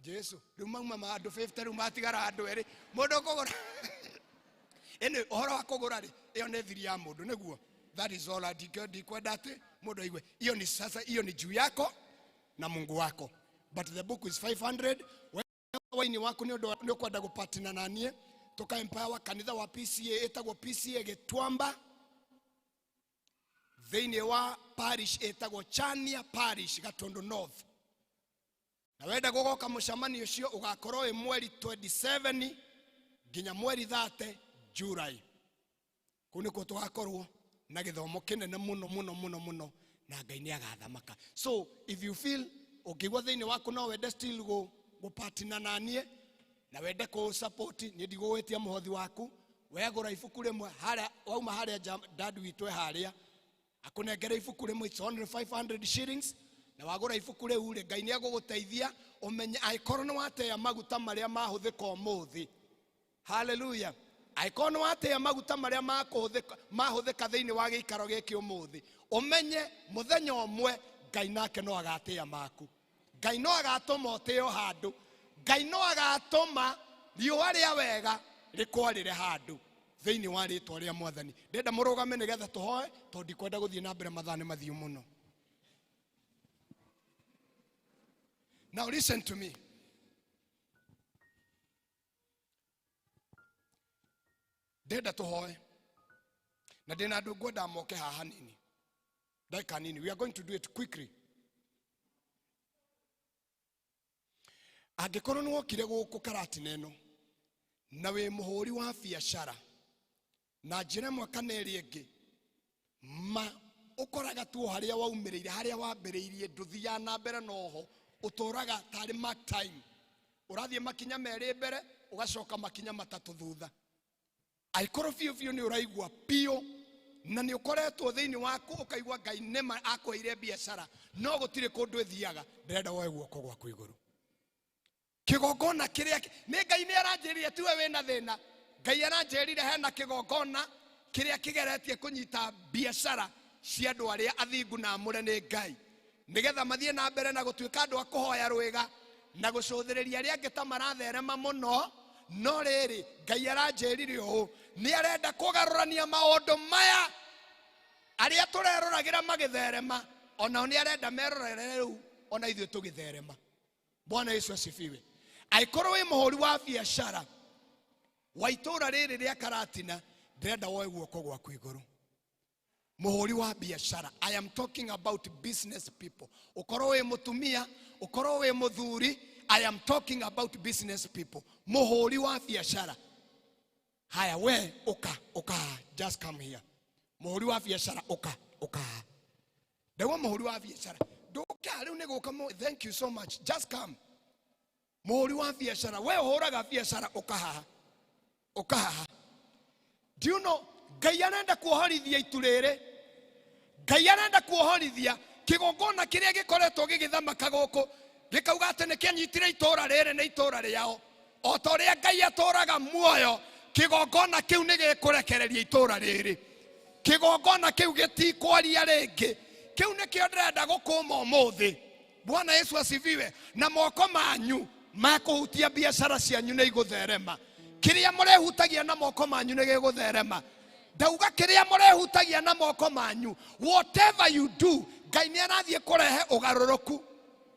Jesu, rĩu mauma ma andũ 50, rĩu matigara andũ erĩ. Mũndũ ũkũgũra. Ĩnĩ ũhoro wa kũgũra rĩ, ĩyo nĩ thiri ya mũndũ nĩguo. That is all. Ndikwenda atĩ mũndũ aigue hiyo ni sasa, hiyo ni juu yako na Mungu wako, but the book is 500. Waini waku nĩ ũndũ nĩ ũkwenda gũpatina na niĩ tũka empower kanitha wa PCA, ĩtagwo PCA Gĩtuamba, thĩinĩ wa parish ĩtagwo Chania Parish, Gatundu North. Na wenda gũgoka mũcemanio ũcio, ũgakorwo wĩ mweri 27 nginya mweri 30 July. Kũu nĩkuo tũgakorwo na gĩthomo kĩnene mũno mũno mũno mũno, na Ngai nĩ agathamaka. So if you feel, ũngĩigua thĩinĩ waku no wende still gũpatina na niĩ na wende kũ support, niĩ ndigũgwĩtia mũhothi waku. Wegũra ibuku rĩmwe harĩa wauma harĩa nja, dad witũ e harĩa akũnengere ibuku rĩmwe. It's only 500 shillings. Na wagũra ibuku rĩu rĩ, Ngai nĩ egũgũteithia ũmenye angĩkorwo nĩ watea maguta marĩa mahũthĩka ũmũthĩ. Haleluya! Angĩkorwo nĩ watea maguta marĩa makũhũthĩka mahũthĩka thĩinĩ wa gĩikaro gĩkĩ ũmũthĩ, ũmenye mũthenya ũmwe Ngai nake no agatĩa maku. Ngai no agatũma ũtĩo handũ. Ngai no agatũma riũa rĩa wega rĩkwarĩre handũ thĩinĩ wa rĩtwa rĩa Mwathani. Ndĩrenda mũrũgame nĩgetha tũhoe, tondũ ndikwenda gũthiĩ na mbere, mathaa nĩ mathiũ mũno. Now listen to me. Ndĩrenda tũhoe na ndĩna andũ ngwenda moke haha nini, ndagĩka nini. We are going to do it quickly. Angĩkorwo nĩ wokire gũkũ Karatina ĩno na wĩ mũhũri wa biacara na njĩra ĩmwe kana ĩrĩa ĩngĩ, ma ũkoraga tu o harĩa waumĩrĩire, harĩa wambĩrĩirie, ndũthiaga na mbere, noho ũtũraga tarĩ mark time, ũrathiĩ makinya merĩ mbere ũgacoka makinya matatũ thutha. Angĩkorwo biũ biũ nĩ ũraigua biũ na nĩ ũkoretwo thĩinĩ waku ũkaigua Ngai nĩma akũheire biacara no gũtirĩ kũndũ ĩthiaga, ndĩrenda woe guoko gwaku igũrũ. Kĩgongona kĩrĩa nĩ Ngai nĩ aranjĩrire, tiwe wĩna thĩna. Ngai aranjĩrire hena kĩgongona kĩrĩa kĩgeretie kũnyita biacara cia andũ arĩa athingu na amũre nĩ Ngai, nĩgetha mathiĩ na mbere na gũtuĩka andũ a kũhoya rwĩga na gũcũthĩrĩria arĩa angĩ ta maratherema mũno. No rĩrĩ, Ngai aranjĩrire ũũ, nĩ arenda kũgarũrania maũndũ maya. Arĩa tũreroragĩra magĩtherema, onao nĩ arenda merorere rĩu ona ithuĩ tũgĩtherema. Bwana Yesu asifiwe. Angĩkorwo wĩ mũhũri wa biacara wa itũũra rĩrĩ rĩa Karatina, ndĩrenda woe guoko gwaku igũrũ. Mũhũri wa biacara, I am talking about business people. Ũkorwo wĩ mũtumia, ũkorwo wĩ mũthuri, I am talking about business people. Mũhũri wa biacara, haya, we ũka, ũka, just come here. Mũhũri wa biacara, ũka, ũka. Ndaigua mũhũri wa biacara, ndũka rĩu nĩ gũka. Thank you so much, just come. Mũhũri wa biacara, we ũhũraga biacara, ũka haha, ũka haha. Do you know Ngai arenda kuohorithia itu rĩrĩ? Ngai arenda kuohorithia. Kĩgongona kĩrĩa gĩkoretwo gĩgĩthamaka gũkũ gĩkauga atĩ nĩ kĩanyitire itũũra rĩrĩ nĩ itũũra rĩao. O ta ũrĩa Ngai atũũraga muoyo, kĩgongona kĩu nĩ gĩkũrekereria itũũra rĩrĩ. Kĩgongona kĩu gĩtikwaria rĩngĩ. Kĩu nĩkĩo ndĩrenda gũkũma ũmũthĩ. Bwana Yesu asifiwe. Na moko manyu makũhutia biacara cianyu nĩ igũtherema. Kĩrĩa mũrehutagia na moko manyu nĩ gĩgũtherema. Ndauga kĩrĩa mũrehutagia na moko manyu, whatever you do, Ngai nĩ arathiĩ kũrehe ũgarũrũku.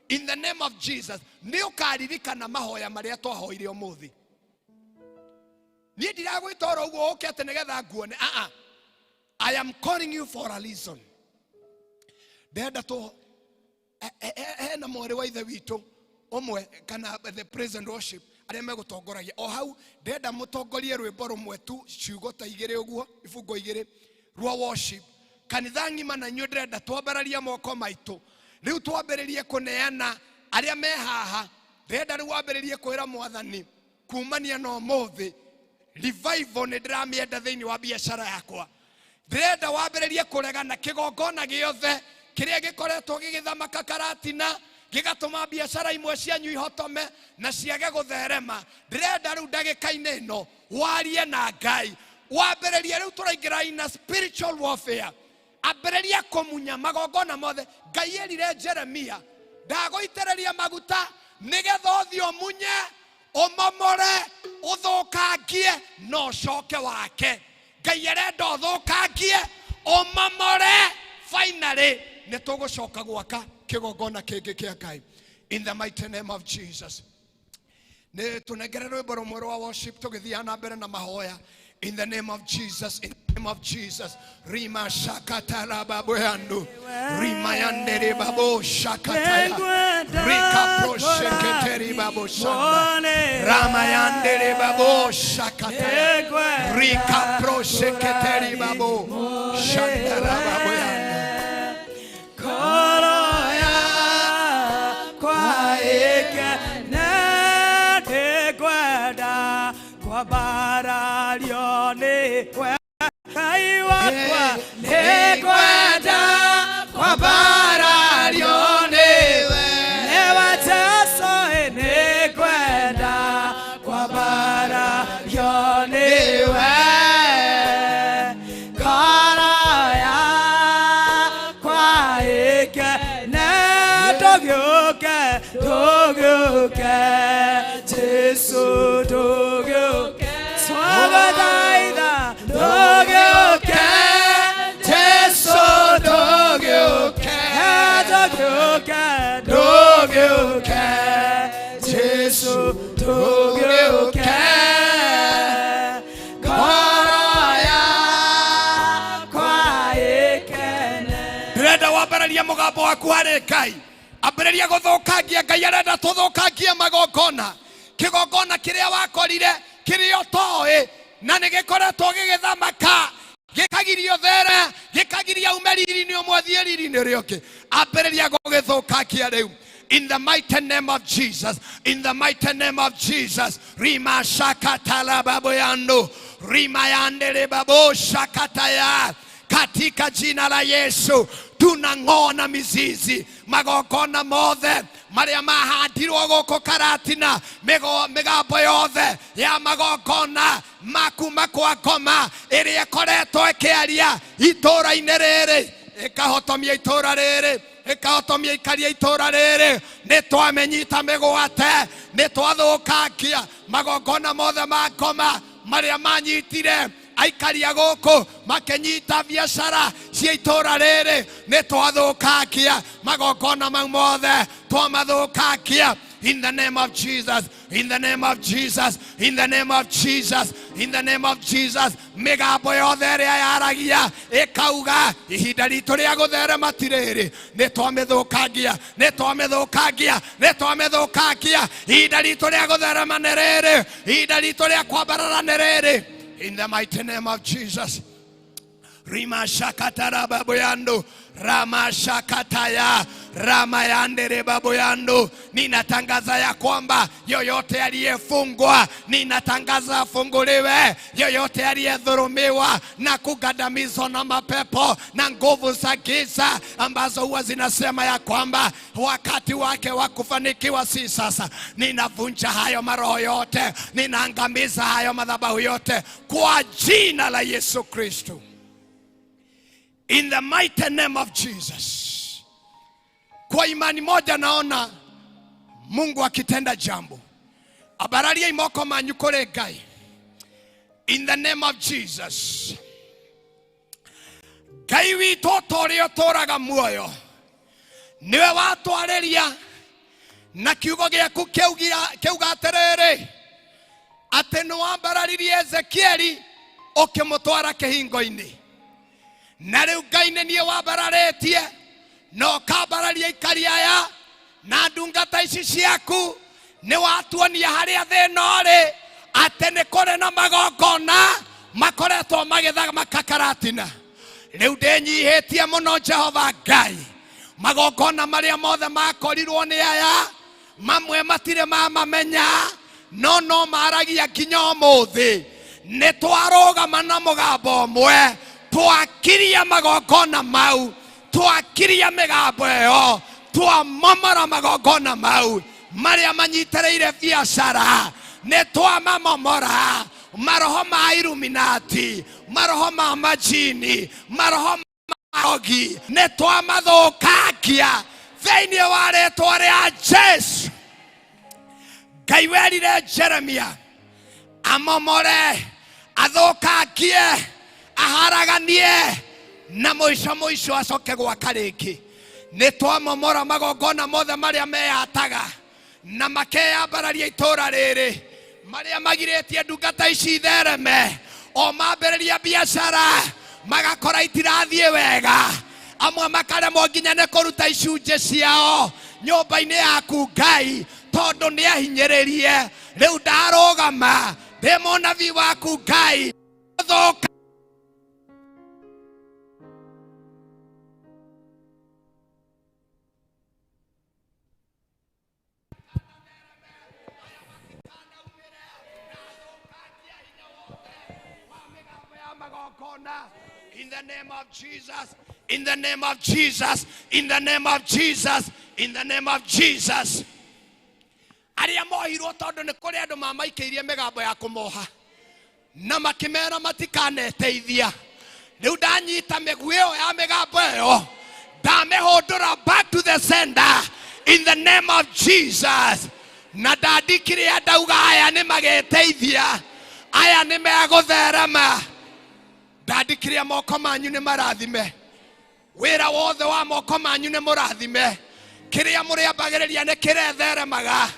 In the name of Jesus. Nĩ ũkaririkana mahoya marĩa twahoire ũmũthĩ. Niĩ ndiragwĩta oro ũguo ũke atĩ nĩgetha nguone. Ah ah. I am calling you for a reason. Ndĩrenda tũ hena mwarĩ wa ithe witũ ũmwe kana the praise and worship arĩa megũtongoragia o hau. Ndĩrenda mũtongorie rwĩmbo rũmwe tu, ciugo ta igĩrĩ ũguo, ibungo igĩrĩ rwa worship kanitha ng'ima. Na inyuĩ ndĩrenda twambararie moko maitũ rĩu, twambĩrĩrie kũneana arĩa me haha. Ndĩrenda rĩu wambĩrĩrie kwĩra Mwathani, kumania na ũmũthĩ revival nĩ ndĩramĩenda thĩinĩ wa biacara yakwa. Ndĩrenda wambĩrĩrie kũregana kĩgongona gĩothe kĩrĩa gĩkoretwo gĩgĩthamaka Karatina, gĩgatũma biacara imwe cianyu ihotome na ciage gũtherema. Ndĩrenda rĩu ndagĩka-inĩ ĩno warie na Ngai, wambĩrĩrie rĩu. Tũraingĩra in a spiritual warfare. Ambĩrĩria kũmunya magongona mothe. Ngai erire Jeremia, ndagũitĩrĩria maguta nĩgetha ũthiĩ ũmunye, ũmomore, ũthũkangie na ũcoke wake. Ngai arenda ũthũkangie, ũmomore, finally nĩ tũgũcoka gwaka kĩgongona kĩngĩ kĩa Ngai. In the mighty name of Jesus, nĩ tũnengere rwĩmbo rũmwe rwa worship tũgĩthiaga na mbere na mahoya. In the name of Jesus, in the name of Jesus. Rima shakatara babu yandu rima yandere babu shakataya rika prosheketeri babu shanda rama yandere babu shakataya rika prosheketeri babu shandara babu yandu. Ngoro yakwa ĩkene, nĩngwenda kwambarario nĩwe Ngai wakwa, nĩngwenda kwambarario nĩwe, nĩwe Jesũ, nĩngwenda kwambarario nĩwe. Ngoro yakwa ĩkene, ndũgĩũke, ndũgĩũke Jesũ, ndũgĩũke, twagũthaitha, ndũgĩũke Jesũ, ndũgĩũke, ndũgĩũke, ndũgĩũke Jesũ, ndũgĩũke. Ngoro yakwa ĩkene. Ndĩrenda wambararia mũgambo waku harĩ Ngai, ambĩrĩria gũthũkangia. Ngai arenda tũthũkangie magongona, kĩgongona kĩrĩa wakorire kĩrĩa ũtoĩ na nĩ gĩkoretwo gĩgĩthamaka, gĩkagiria ũthere, gĩkagiria ume riri-inĩ ũmwe ũthiĩ riri-inĩ ũrĩa ũngĩ. Ambĩrĩria gũgĩthũkangia rĩu. In the mighty name of Jesus, in the mighty name of Jesus. Rima shakatala babu yandu rima yandere babu shakataya. Katika jina la Yesu, tunang'oa na mizizi magongona mothe marĩa mahandirwo gũkũ Karatina, mĩgambo yothe ya magongona makuma kwa ngoma ĩrĩa ĩkoretwo ĩkĩaria itũũra-inĩ rĩrĩ, ĩkahotomia itũũra rĩrĩ, ĩkahotomia ikaria itũũra rĩrĩ, nĩ twamenyita mĩgwate, nĩ twathũkangia magongona mothe ma ngoma marĩa manyitire aikaria gũkũ, makĩnyita biacara cia itũũra rĩrĩ. Nĩ twathũkangia magongona mau mothe, twamathũkangia. In the name of Jesus, in the name of Jesus, in the name of Jesus, in the name of Jesus. Mĩgambo yothe ĩrĩa yaragia ĩkauga ihinda ritũ rĩa gũtherema ti rĩrĩ, nĩ twamĩthũkangia, nĩ twamĩthũkangia, nĩ twamĩthũkangia. Ihinda ritũ rĩa gũtherema nĩ rĩrĩ, ihinda ritũ rĩa kwambarara nĩ rĩrĩ. In the mighty name of Jesus. Rimashakatarababoyando ramashakataya ramayanderebaboyando. Ninatangaza ya kwamba yoyote aliyefungwa ninatangaza afunguliwe. Yoyote aliyedhulumiwa na kugandamizwa na mapepo na nguvu za giza ambazo huwa zinasema ya kwamba wakati wake wa kufanikiwa si sasa, ninavunja hayo maroho yote, ninaangamiza hayo madhabahu yote kwa jina la Yesu Kristo. In the mighty name of Jesus. Kwa imani moja naona Mungu akitenda jambo. Abararia imoko manyu kũrĩ Ngai. In the name of Jesus. Ngai witũ ta ũrĩa ũtũũraga muoyo, nĩwe watwarĩria na kiugo gĩaku kĩauga atĩrĩrĩ, atĩ nĩwambararirie Ezekieli ũkĩmũtwara kĩhingo-inĩ. Na rĩu Ngai nĩ niĩ wambararĩtie na ũkambararia aikari aya na ndungata ici ciaku. Nĩ watuonia harĩa thĩna ũrĩ, atĩ nĩ kũrĩ na magongona makoretwo magĩthamaka Karatina. Rĩu ndĩnyihĩtie mũno Jehova Ngai, magongona marĩa mothe makorirwo nĩ aya, mamwe matirĩ mamamenya, no no maragia nginya ũmũthĩ. Nĩ twarũgama na mũgambo ũmwe, twakiria magongona mau, twakiria mĩgambo ĩyo, twamomora magongona mau marĩa manyitĩrĩire biacara, nĩ twamamomora. Maroho ma Illuminati, maroho ma majini, maroho ma ogi, nĩ twamathũkangia thĩinĩ wa rĩtwa rĩa Jesu. Ngai werire Jeremia amomore, athũkangie, aharaganie, na mũico mũico acoke gwaka rĩngĩ. Nĩ twamomora magongona mothe marĩa meyataga na makeyambararia itũũra rĩrĩ, marĩa magirĩtie ndungata ici ithereme, o mambĩrĩria biacara magakora itirathiĩ wega, amwe makaremwo nginya nĩ kũruta icunjĩ ciao nyũmba-inĩ yaku Ngai, tondũ nĩ ahinyĩrĩrie. Rĩu ndarũgama ndĩ mũnabii waku Ngai, thũka In the name of Jesus, in the name of Jesus, in the name of Jesus, in the name of Jesus. Arĩa mohirwo tondũ nĩ kũrĩ andũ mamaikĩirie mĩgambo ya kũmoha na makĩmera matikaneteithia. Rĩu ndanyita mĩguĩ ĩyo ya mĩgambo ĩyo, ndamĩhũndũra back to the sender in the name of Jesus. Na ndandikire ndauga aya nĩ mageteithia, aya nĩ megũtherema. Ndandikire moko manyu nĩ marathime, wĩra wothe wa moko manyu nĩ mũrathime, kĩrĩa mũrĩambagĩrĩria nĩ kĩretheremaga,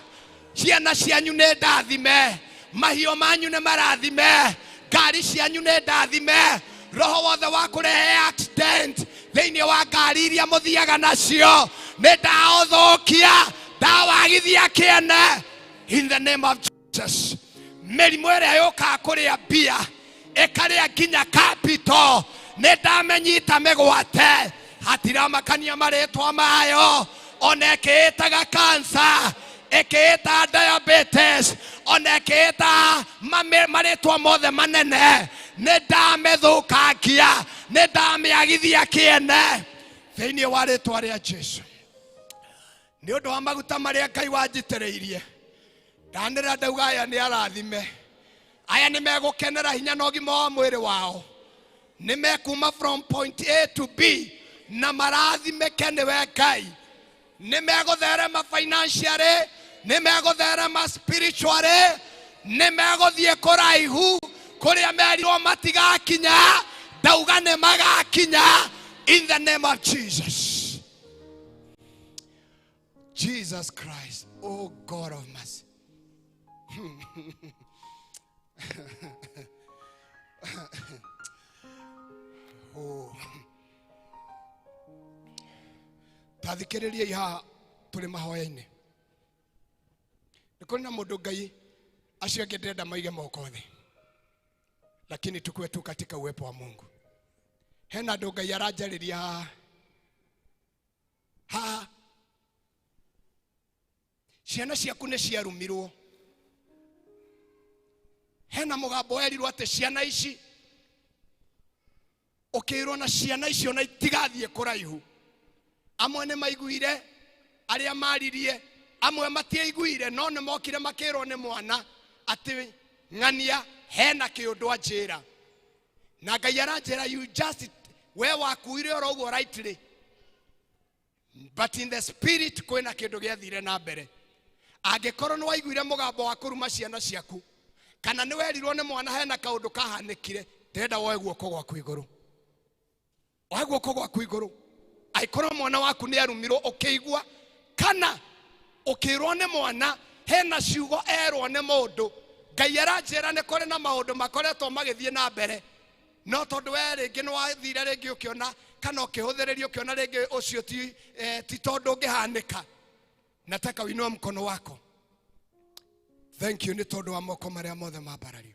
ciana cianyu nĩ ndathime, mahiũ manyu nĩ marathime, ngari cianyu nĩ ndathime, roho wothe wa kũrehe accident thĩinĩ wa ngari iria mũthiaga nacio nĩ ndaũthũkia, ndawagithia kĩene in the name of Jesus. Mĩrimũ ĩrĩa yũkaga kũrĩa mbia ĩkarĩa nginya capital nĩ ndamenyita mĩgwate, hatiramakania marĩtwa mayo, ona ĩkĩĩtaga cancer, ĩkĩĩta diabetes, ona ĩkĩĩta marĩtwa mothe manene, nĩ ndamĩthũkangia, nĩ ndamĩagithia kĩene thĩinĩ wa rĩtwa rĩa Jesu. Nĩ ũndũ wa maguta marĩa Ngai wanjitĩrĩirie, ndanĩrĩra ndauga aya nĩ arathime, aya nĩ megũkenera hinya na ũgima wa mwĩrĩ wao, nĩ mekuma from point A to B na marathimĩke nĩwe Ngai, nĩ megũtherema financially, nĩ megũtherema spiritually, nĩ megũthiĩ kũraihu kũrĩa merirwo matigakinya, ndauga nĩ magakinya in the name of Jesus. Jesus Christ, oh God of mercy. Oh. Tathikĩrĩriai haha tũrĩ mahoya-inĩ. Nĩ kũrĩ na mũndũ Ngai acio angĩ ndĩrenda maige moko thĩ, lakini tukue tu katika uwepo wa Mungu. Hena andũ Ngai aranjarĩria haha. Haha ciana ciaku nĩ ciarumirwo. Hena mũgambo werirwo atĩ ciana ici ũkĩrwo na ciana icio na itigathiĩ kũraihu. Amwe nĩ maiguire arĩa maririe, amwe matiaiguire no nĩ mokire makĩrwo nĩ mwana atĩ ng'ania hena kĩũndũ anjĩra. Na Ngai aranjĩra you just we wakuire oro ũguo rightly, but in the spirit kwĩna kĩndũ gĩathire na mbere. Angĩkorwo nĩ waiguire mũgambo wa kũruma ciana ciaku kana nĩ werirwo nĩ mwana hena kaũndũ kahanĩkire, ndĩrenda woe guoko gwaku igũrũ, woe guoko gwaku igũrũ. Angĩkorwo mwana waku nĩ arumirwo ũkĩigua kana ũkĩrwo nĩ mwana hena ciugo erwo nĩ mũndũ, Ngai aranjĩra nĩ kũrĩ na maũndũ makoretwo magĩthiĩ na mbere, no tondũ we rĩngĩ nĩ wathire rĩngĩ ũkĩona kana ũkĩhũthĩrĩria ũkĩona rĩngĩ ũcio ti tondũ ũngĩhanĩka. Nataka uinue mkono wako. Thank you nĩ tondũ wa moko marĩa mothe mambarario.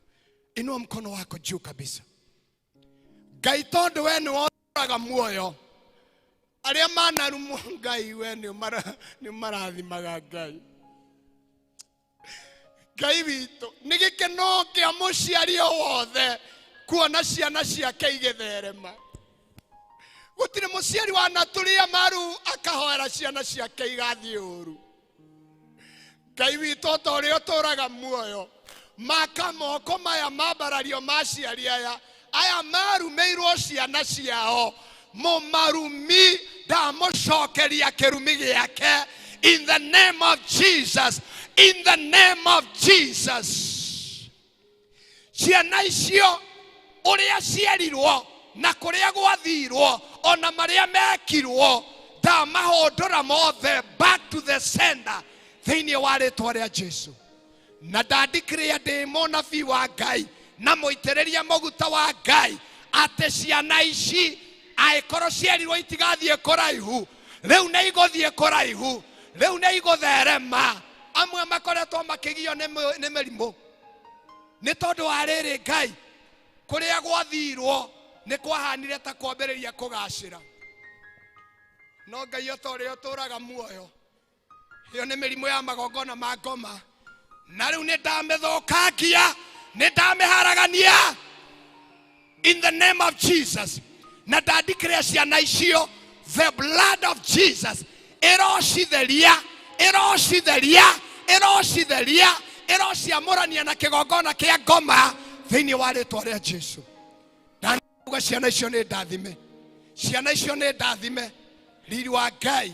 Inua mkono wako juu kabisa. Ngai tondũ we nĩ woraga muoyo arĩa manarumwo, Ngai we nĩ ũmarathimaga. Ngai Ngai witũ nĩ gĩkeno kĩa mũciari o wothe kuona ciana ciake igĩtherema. Gũtirĩ mũciari wanaturia maru akahoera ciana ciake igathiĩ ũru. Ngai witũ ta ũrĩa ũtũraga muoyo, maka moko maya mambarario ma aciari aya, aya marumĩirwo ciana ciao, mũmarumi ndamũcokeria kĩrumi gĩake. In the name of Jesus, in the name of Jesus. Ciana icio ũrĩa cierirwo na kũrĩa gwathirwo ona marĩa mekirwo, ndamahũndũra mothe back to the sender thĩinĩ wa rĩtwa rĩa Jesu. Na ndandikĩrĩa ndĩ mũnabii wa Ngai na mũitĩrĩria maguta wa Ngai atĩ ciana ici angĩkorwo cierirwo itigathiĩ kũraihu, rĩu nĩ igũthiĩ kũraihu, rĩu nĩ igũtherema. Amwe makoretwo makĩgio nĩ mĩrimũ nĩ tondũ wa rĩrĩ, Ngai kũrĩa gwathirwo nĩ kwahanire ta kwambĩrĩria kũgacĩra, no Ngai o ta ũrĩa ũtũraga muoyo, ĩyo nĩ mĩrimũ ya magongona ma ngoma, na rĩu nĩ ndamĩthũkangia, nĩ ndamĩharagania in the name of Jesus. Na ndandikĩrĩa ciana icio the blood of Jesus ĩrocitheria, ĩrocitheria, ĩrocitheria, ĩrociamũrania na kĩgongona kĩa ngoma thĩinĩ wa rĩtwa rĩa Jesu. Ndauga ciana icio nĩ ndathime, ciana icio nĩ ndathime, riri wa Ngai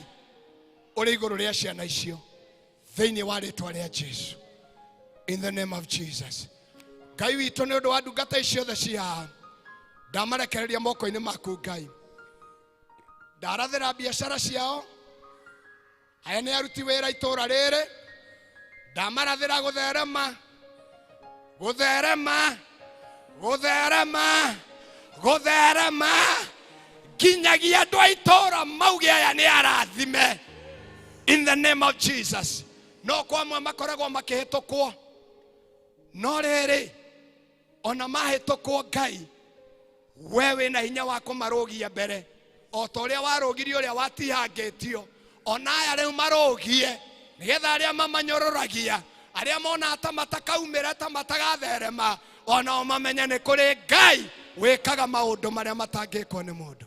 ũrĩ igũrũ rĩa ciana icio thĩinĩ wa rĩtwa rĩa Jesu. In the name of Jesus. Ngai witũ nĩ ũndũ wa ndungata ici ciothe ci haha, ndamarekereria moko-inĩ maku Ngai. Ndarathĩra biacara ciao, aya nĩ aruti wĩra itũra rĩrĩ, ndamarathĩra gũtherema, gũtherema, gũtherema, gũtherema nginyagia andũ a itũra mauge aya nĩ arathime in the name of Jesus. No kwa amwe makoragwo makĩhĩtũkwo, no rĩrĩ ona mahĩtũkwo Ngai we wĩna hinya wa kũmarũgia mbere o ta ũrĩa warũgirie ũrĩa watihangĩtio, ona aya rĩu marũgie nĩgetha arĩa mamanyũrũragia, arĩa monaga ta matakaumĩra ta matagatherema, onao mamenye nĩ kũrĩ Ngai wĩkaga maũndũ marĩa matangĩkwo nĩ mũndũ.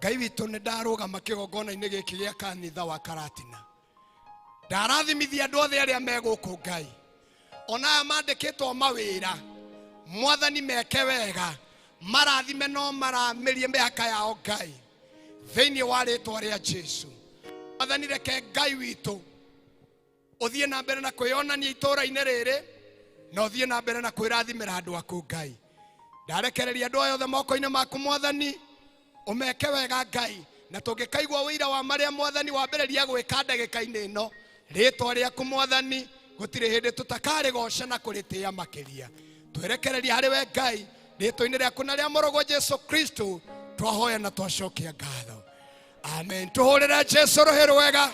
Ngai witũ nĩ ndarũgama kĩgongona-inĩ gĩkĩ gĩa kanitha wa Karatina, ndarathimithia andũ othe arĩa me gũkũ Ngai, ona aya mandĩkĩtwo mawĩra, Mwathani meke wega, marathime no maramĩrie mĩhaka yao Ngai thĩinĩ wa rĩtwa rĩa Jesu. Mwathani reke Ngai witũ ũthiĩ na mbere na kwĩyonania itũũra-inĩ rĩrĩ, na ũthiĩ na mbere na kwĩrathimĩra andũ aku Ngai. Ndarekereria andũ aya othe moko-inĩ maku Mwathani, ũmeke wega Ngai, na tũngĩkaigua ũira wa marĩa Mwathani wambĩrĩria gwĩka ndagĩka-inĩ ĩno, rĩtwa rĩaku Mwathani gũtirĩ hĩndĩ tũtakarĩgoca na kũrĩtĩĩa makĩria. Twerekereria harĩ we Ngai, rĩtwa-inĩ rĩaku na rĩa mũrũguo Jesu Kristo twahoya na twacokia ngatho. Amen. Tũhũrĩre Jesu rũhĩ rwega.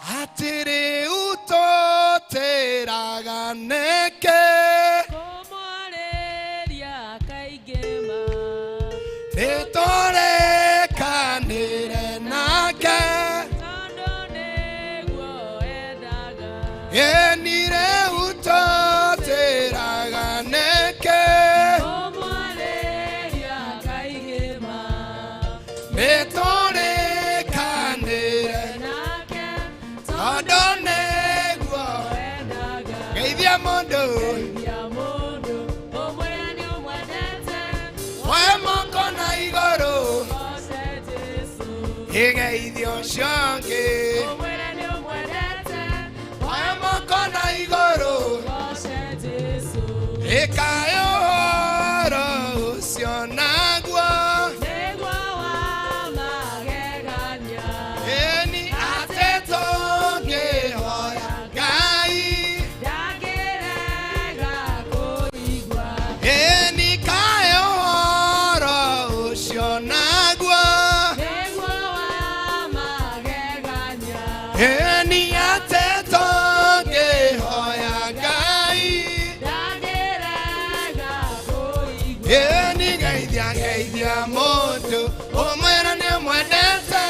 Atĩ rĩu tũtĩraga nĩkĩ? Igeithio ũcio ũngĩ. Ũmwĩre nĩ ũmwendete. Oya moko na igũrũ. Goce Jesũ. Ĩkaĩ ũhoro ũcio naguo. Nĩguo wa magegania. Ĩni atĩ tũngĩhoya Ngai. Ndangĩrega kũigua. Ĩni kaĩ ũhoro ũcio naguo. Nĩguo wa magegania. Ĩni atĩ tũngĩhoya Ngai. Ndangĩrega kũigua. Ĩni geithia geithia mũndũ ũmwĩre nĩ ũmwendete.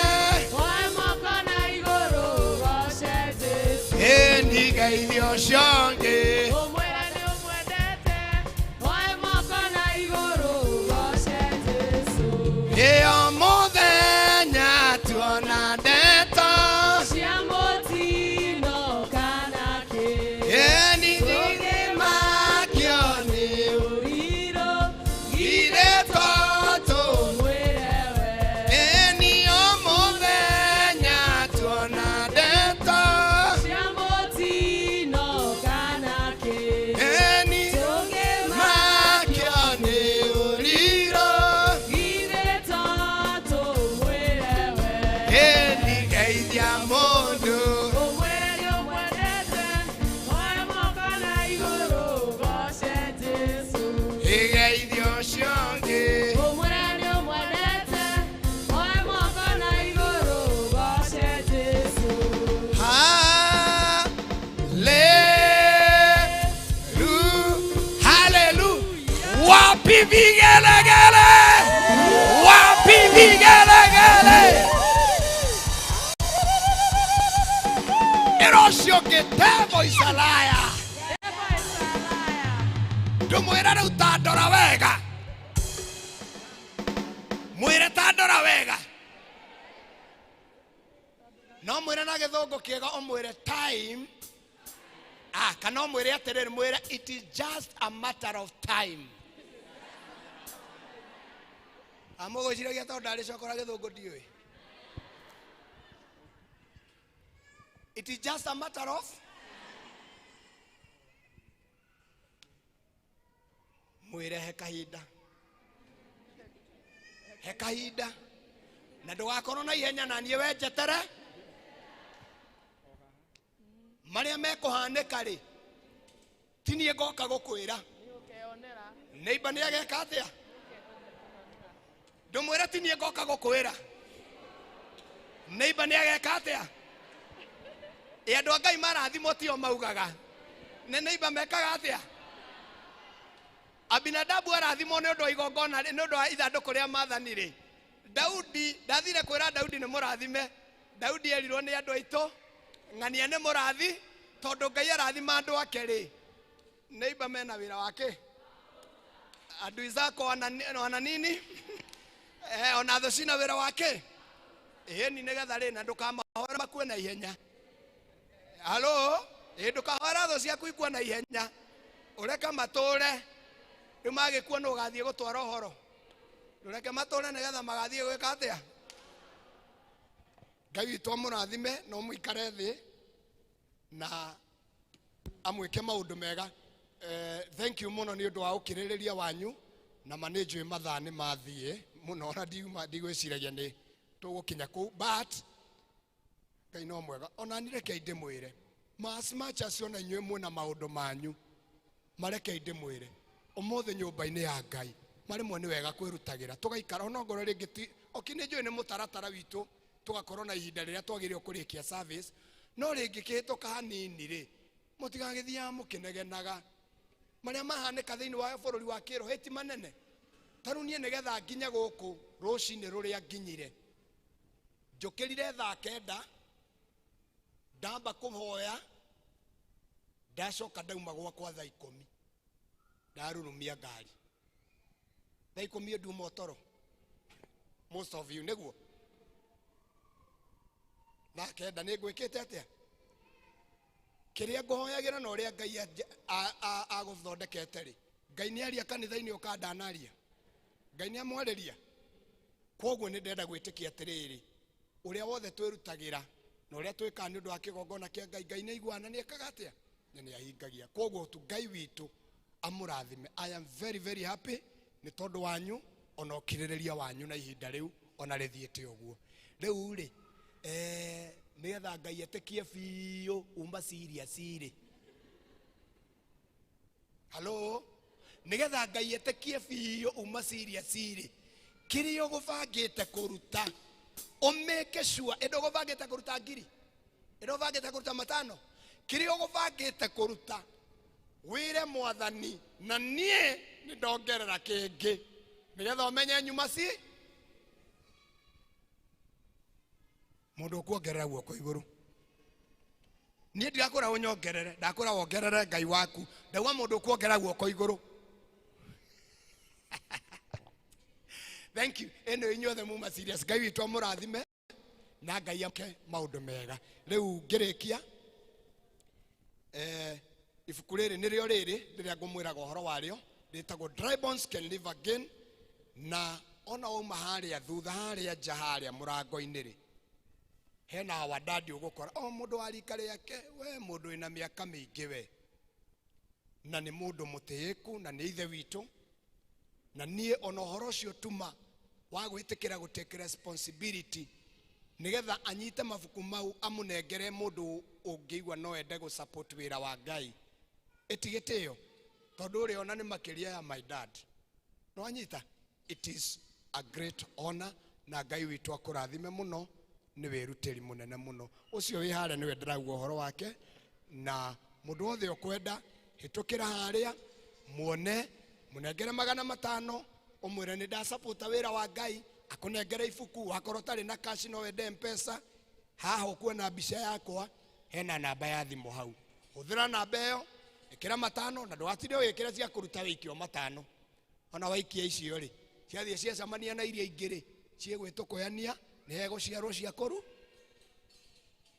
Oya moko na igũrũ goce Jesũ. Ĩni geithia ũcio ũngĩ. Ũmwĩre nĩ ũmwendete. Oya moko na igũrũ goce Jesũ. Ĩyo mũthenya tuona ndeto. Cia mũtino kana kĩ. Ĩni tũngĩmakio nĩ ũrirũ. Githĩ to tũmwĩre we. Ĩni o mũthenya tuona ndeto. Cia mũtino kana kĩ. Ĩni Tũngĩmakio makio nĩ ũrirũ. Githĩ to tũmwĩre we. Ĩni geithia mũndũ. Ũmwĩre nĩ ũmwendete. Oya moko na igũrũ goce Jesũ. Ĩgeithia ũcio ũngĩ. Ũmwĩre nĩ ũmwendete. Oya moko na igũrũ goce Jesũ. Hallelujah. Hallelujah. Wapi vigelegele? Wapi vigelegele? Ĩrocio gĩtebo isalaya. Ndũmwĩre rĩu ta ndora wega. Mwĩre ta ndora wega. No mwĩre na gĩthũngũ kĩega ũmwĩre time. Ah, kana ũmwĩre atĩrĩrĩ mwĩre it is just a matter of time. Amũgwĩciragia tondũ ndarĩcokora gĩthũngũ ndiũĩ. It is just a matter of mwĩre he kahinda. He kahinda. Na ndũgakorwo na ihenya na niĩ we njetere. Marĩa mekũhanĩka rĩ, ti niĩ ngoka gũkwĩra. Neighbor nĩ ageka atĩa? Ndũmwĩre ti niĩ ngoka gũkwĩra. Neighbor nĩ ageka atĩa? Ĩ andũ a Ngai marathimwo tio maugaga. Nĩ neighbor mekaga atĩa? Abinadabu arathimwo nĩ ũndũ wa igongona nĩ ũndũ wa ithandũkũ rĩa maathani rĩ. Daudi ndathire kwĩra Daudi nĩ mũrathime. Daudi erirwo nĩ andũ aitũ ng'ania nĩ mũrathi tondũ Ngai arathima andũ ake rĩ. Neighbor mena wĩra wake. Adui zako wana nini? Ona thũ cina wĩra wake. Ĩni nĩgetha rĩ na ndũkamahore makue na ihenya. Halo, ĩ ndũkahore thũ ciaku ikue na ihenya. Ũreke matũre. Rĩu magĩkua nũ ũgathiĩ gũtwara ũhoro. Ndũreke matũre nĩgetha magathiĩ gwĩka atĩa? Ngai witũ amũrathime na ũmũikare thĩ na amwĩke maũndũ mega. Thank you mũno nĩ ũndũ wa ũkirĩrĩria wanyu na ma nĩ njũĩ mathaa nĩ mathiĩ mũno ona ndiuma ndigwĩciragia nĩ tũgũkinya kũu but Ngai no mwega. Ona niĩ rekei ndĩmwĩre as much as ona inyuĩ mwĩna maũndũ manyu marekei ndĩmwĩre ũmũthĩ nyũmba-inĩ ya Ngai marĩmwe nĩ wega kwĩrutagĩra tũgaikara ona ngorwo rĩngĩ ti oki nĩ njũĩ nĩ mũtaratara witũ tũgakorwo na ihinda rĩrĩa twagĩrĩirwo kũrĩkia service no rĩngĩ kĩhĩtũka hanini rĩ mũtigagĩthiaga mũkĩnegenaga marĩa mahanĩka thĩinĩ wa bũrũri wa kĩroho ti manene. Ta rĩu niĩ nĩgetha nginye gũkũ rũcinĩ rũrĩa nginyire njũkĩrire thaa 9 ndamba kũhoya ndacoka ndauma gwakwa thaa 10 ndarurumia ngari thaa 10 nduma toro most of you nĩguo thaa 9 nĩ ngwĩkĩte atĩa kĩrĩa ngũhoyagĩra na ũrĩa Ngai agũthondekete rĩ Ngai nĩ aria kanitha-inĩ ũka ndanaria Ngai nĩ amwarĩria. Kwoguo nĩ ndĩrenda gwĩtĩkia atĩrĩrĩ Ũrĩa wothe twĩrutagĩra na ũrĩa twĩkaga nĩ ũndũ wa kĩgongona kĩa Ngai, Ngai nĩ aiguaga na nĩ ekaga atĩa? Na nĩ ahingagia. Koguo tu Ngai witũ amũrathime. I am very very happy nĩ tondũ wanyu ona ũkirĩrĩria wanyu na ihinda rĩu ona rĩthiĩte ũguo. Rĩu rĩ, nĩgetha Ngai etĩkie biũ uma serious rĩ. Hello? Nĩgetha Ngai etĩkie biũ uma serious rĩ, kĩrĩa ũgũbangĩte kũruta ũmake sure ĩndũ ũgũbangĩte kũruta ngiri, ĩndũ ũbangĩte kũruta matano, kĩrĩa ũgũbangĩte kũruta wĩre mwathani na niĩ nĩ ndongerera kĩngĩ nĩgetha ũmenye nyuma ci mũndũ ũkuongerera guoko igũrũ. Niĩ ndirakũra ũnyongerere, ndakũra wongerere Ngai waku. Ndauga mũndũ ũkuongerera guoko igũrũ. Thank you. Ĩno inyuothe muma serious. Ngai witũ amũrathime na Ngai ake maũndũ mega. Rĩu ngĩrĩkia, ibuku rĩrĩ nĩrĩo rĩrĩ rĩrĩa ngũmwĩraga ũhoro warĩo, rĩtagwo Dry Bones Can Live Again. Na ona wauma harĩa thutha harĩa nja harĩa mũrango-inĩ rĩ, hena wadadi ũgũkora o mũndũ wa rika rĩake, we mũndũ wĩna mĩaka mĩingĩ we, na nĩ mũndũ mũtĩĩku na nĩ ithe witũ. Na niĩ ona ũhoro ũcio tuma wa gwĩtĩkĩra gũ take responsibility nĩgetha anyite mabuku mau amũnengere mũndũ ũngĩigua no ende gũ support wĩra wa Ngai, ĩtigĩtĩo tondũ ũrĩa ona nĩ makĩria ya my dad. No anyita, it is a great honor na Ngai witũ akũrathime mũno, nĩ wĩrutĩri mũnene mũno. Ũcio wĩ harĩa nĩwe ndĩrauga ũhoro wake, na mũndũ wothe ũkwenda hĩtũkĩra harĩa muone, mũnengere 500, ũmwĩre nĩ ndasapota wĩra wa Ngai, akũnengere ibuku. Wakorwo ũtarĩ na cash no wende M-Pesa, haha ũkuona mbica yakwa, hena namba ya thimũ hau, hũthĩra namba ĩyo, ĩkĩra 5, na ndũgatinde ũgĩkĩra cia kũruta wĩikio 5. Ona waikia icio rĩ, ciathiĩ ciacemania na iria ingĩ rĩ, ciĩgwĩtũkũyania, nĩ hegũciarwo cia kũru,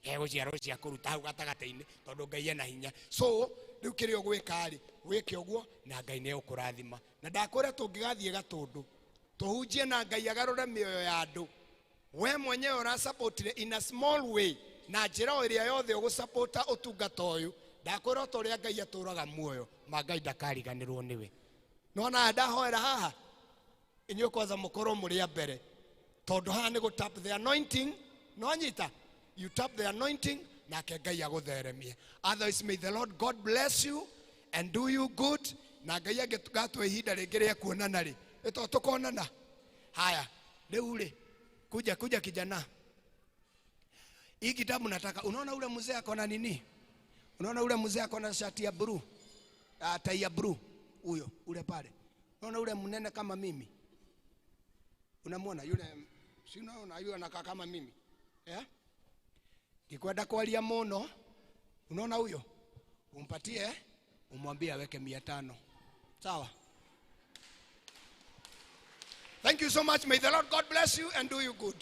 hegũciarwo cia kũruta hau gatagatĩ-inĩ, tondũ Ngai ena hinya. So rĩu kĩrĩa ũgwĩka rĩ, wĩke ũguo na Ngai nĩ egũkũrathima. Na ndakwĩra tũngĩgathiĩ Gatũndũ tũhunjie na Ngai agarũre mĩoyo ya andũ, we mwenyewe ũrasupportire in a small way na njĩra o ĩrĩa yothe ũgũsupporta ũtungata ũyũ, ndakwĩra o ta ũrĩa Ngai atũraga muoyo, ma Ngai ndakariganĩrwo nĩwe. Nona ndahoera haha inyuĩ kwanza mũkorwo mũrĩ a mbere, tondũ haha nĩ gũ tap the anointing. No nyita, you tap the anointing nake Ngai agũtheremie. Otherwise may the Lord God bless you and do you good. Na Ngai angĩgatũhe ihinda rĩngĩ rĩa kuonana rĩ, ĩto tũkonana. Haya, rĩu rĩ, kuja kuja kijana. Hii kitabu nataka, unaona ule mzee ako na nini? Unaona ule mzee ako na shati ya blue, tai ya blue, huyo ule pale. Unaona ule mnene kama mimi? Unamuona yule, si unaona yule anakaa kama mimi? Nikwenda kwaria muno, unaona huyo? Umpatie, umwambie aweke 500. Sawa? Thank you so much. May the Lord God bless you and do you good.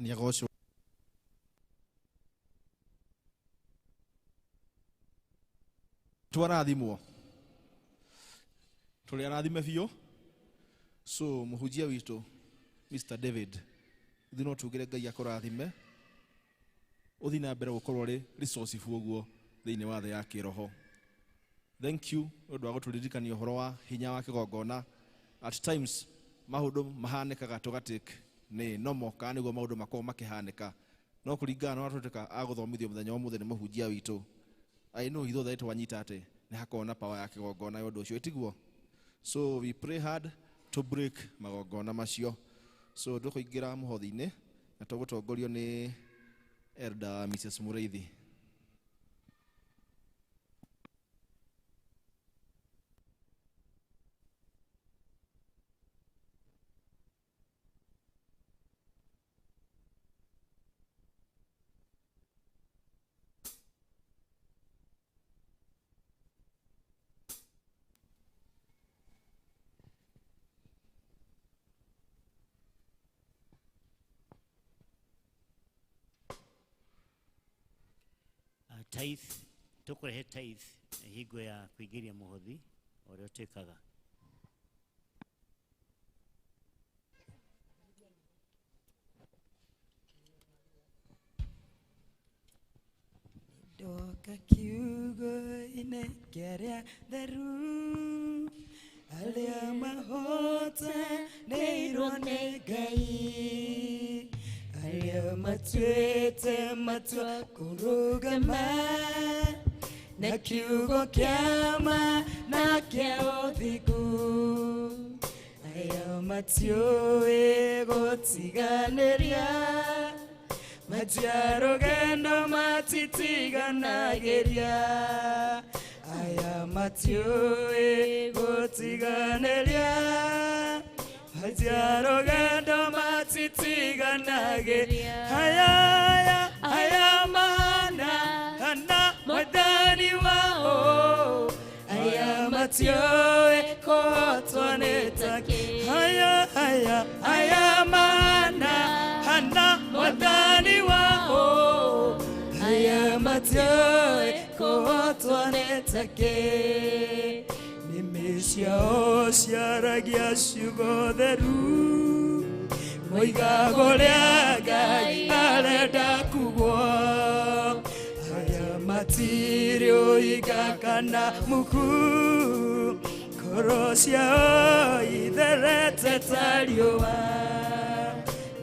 Nĩagocwo. Twarathimwo. Tũrĩ arathime biũ. So mũhunjia witũ Mr. David, ithuĩ no tugire Ngai akũrathime, ũthiĩ na mbere gũkorwo ũrĩ resourceful ũguo thĩinĩ wa thĩ ya kĩroho. Thank you nĩ ũndũ wa gũtũririkania ũhoro wa hinya wa kĩgongona. At times maũndũ mahanĩkaga tũgatake nĩ nomo kana nĩguo maũndũ makorwo makĩhanĩka, no kũringana na ũrĩa twatuĩka a gũthomithio mũthenya wa ũmũthĩ nĩ mũhunjia witũ, I know ithuothe twanyita atĩ nĩ hakoragwo na power ya kĩgongona ya ũndũ ũcio, ĩtiguo? So we pray hard to break magongona macio. So tũkũingĩra mũhothi-inĩ na tũgũtongorio nĩ Elder Mrs. Mũrĩithi. Tithe, tukurehe tithe hingo ya kuingiria muhothi uria utikaga. Coka kiugo-inĩ kĩrĩa theru arĩa mahotanĩirwo nĩ Ngai arĩa matuĩte matua kũrũgama na kiugo kĩa ma na kĩa ũthingu aya matiũĩ gũtiganĩria matiarũgendo matitiganagĩria aya matiũĩ gũtiganĩria matiarũgendo matitiganagĩria aya aya aya mana hana mwathani wao aya matiũĩ kũhotwo nĩ takĩ aya aya aya mana hana mwathani wao aya matiũĩ kũhotwo nĩ takĩ nĩmĩ ciao ciaragia ciugo theru moigaga ũrĩa Ngai arenda kugwo aya matirĩ ũhinga kana muku ngoro ciao itherete ta riũa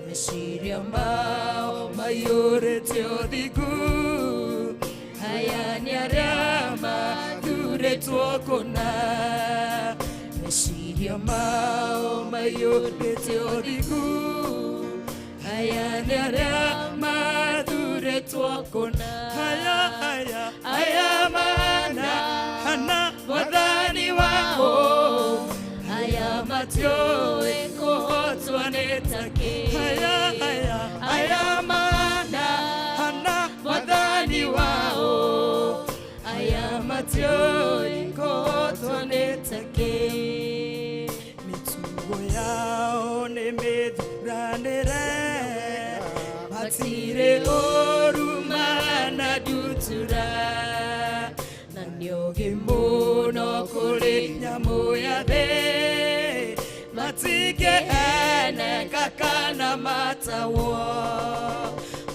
meciria mao maiyũrĩte ũthingu aya nĩ arĩa mathurĩtwo kũna meciria mao maiyũrĩte ũthingu aya nĩ arĩa mathurĩtwo kũna aya aya aya mana hana mwathani wao aya matiũĩ kũhotwo nĩ takĩ aya aya aya mana hana mwathani wao aya matiũĩ kũhotwo nĩ takĩ mĩtugo yao nĩ mĩthuranĩre matirĩ ũru mana ndutura na nĩ ũgĩ mũno kũrĩ nyamũ ya thĩ matingĩheneka kana matahwo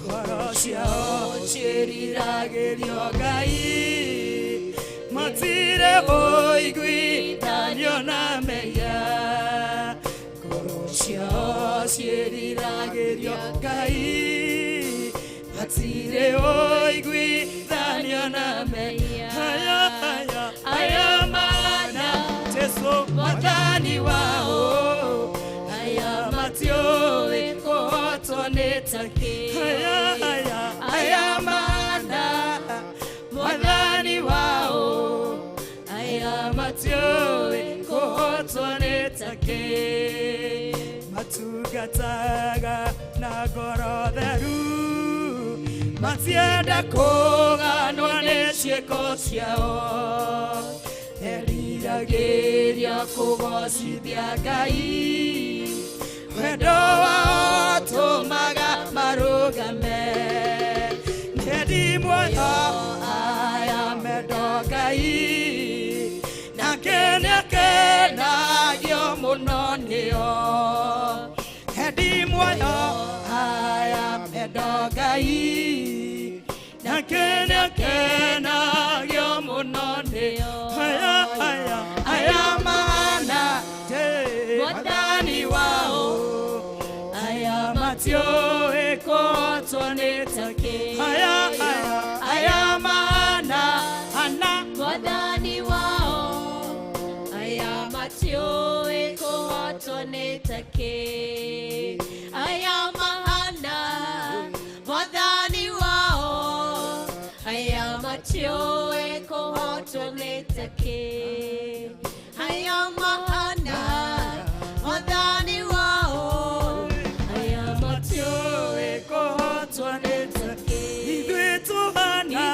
ngoro ciao ciĩriragĩrio Ngai matirĩ ũiguithanio na mehia ngoro ciao ciĩriragĩrio Ngai matirĩ ũiguithanio na mehia aya aya aya mana Jesu mwathani wao aya matiũĩ kũhotwo nĩ takĩ aya aya aya mana mwathani wao aya matiũĩ kũhotwo nĩ takĩ matungataga na ngoro theru matienda kũganwo nĩ ciĩko ciao meriragĩria kũgocithia Ngai wendo wao tũmaga marũgame nĩendi muoyo aya mendo Ngai nake nĩakenagio mũno nĩo endi muoyo aya mendo Ngai nake nĩakenagio mũno nĩo aya aya aya mana mwathani wao aya matiũĩ kũhotwo nĩ takĩ aya aya aya mana hana mwathani wao aya matiũĩ kũhotwo nĩ takĩ aya mahana mwathani wao aya matiũĩ kũhotwo nĩ takĩ aya mahana mwathani wao aya matiũĩ kũhotwo nĩ takĩ ithuĩ tũhana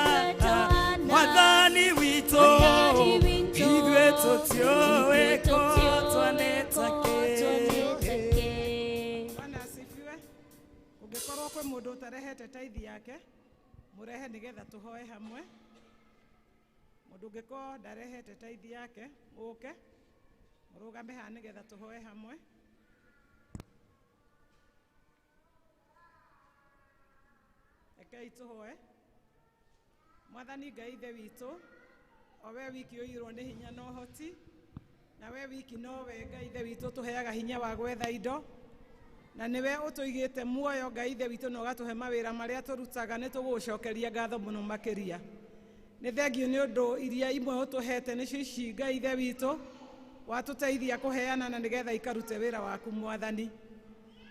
mwathani witũ ithuĩ tũtiũĩ kũhotwo nĩ takĩ. Bwana asifiwe. Ũngĩkorwo kwĩ mũndũ ũtarehete taithi yake mũrehe nĩgetha tũhoe hamwe. Mũndũ ũngĩkorwo ndarehete taithi yake ũke mũrũgame haha nĩgetha tũhoe hamwe. Rekei tũhoe. Mwathani Ngai Ithe witũ, o we wiki ũiyũirwo nĩ hinya na ũhoti, na we wiki nowe Ngai Ithe witũ ũtũheaga hinya wa gwetha indo, na nĩwe ũtũigĩte muoyo Ngai Ithe witũ na ũgatũhe mawĩra marĩa tũrutaga, nĩ tũgũgũcokeria ngatho mũno makĩria. Nĩ thengiũ nĩ ũndũ iria imwe ũtũhete nĩcio ici Ngai Ithe witũ watũteithia kũheana na nĩgetha ikarute wĩra waku Mwathani.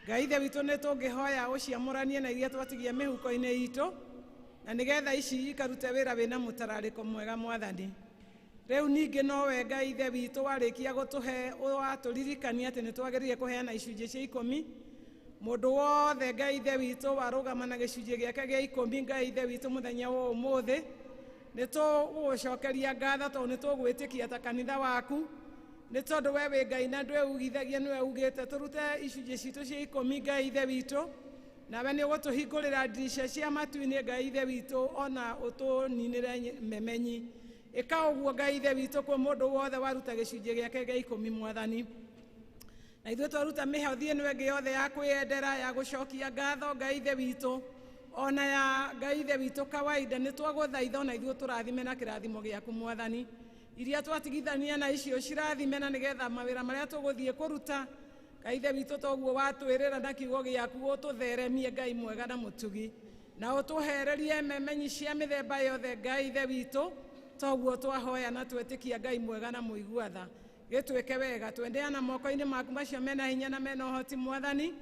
Ngai Ithe witũ nĩ tũngĩhoya ũciamũranie na iria twatigia mĩhuko-inĩ itũ, na nĩgetha ici ikarute wĩra wĩna mũtararĩko mwega Mwathani. Rĩu ningĩ nowe Ngai Ithe witũ warĩkia gũtũhe watũririkania atĩ nĩ twagĩrĩire kũheana icunjĩ cia ikũmi. Mũndũ wothe Ngai Ithe witũ warũgama na gĩcunjĩ gĩake gĩa ikũmi Ngai Ithe witũ mũthenya wa ũmũthĩ, nĩ tũgũgũcokeria ngatho tondũ nĩ tũgwĩtĩkia ta kanitha waku, nĩ tondũ we wĩ Ngai na ndwĩugithagia, nĩwe ugĩte tũrute icunjĩ citũ cia ikũmi Ngai Ithe witũ, nawe nĩ ũgũtũhingũrĩra ndirica cia matu-inĩ Ngai Ithe witũ, ona ũtũninĩre memenyi. Ĩka ũguo Ngai Ithe witũ kwĩ mũndũ wothe waruta gĩcunjĩ gĩake gĩa ikũmi Mwathani. Na ithuĩ twaruta mĩhothi ĩno ĩngĩ yothe ya kwĩyendera ya gũcokia ngatho Ngai Ithe witũ, ona ya Ngai Ithe witũ kawaida, nĩ twagũthaitha ona ithuĩ tũrathime na kĩrathimo gĩaku Mwathani. Iria twatigithania na icio cirathime na nĩgetha mawĩra marĩa tũgũthiĩ kũruta Ngai Ithe witũ toguo watwĩrĩra na kiugo gĩaku ũtũtheremie Ngai mwega na mũtugi, na ũtũhererie memenyi cia mĩthemba yothe Ngai Ithe witũ, toguo twahoya na twetĩkia Ngai mwega na mũigua tha. Gĩtuĩke wega, twendeana moko-inĩ maku macio mena hinya na mena ũhoti Mwathani,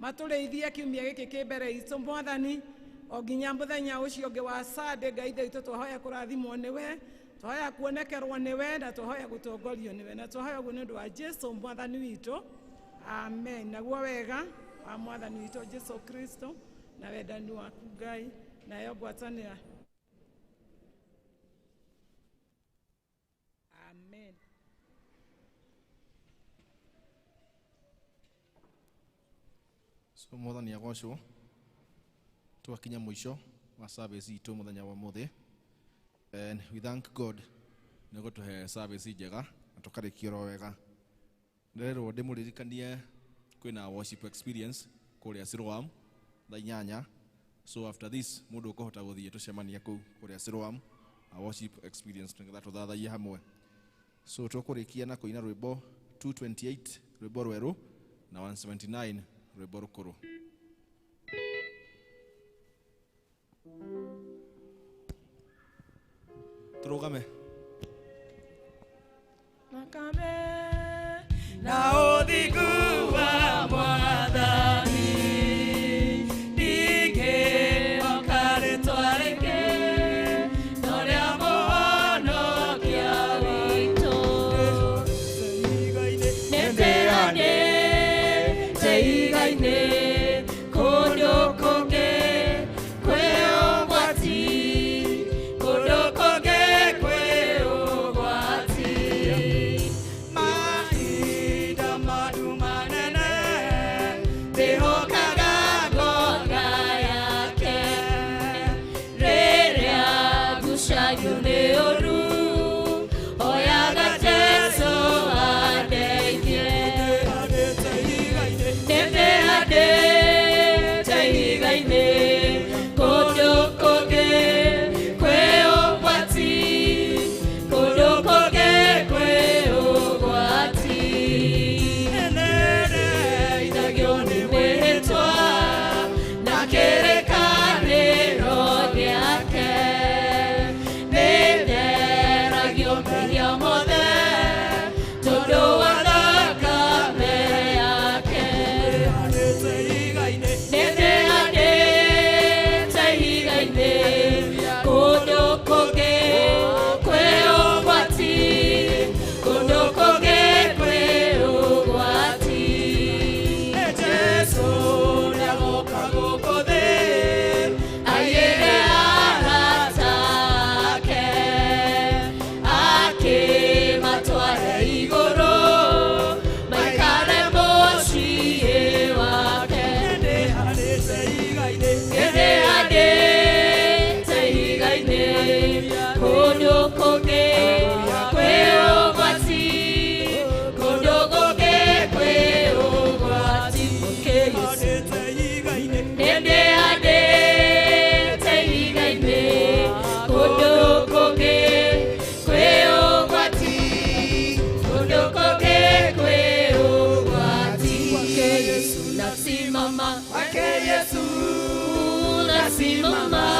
matũrĩithie kiumia gĩkĩ kĩ mbere itũ Mwathani, o nginya mũthenya ũcio ũngĩ wa Sunday. Ngai Ithe witũ twahoya kũrathimwo nĩwe, twahoya kuonekerwo nĩwe, na twahoya gũtongorio nĩwe, na twahoya ũguo nĩ ũndũ wa Jesu Mwathani witũ, amen. Naguo wega wa Mwathani witũ Jesu Kristo na wendani waku Ngai nayo ngwatanĩra, amen. So Mwathani agocwo, twakinya mũico wa service itũ mũthenya wa ũmũthĩ, and we thank God nĩ gũtũhe service njega na tũkarĩkia oro wega. Ndĩrerwo ndĩmũririkanie kwĩna worship experience kũrĩa Siloam thaa 8. So after this mũndũ ũkũhota gũthiĩ tũcemanie kũu kũrĩa Siloam a worship experience nĩgetha tũthathaiye hamwe. So tũkũrĩkia na kũina rwĩmbo 228 rwĩmbo rwerũ na 179 rwĩmbo rũkũrũ. Tũrũgame. Nakame na ũthingu wa Mwathani, ndingĩhoka rĩtwa rĩngĩ no rĩa Mũhonokia witũ. Nĩndĩranĩte igai-inĩ kũndũ kũngĩ kwĩ ũgwati, kũndũ kũngĩ kwĩ ũgwati. Mahinda madu manene Ndĩhokaga ngoga yake, rĩrĩa ngucagio nĩ ũru, oyaga Jesũ andeithie. Nĩndĩhandĩte igai-inĩ kũndũ kũngĩ kwĩ ũgwati, kũndũ kũngĩ kwĩ ũgwati. Nĩndeithagio nĩ mwĩhĩtwa na kĩrĩkanĩro gĩake, nĩtheragio mehia mothe tondũ wa thakame yake. Nĩndĩhandĩte igai-inĩ kũndũ kũngĩ kwĩ ũgwati, kũndũ kũngĩ kwĩ ũgwati. Jesũ nĩagoka gũkũ thĩ Aiyĩre arata ake, akĩmatware igũrũ, maikare mũciĩ wake. Nĩndĩhandĩte igai-inĩ kũndũ kũngĩ kwĩ ũgwati, kũndũ kũngĩ kwĩ ũgwati. Nĩndĩhandĩte igai-inĩ kũndũ mama.